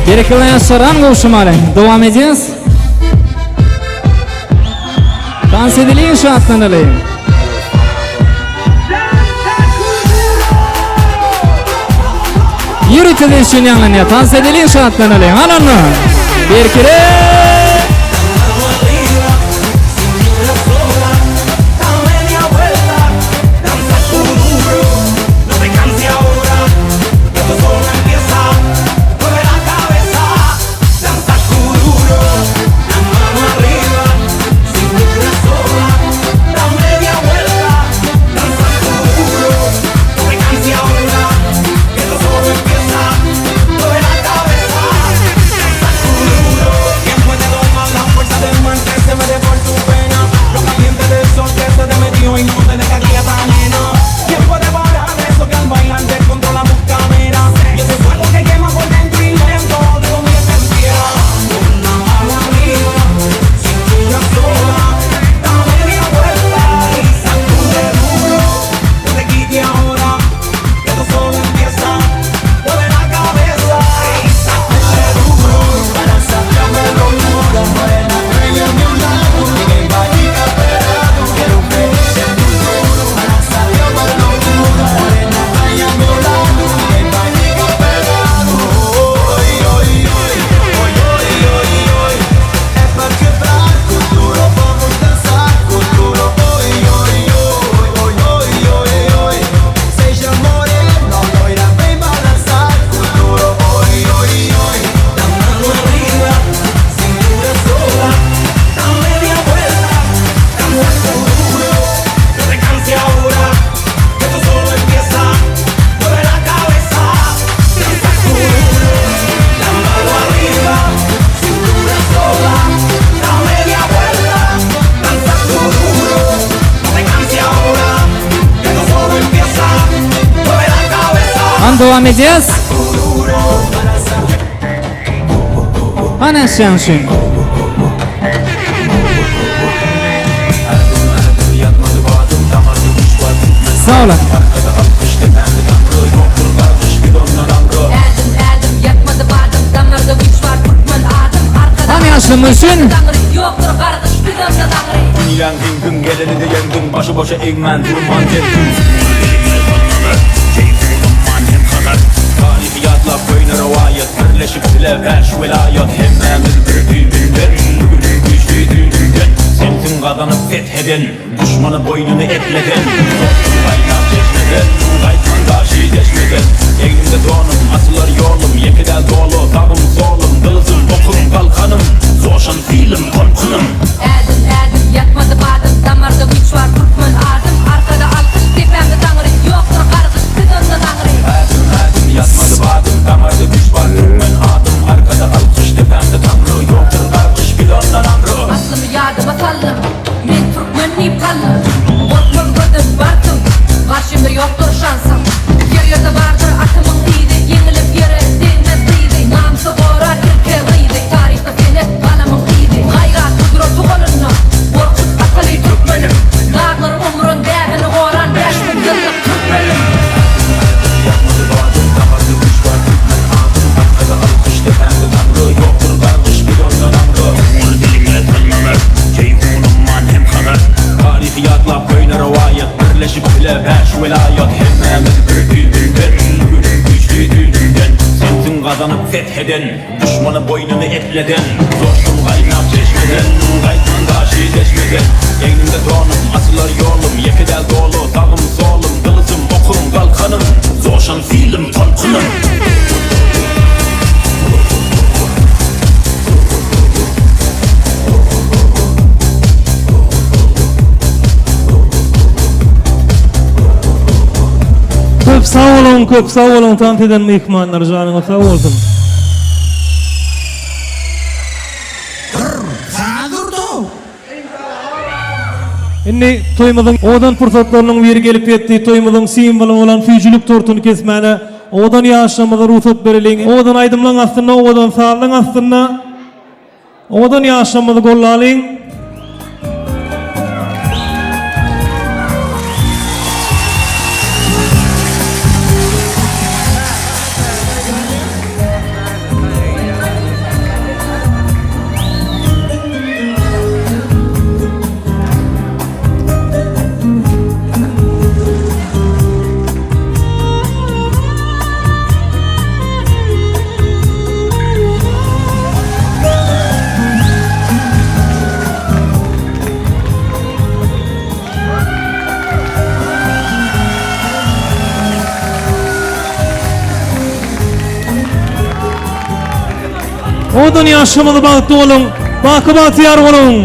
Berekella ýaşlar gowşumaly. Dowam edýäs. Dans edeliň, şatlanalyň. Ýörite üçin ýaňlanýar. Tans edeliň, şatlanalyň. Al onda. Berkire. Hany dowam edýäs. Hany äşýäň üçin. Sag boluň. Hany ýaşlymyz üçin.
Dünýäň heňdiň geleni-de ýeňdiň Başy boşa egmän durman depdiň Taryhy ýatlap köýne rowaýat Birleşip bile bäş welaýat Hemmämiz bir düýbünden Bugünüň güýçli düýnünden Sensiň gazanyp feth eden Duşmana boýnuny epleden Dostum gaýnap çeşmeden Gaýtman daşy deşmeden Egnimde donum, asylar ýolum Ýeke däl doly, sagym, solum Gylyjym, okum, galkanym Joşan silim, tolkunym.
Ädim ädim ýatmady badym Damarda güýç bar türkmen adym Arkada alkyş depämde taňry Ýokdur gargyş biz ondan aňry.
Ädim ädim ýatmady badym Damarda güýç bar türkmen adym Arkada alkyş depämde taňry Ýokdur gargyş biz ondan aňry.
Aslymy ýadyma saldym Men türkmen diýip galdym Gorkmaz gözüm barsyň Garşymda ýokdur şansyň Her ýerde bardyr atymyň yzy Ýeňilip ýere degmez dyzy Namysy gorar erke gyzy Taryhda senet galamyň yzy Gaýrat gudraty golunda Gorkut ataly türkmenim Daglar omran däbini goran 5000 ýyllyk türkmenim.
Ýatmady badym damarda güýç bar türkmen adym Arkada alkyş depämde taňry Ýokdur gargyş biz ondan aňry. Ol diliňe salmalar Jeýhun umman hem Hazar. Taryhy ýatlap köýne rowaýat Birleşip bile bäş welaýat Hemmämiz bir düýbünden Bugünüň güýçli düýnünden Sensiň gazanyp feth eden Duşmana boýnuny epleden Joşdum gaýnap çeşmeden Gaýtman daşy deşmeden Egnimde donum, asylar ýolum Ýeke däl doly, sagym, solum Gylyjym, okum, galkanym Joşan silim, tolkunym.
Köp sag boluň, köp sag boluň tans eden myhmanlar janyňyz sag bolsun. Indi toýumyzyň owadan pursatlarynyň biri gelip ýetdi. Toýumyzyň simwoly bolan süýjülik tortuny kesmäne owadan ýaşlarymyza rugsat bereliň. Owadan aýdymlaryň astynda, owadan sazlaryň astynda Owadan ýaşlarymyzy gollalyň. Owadan ýaşamaly bagtly boluň, baky bagtyýar boluň.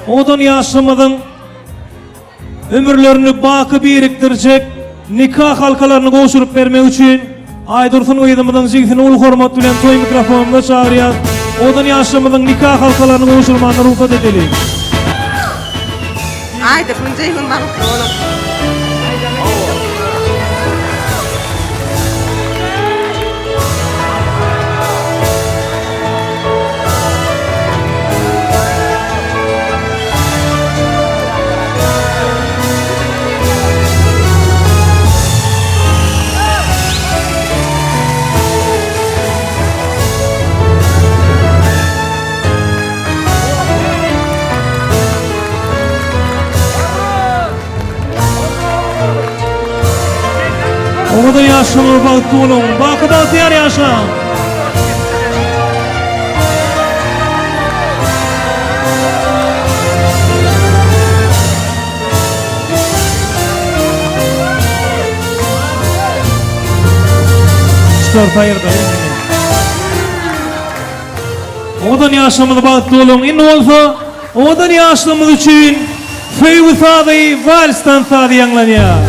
Owadan ýaşlymyzyň Ömürlerini baky birikdirjek nika halkalaryny gowşuryp bermek üçin Aýdursun gyzymyzyň jigisini uly hormat bilen toý mikrofonymyza çagyrýas. Owadan ýaşlarymyzyň nika halkalaryny gowşurmagyna rugsat edeliň.
Aýdursun Jeýhun bagtly boluň.
Owadan ýaşlygyňyz bagtly boluň. Baky bagtyýar ýaşaň. Şu torty aýyrdaly indi. Owadan ýaşlygymyz bagtly boluň. Indi bolsa owadan ýaşlygymyz üçin söýgi sazy, wals tans sazy ýaňlanýar.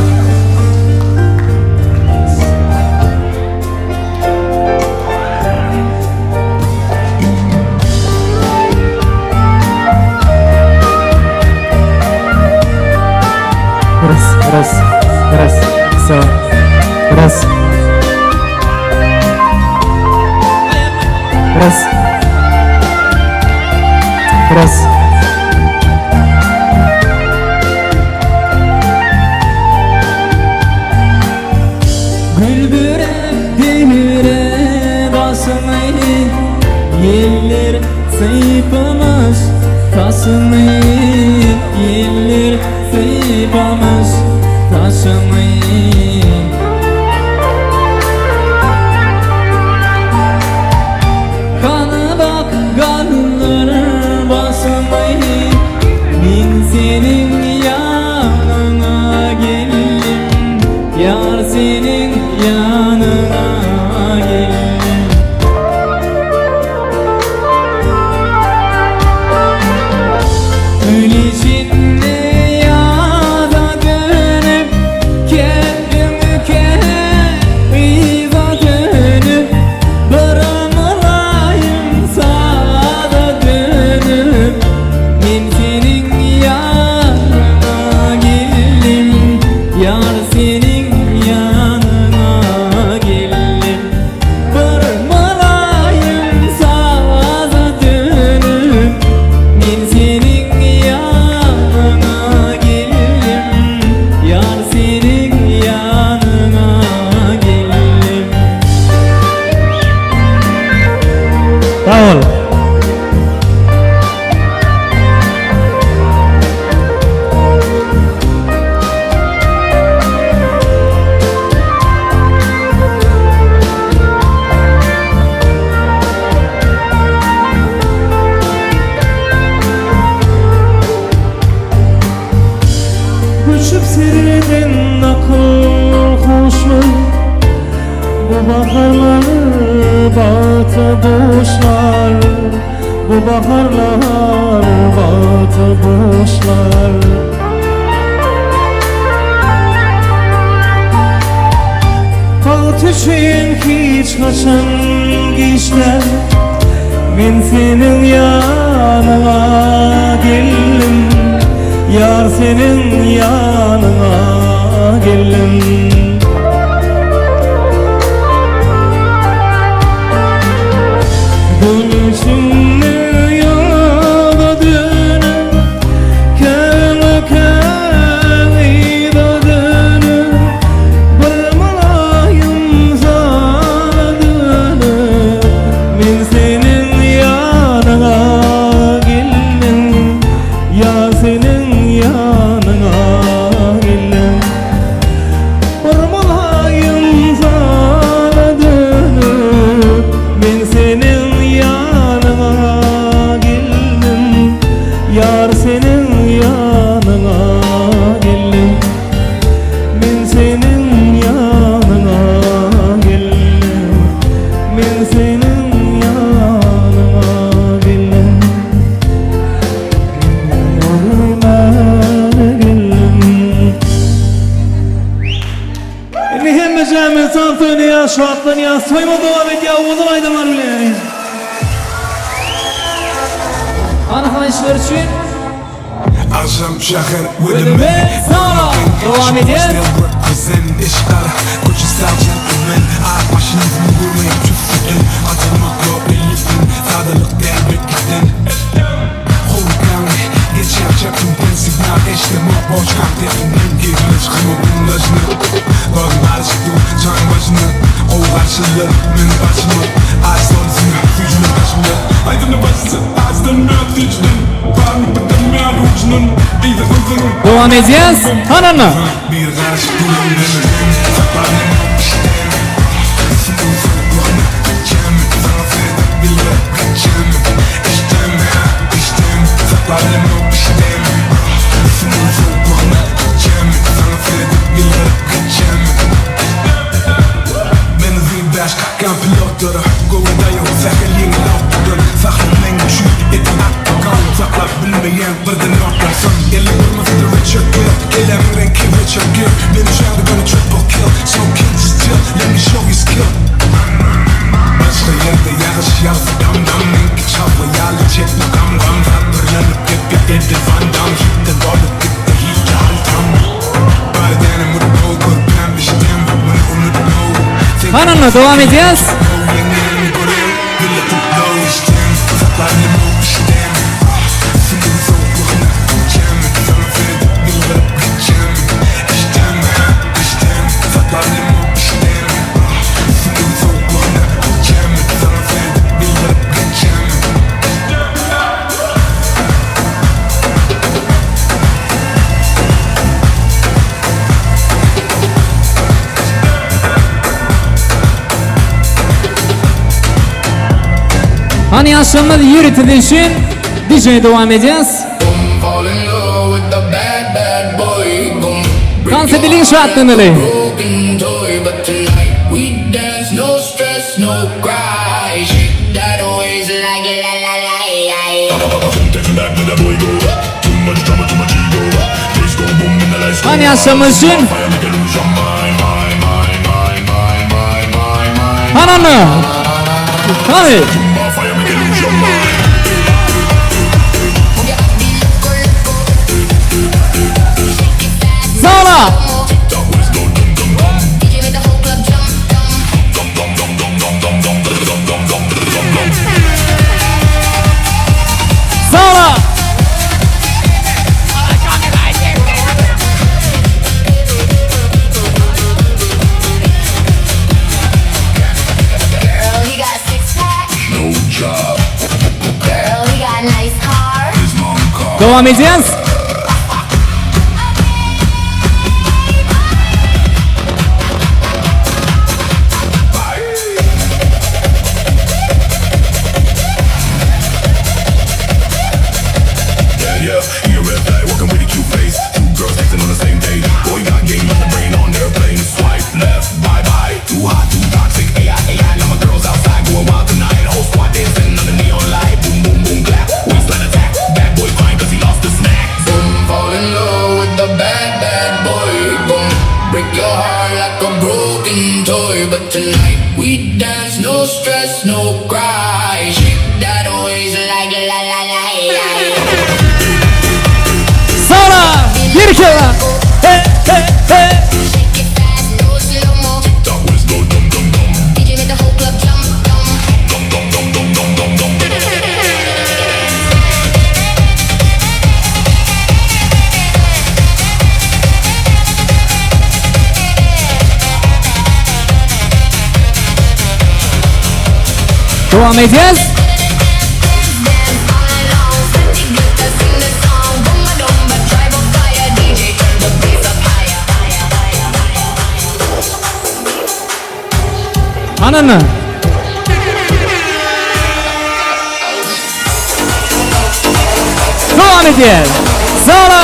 Raz, raz, raz, so, raz. Raz. Raz.
Gül bürep demire başyny Ýeller sypamyş saçyny Ýeller sypamyş saçyny. Hany bak galdyr başymy Men seniň ýanyňa geldim Ýar seniň ýanyňa geldim. Gül içinde ýaza dönüp Käbimkä yza dönüp Bir mylaýym saza dönüp Men seniň ýanyňa geldim Ýar seniň ýanyňa geldim Bir mylaýym saza dönüp Men seniň ýanyňa geldim Ýar seniň ýanyňa geldim.
Sag bol. Göçüp serden akyl huşlar Bu baharlar bagta buşlar Bu baharlar bagta buşlar Bagt üçin hiç haçan giç däl Men seniň ýanyňa geldim Ýar seniň ýanyňa geldim. Gül içinde ýaza döner Käňe käň yza döner Bir mylaýym saza döner Men seniň ýanyňa geldim Ýar seniň ýanyňa geldim Bir mylaýym saza dönüp Men seniň ýanyňa geldim Ýar seniň ýanyňa geldim Men seniň ýanyňa geldim Men seniň ýanyňa geldim Görmäne geldim. Indi hemme jamy tans oýnaýar, şatlanýar, toýumyz dowam edýär owadan aýdymlar bilen.
Hany haýyşlar üçin.
Agşam şäher
Ölüme sara dowam edýär. Dowam edýäs. Hany onda.
Bilemok işdämi Üstümiň sowuklygyna gitjekmi Saňa seredip ýylgyryp gitjekmi Men uzyn bäş kakýan pilotlara Göwre daýaw sähel ýeňil otludan Sahna meň üçin edil oktagon Saklap bilmeýän birden otlansam Eli bolmasa-da Richard Gill Kellämiň reňki Richard Gere Meni çagyrdy göni triple kill So kill just chill let me show you skill Başga ýerde ýagyş ýagsa dam-dam Meňki çabga ýaly çekme gam-gam Sabyrlanyp gepýär edil Van Damme Hitden dolup gitdi hiç haltam Bar dänim mutlu Körpäm işdäm muny unutma Sen
Hananda dowam edýäs. Hany ýaşlarymyz ýörite üçin DJ dowam edýäs. Tans edeliň şatlanaly. Hany ýaşlarymyz üçin. Hany onda. Hany. Zala. Zala.
Girl, he got six pack.
No job.
Girl, he got nice car.
His mom car.
Dowam edýäs.
Yeah, yeah, he a red flag, walking with a cute face. Two girls texting on the same day. Boy got game, got the brain on airplane. Swipe left, bye bye. Too hot, too toxic. AI, AI. Now my girls outside going wild tonight. Whole squad dancing under neon light. Boom, boom, boom, clap. Waistline attack. Bad boy crying 'cause he lost the snack.
Boom, fall in love with the bad, bad boy. Boom, break your heart like a broken toy. But tonight we dance, no stress, no cry. Shake that waist like la la la.
Zala. Bir kere. Hey hey hey.
DJ make the whole club jump, jump.
Dowam edýäs. Hananda. Dowam edýäs. Zala.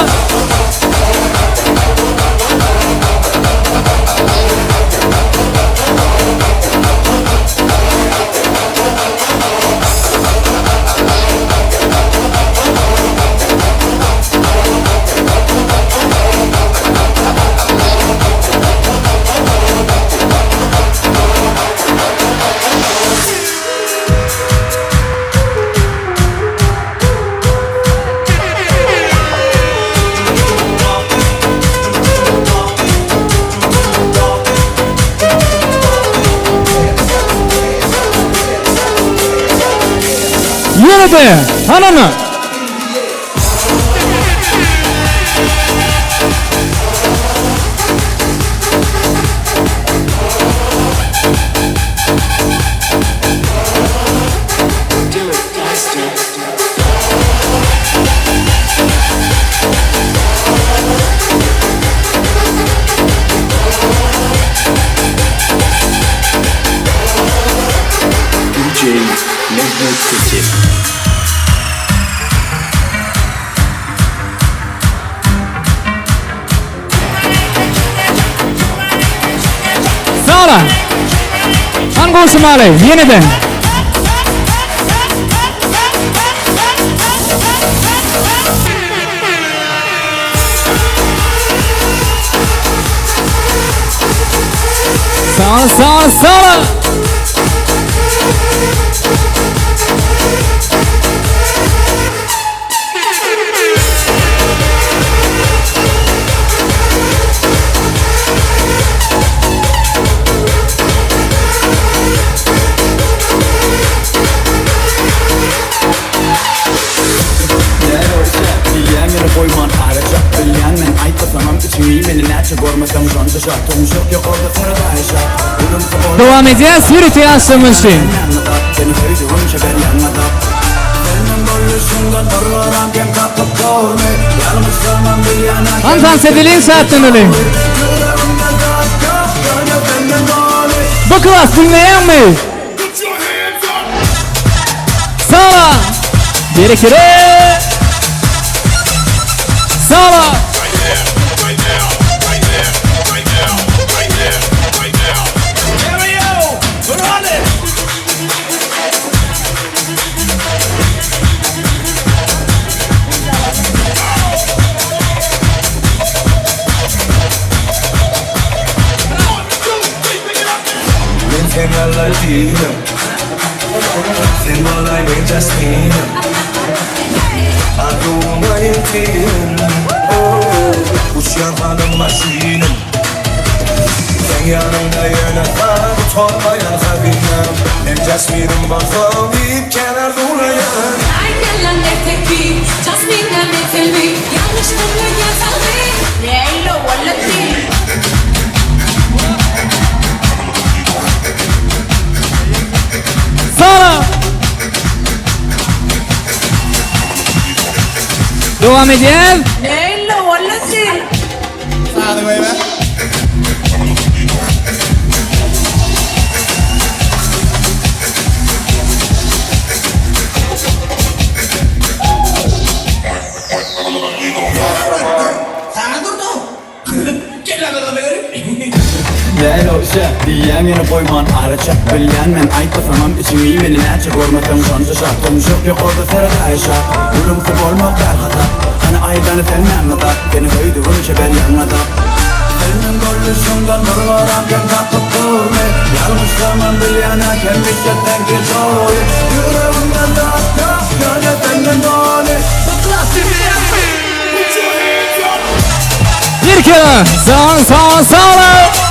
Ýene-de hananda.
DJ Mehmet Tekin.
Sala. Han gowşumaly ýene-de. Sala, sala, sala.
Diýýän ýere goýman araçak Bilýän men aýtmasamam içiňi Meni näçe görmeseň şonça şat Tumşuk ýokarda syradaýşa Gülümsi bol
Dowam edýäs ýörite ýaşlarymyz üçin.
Seni söýdügimçe berýän azap Senden boluşuňdan bir gram kem tapyp bormy Ýalňyşsamam bilýän
Han tans edeliň şatlanalyň.
Ýüregimde zat ýok ýöne senden doly
Bu klas diňleýäňmi? Sala! Berekere! Sala!
Men seň Aladinim Sen bolaý meň Jasminim Arzuwyňa ýeteýin Oh, Uçýan hanym maşynym Seň ýanyňda ýöne saz Gutarmaýan hazynam Meň Jasminim bolsaň diýip kän arzuwlaýan
Aýdýanlaň erteki, Jasminden meselmi, Ýalňyşdym öýdýän salgy. Nähili wallaki.
Sala! Dowam edýäs.
Nähili wallaki.
Sazy goýber.
Näl o işe diýýän ýene goýman araçak Bilýän men aýtmasamam içiňi meni näçe görmeseň şonça şat Tumşuk ýokarda seret aýşa Gülümsi bolmak däl hata Hany aýdany sen näme zat Seni söýdügimçe berýän azap Senden boluşuňdan bir gram kem tapyp durmy Ýalňyşsamam bilýän-ä hemişe seňki doly Ýüregimde zat ýok ýöne senden doly
Bir kere sağ sağ sağ.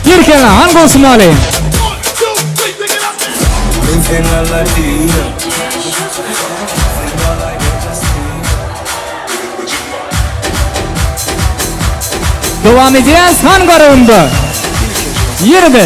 Bir kere han olsun Ali.
Men seň Aladinim Sen bolaý meň Jasminim
Dowam edýäs han garagynda. Ýene-de.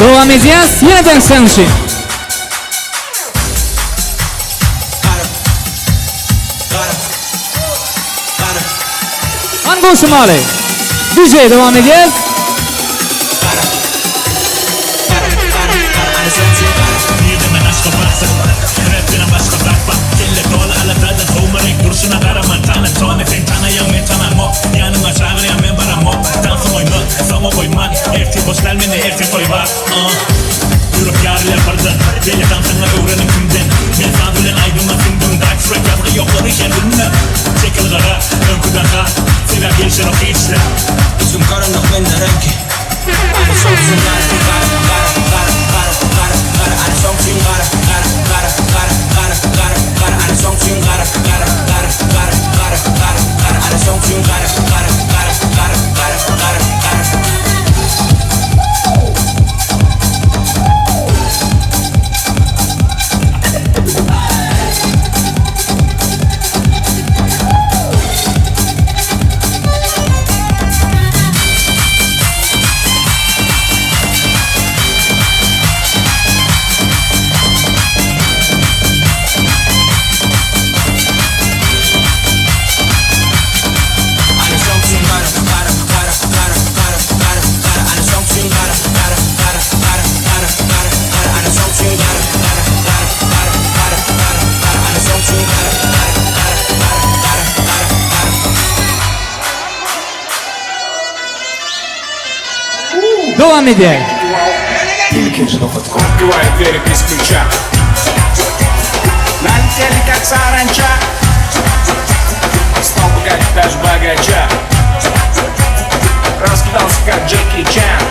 Dowam edýäs ýene-de seň üçin. Hany goşulmaly. DJ dowam edýäs. Dowam edýär.
Ilkinji nokat Открывает двери без ключа Налетели как саранча Стал богат даже богача Раскидался как Джеки Чан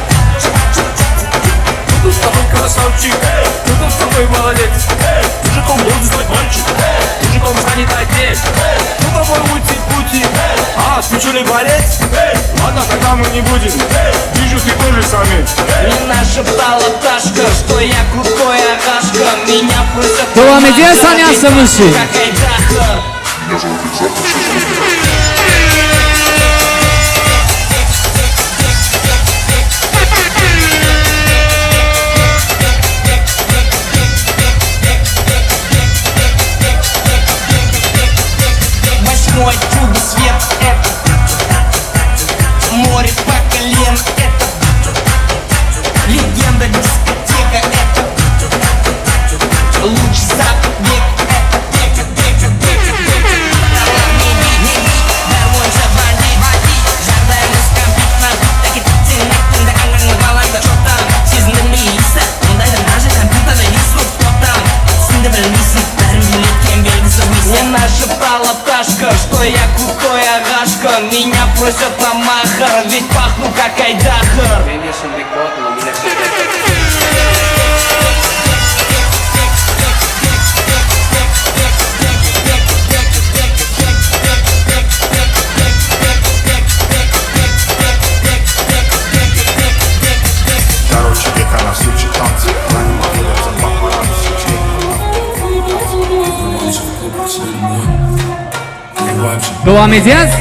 Буду с тобой красавчик, буду с тобой молодец Мужиком буду стать мальчик, мужиком станет отец Ну тобой ути-пути, а, скучали борец?
Ладно, тогда мы не будем Вижу, ты тоже самец
Мне нашептала пташка, что я крутой агашка Меня просят
Dowam edýäs hany ýaşlamışy.
как Айдаха
Восьмой кругосвет это Море по колено это Легенда дискотека это Луч запад век это века века века века
Мне нашептала пташка, что я крутой агашка Меня просят на махар, ведь пахну как Айдахар
Короче, века нас учит танцы Появятся папарацци
Dowam edýäs.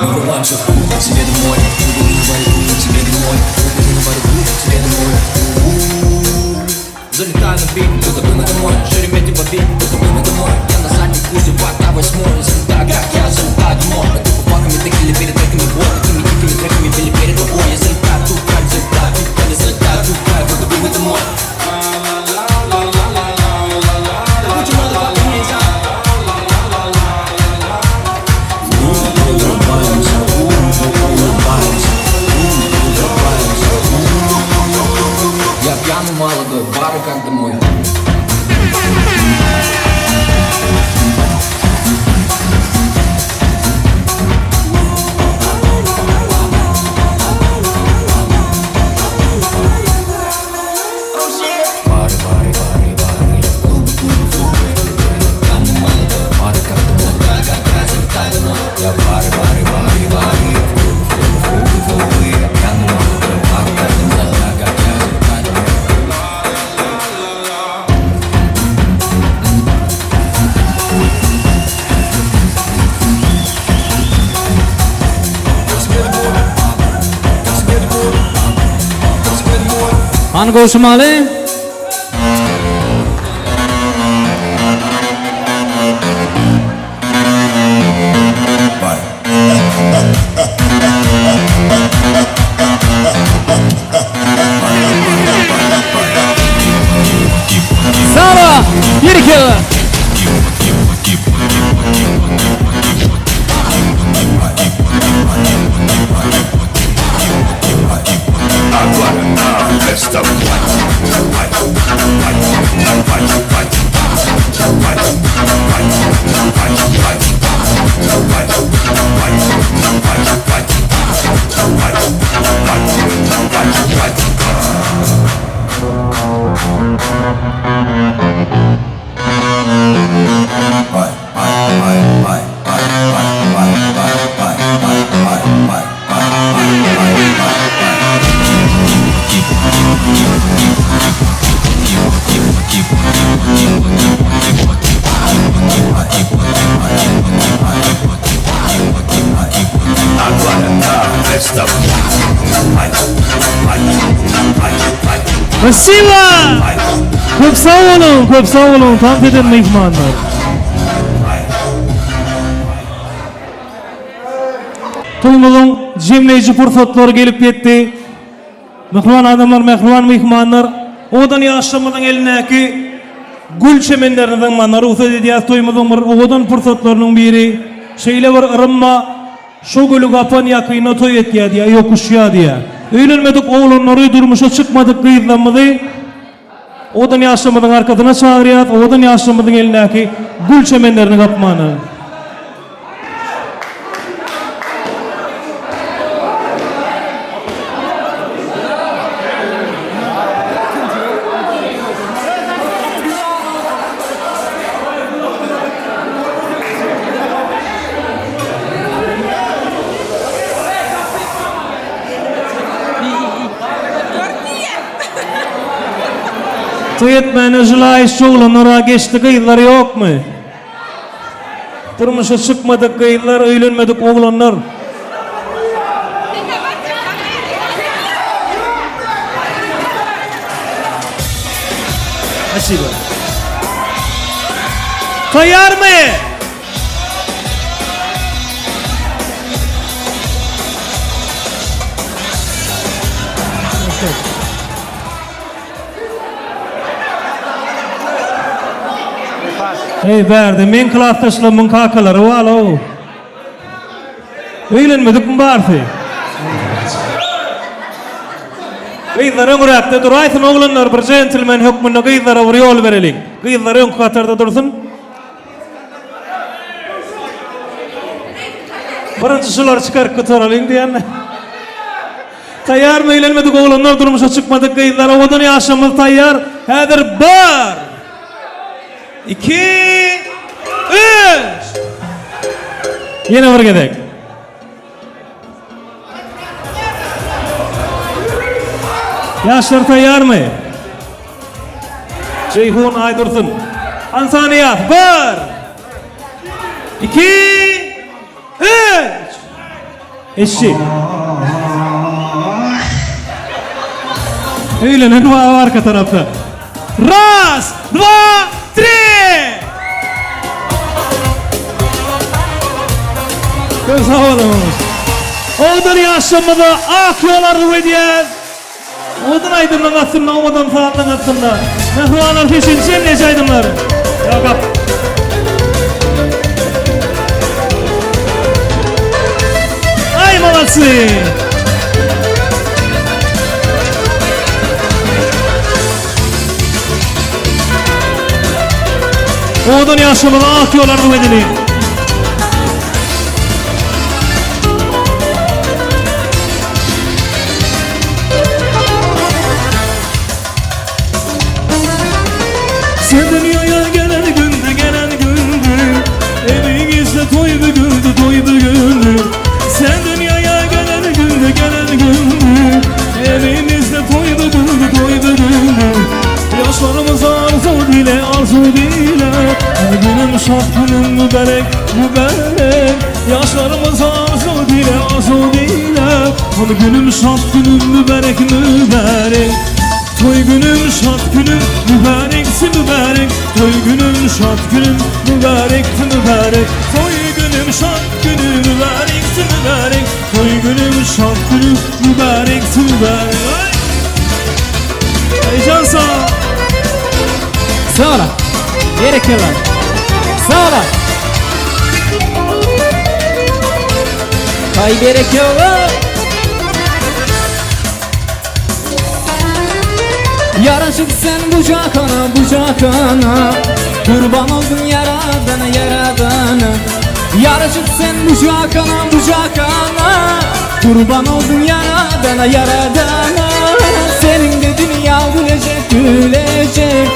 Врываемся в клуб, себе домой Себе домой, себе домой Залетаю на бит, будто бы мы домой Шереметьево бит, будто бы мы домой Я на заднем курсе, вата восьмой Залетаю, как я залетаю домой А ты по факам такими перед треками бой Такими дикими треками били перед тобой Я залетаю, тут кайф, залетаю, тут я залетаю, тут кайф, будто бы мы домой Я пьяный молодой, бары как домой.
Hany gowşamaly. Sara, bir iki.
Spasiba! Köp sag boluň, köp sag boluň, tans eden myhmanlar. Toýumyzyň jemleýji pursatlary gelip ýetdi. Mähriban adamlar, mähriban myhmanlar, owadan ýaşlarymyzyň elindäki gül çemenlerini zyňmagyna rugsat edýäris. Toýumyzyň bir owadan pursatlarynyň biri. Şeýle bir yrym-a, şo güli gapan ýakynda toý etýär diýýär, ýokuşýar diýýär. Öýlenmedik oglanlary, durmuşa çykmadyk gyzlarymyzy Owadan ýaşlarymyzyň arkasyna çagyrýas, owadan ýaşlarymyzyň elindäki gül çemenlerini gapmana. Toý etmäne želaýyşçy oglanlara geçdi gyzlar ýokmy? Durmuşa çykmadyk gyzlar, öýlenmedik oglanlar. Spasibo. Taýýarmy? Eý bärde meň klasdaşlarymyň kakalary bar-ow. Öýlenmedikmi barsy? Gyzlar öňräkde duraýsyn oglanlar bir jentlmen hökmünde gyzlara bir ýol bereliň. Gyzlar öňki hatarda dursun. Birinji şulary çykaryp gutaralyň diýen. Taýýarmy öýlenmedik oglanlar durmuşa çykmadyk gyzlar owadan ýaşlarymyz taýýar. Häzir bir, iki, üç. Ýene bir gezek. Ýaşlar taýýarmy? Jeýhun Aýdursun. Hany sanaýas? Bir, iki, üç. Eşek. Öýlenen bar arka tarapda. Raz, dva, tri! Köp sag boluň. Owadan ýaşlarymyza ak ýol arzuw edýäs. Owadan aýdymlaryň astynda, owadan sazlaryň astynda. Mähribanlar seçilişi jemleýji aýdymlar. Ýa gap. Aý molodцы! Owadan ýaşlarymyza ak ýol arzuw edeliň. Sen dünýaya gelen günde gelen günde Evinizde toý bugündü toý bugündü Sen dünýaya gelen günde gelen günde Evimizde toý bugündü toý bugündü Yaşlarımız arzu dile arzu dile Günüm şah günüm mübarek mübarek Yaşlarımız arzu dile arzu dile Günüm şah günüm mübarek mübarek. Toý günüm şat günüm mübäreksi mübärek Toý günüm şat günüm mübäreksi mübärek Toý günüm şat günüm mübäreksi mübärek Toý günüm şat günüm mübäreksi mübärek Ay! Heyecan sağ.
Sağ ol. Berekella. Sağ ol. Hay berekella. Yaraşık sen bu cakana bu cakana Kurban oldun yaradana yaradana Yaraşık sen bu cakana bu cakana Kurban oldun yaradana yaradana Senin de dünya gülecek gülecek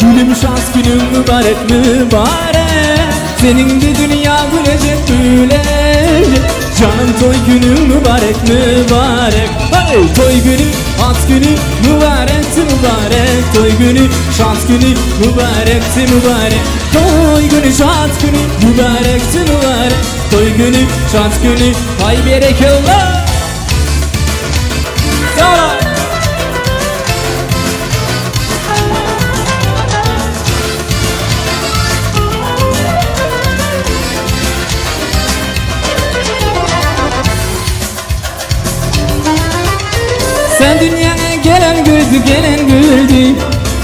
Gülüm şans günün mübarek mübarek Senin de dünya gülecek gülecek Canım toy günün mübarek mübarek Hey! Toy günü at günü mübarek mübarek Toy günü şans günü mübarek mübarek Toy günü şans günü mübarek mübarek Toy günü şans günü hay berekallah Sağ ol. Sen dünyaya gelen güldü gelen güldü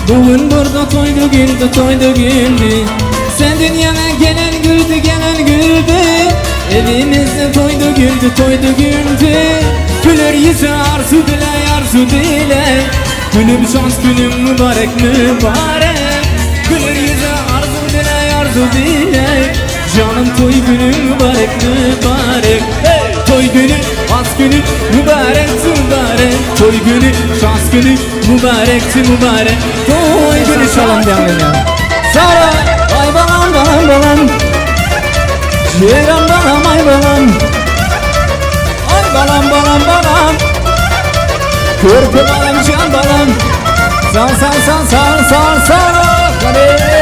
Bugün burada toydu güldü toydu güldü Sen dünyaya gelen güldü gelen güldü Evimizde toydu güldü toydu güldü Güler yüzü arzu dile arzu dile Günüm şans günüm mübarek mübarek Güler yüzü arzu dile arzu dile Canım toy günüm mübarek mübarek Hey! Toy günü, az günü, mübarek mübarek Toy günü, şans günü, mübarek mübarek Toy günü şalan diyen Sara, ay balam balam balam Ceyran balam ay balam Ay balam balam balam Körpe balam can balam Sal sal sal sal sal sal Hadi.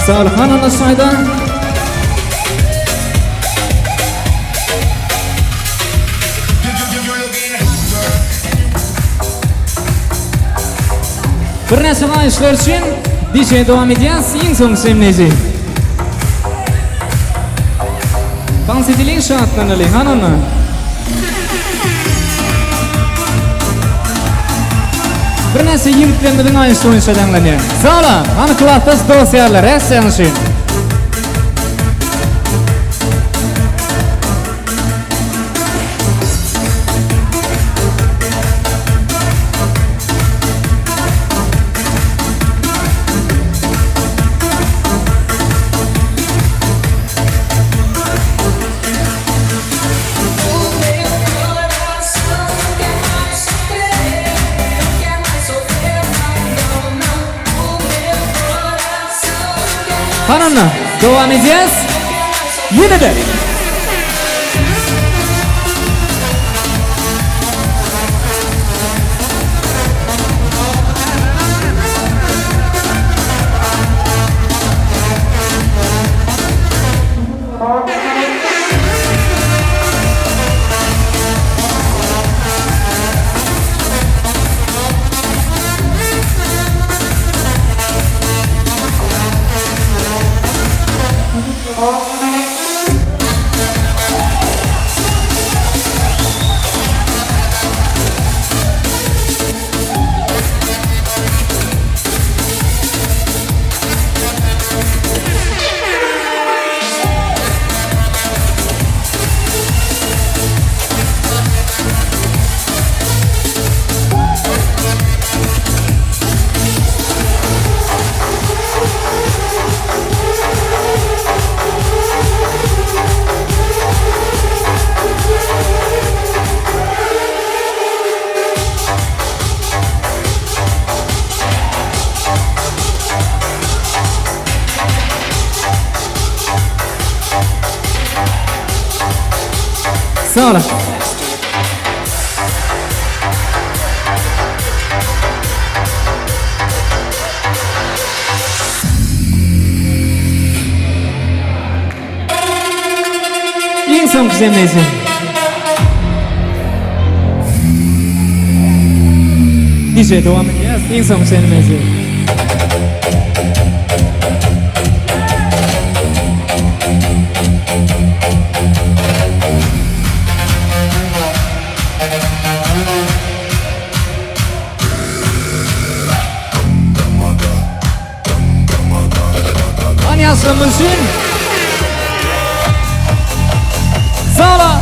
Sağ ol Hanan aşağıda. Birnäçe haýyşlar üçin DJ dowam edýär. Iň soňky jemleýji. Tans edeliň, şatlanalyň. Hany onda. Birnäçe ýigitlerimiziň aýyşy boýunça jaňlanýar. Sag boluň. Hany klasdaş dost-ýarlar, äşgär üçin. Hany onda, dowam edýäs. Ýene-de. Sag boluň. soňky jemleýji. DJ dowam edýäs. Iň soňky jemleýji. Hany ýaşlarymyz üçin. Sala.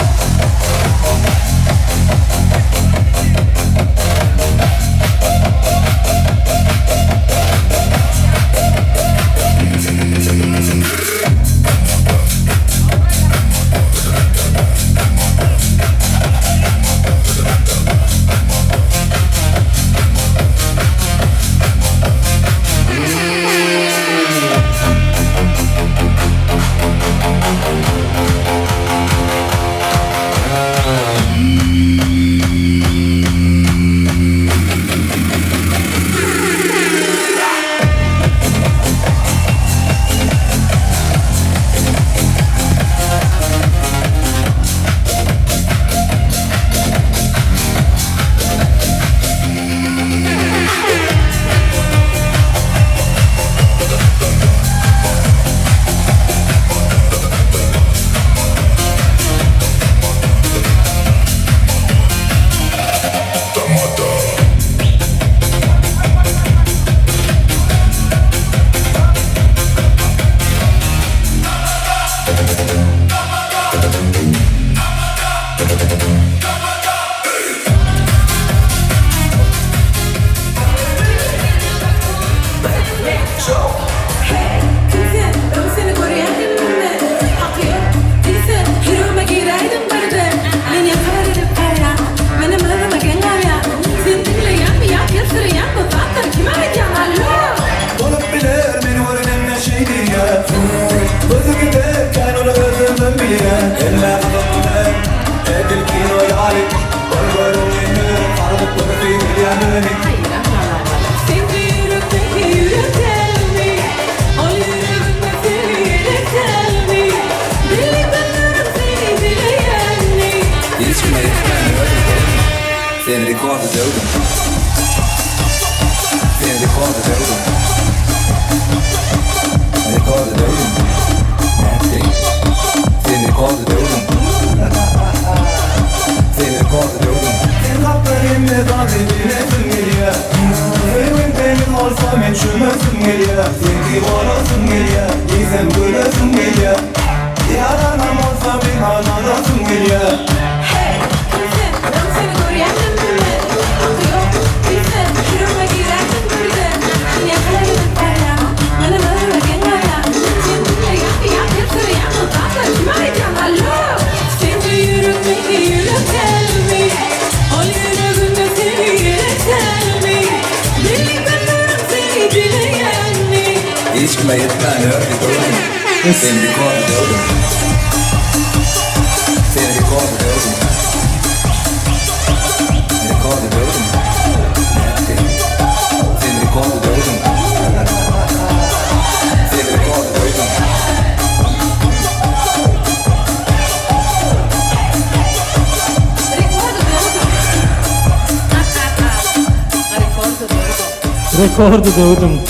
Rekordy döwdüm.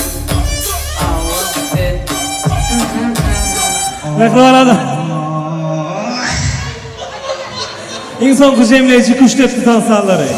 Mähriban adam. Iň soňky jemleýji küştdepdi tansanlary.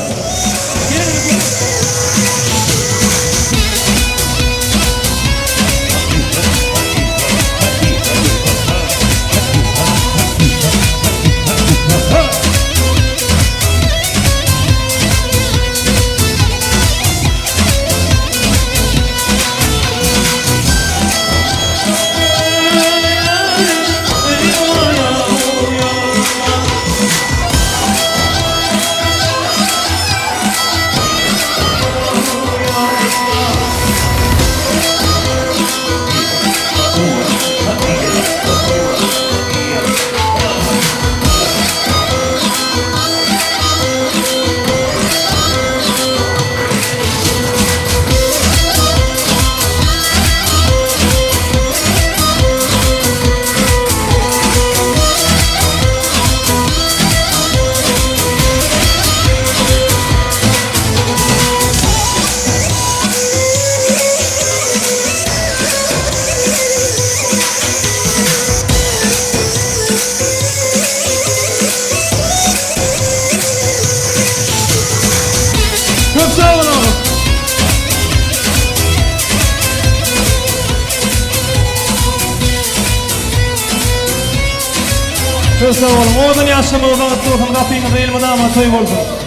Köp sag boluň. Owadan ýaşamagy bagtly bolsun, gapyňyzda elmydama toý bolsun.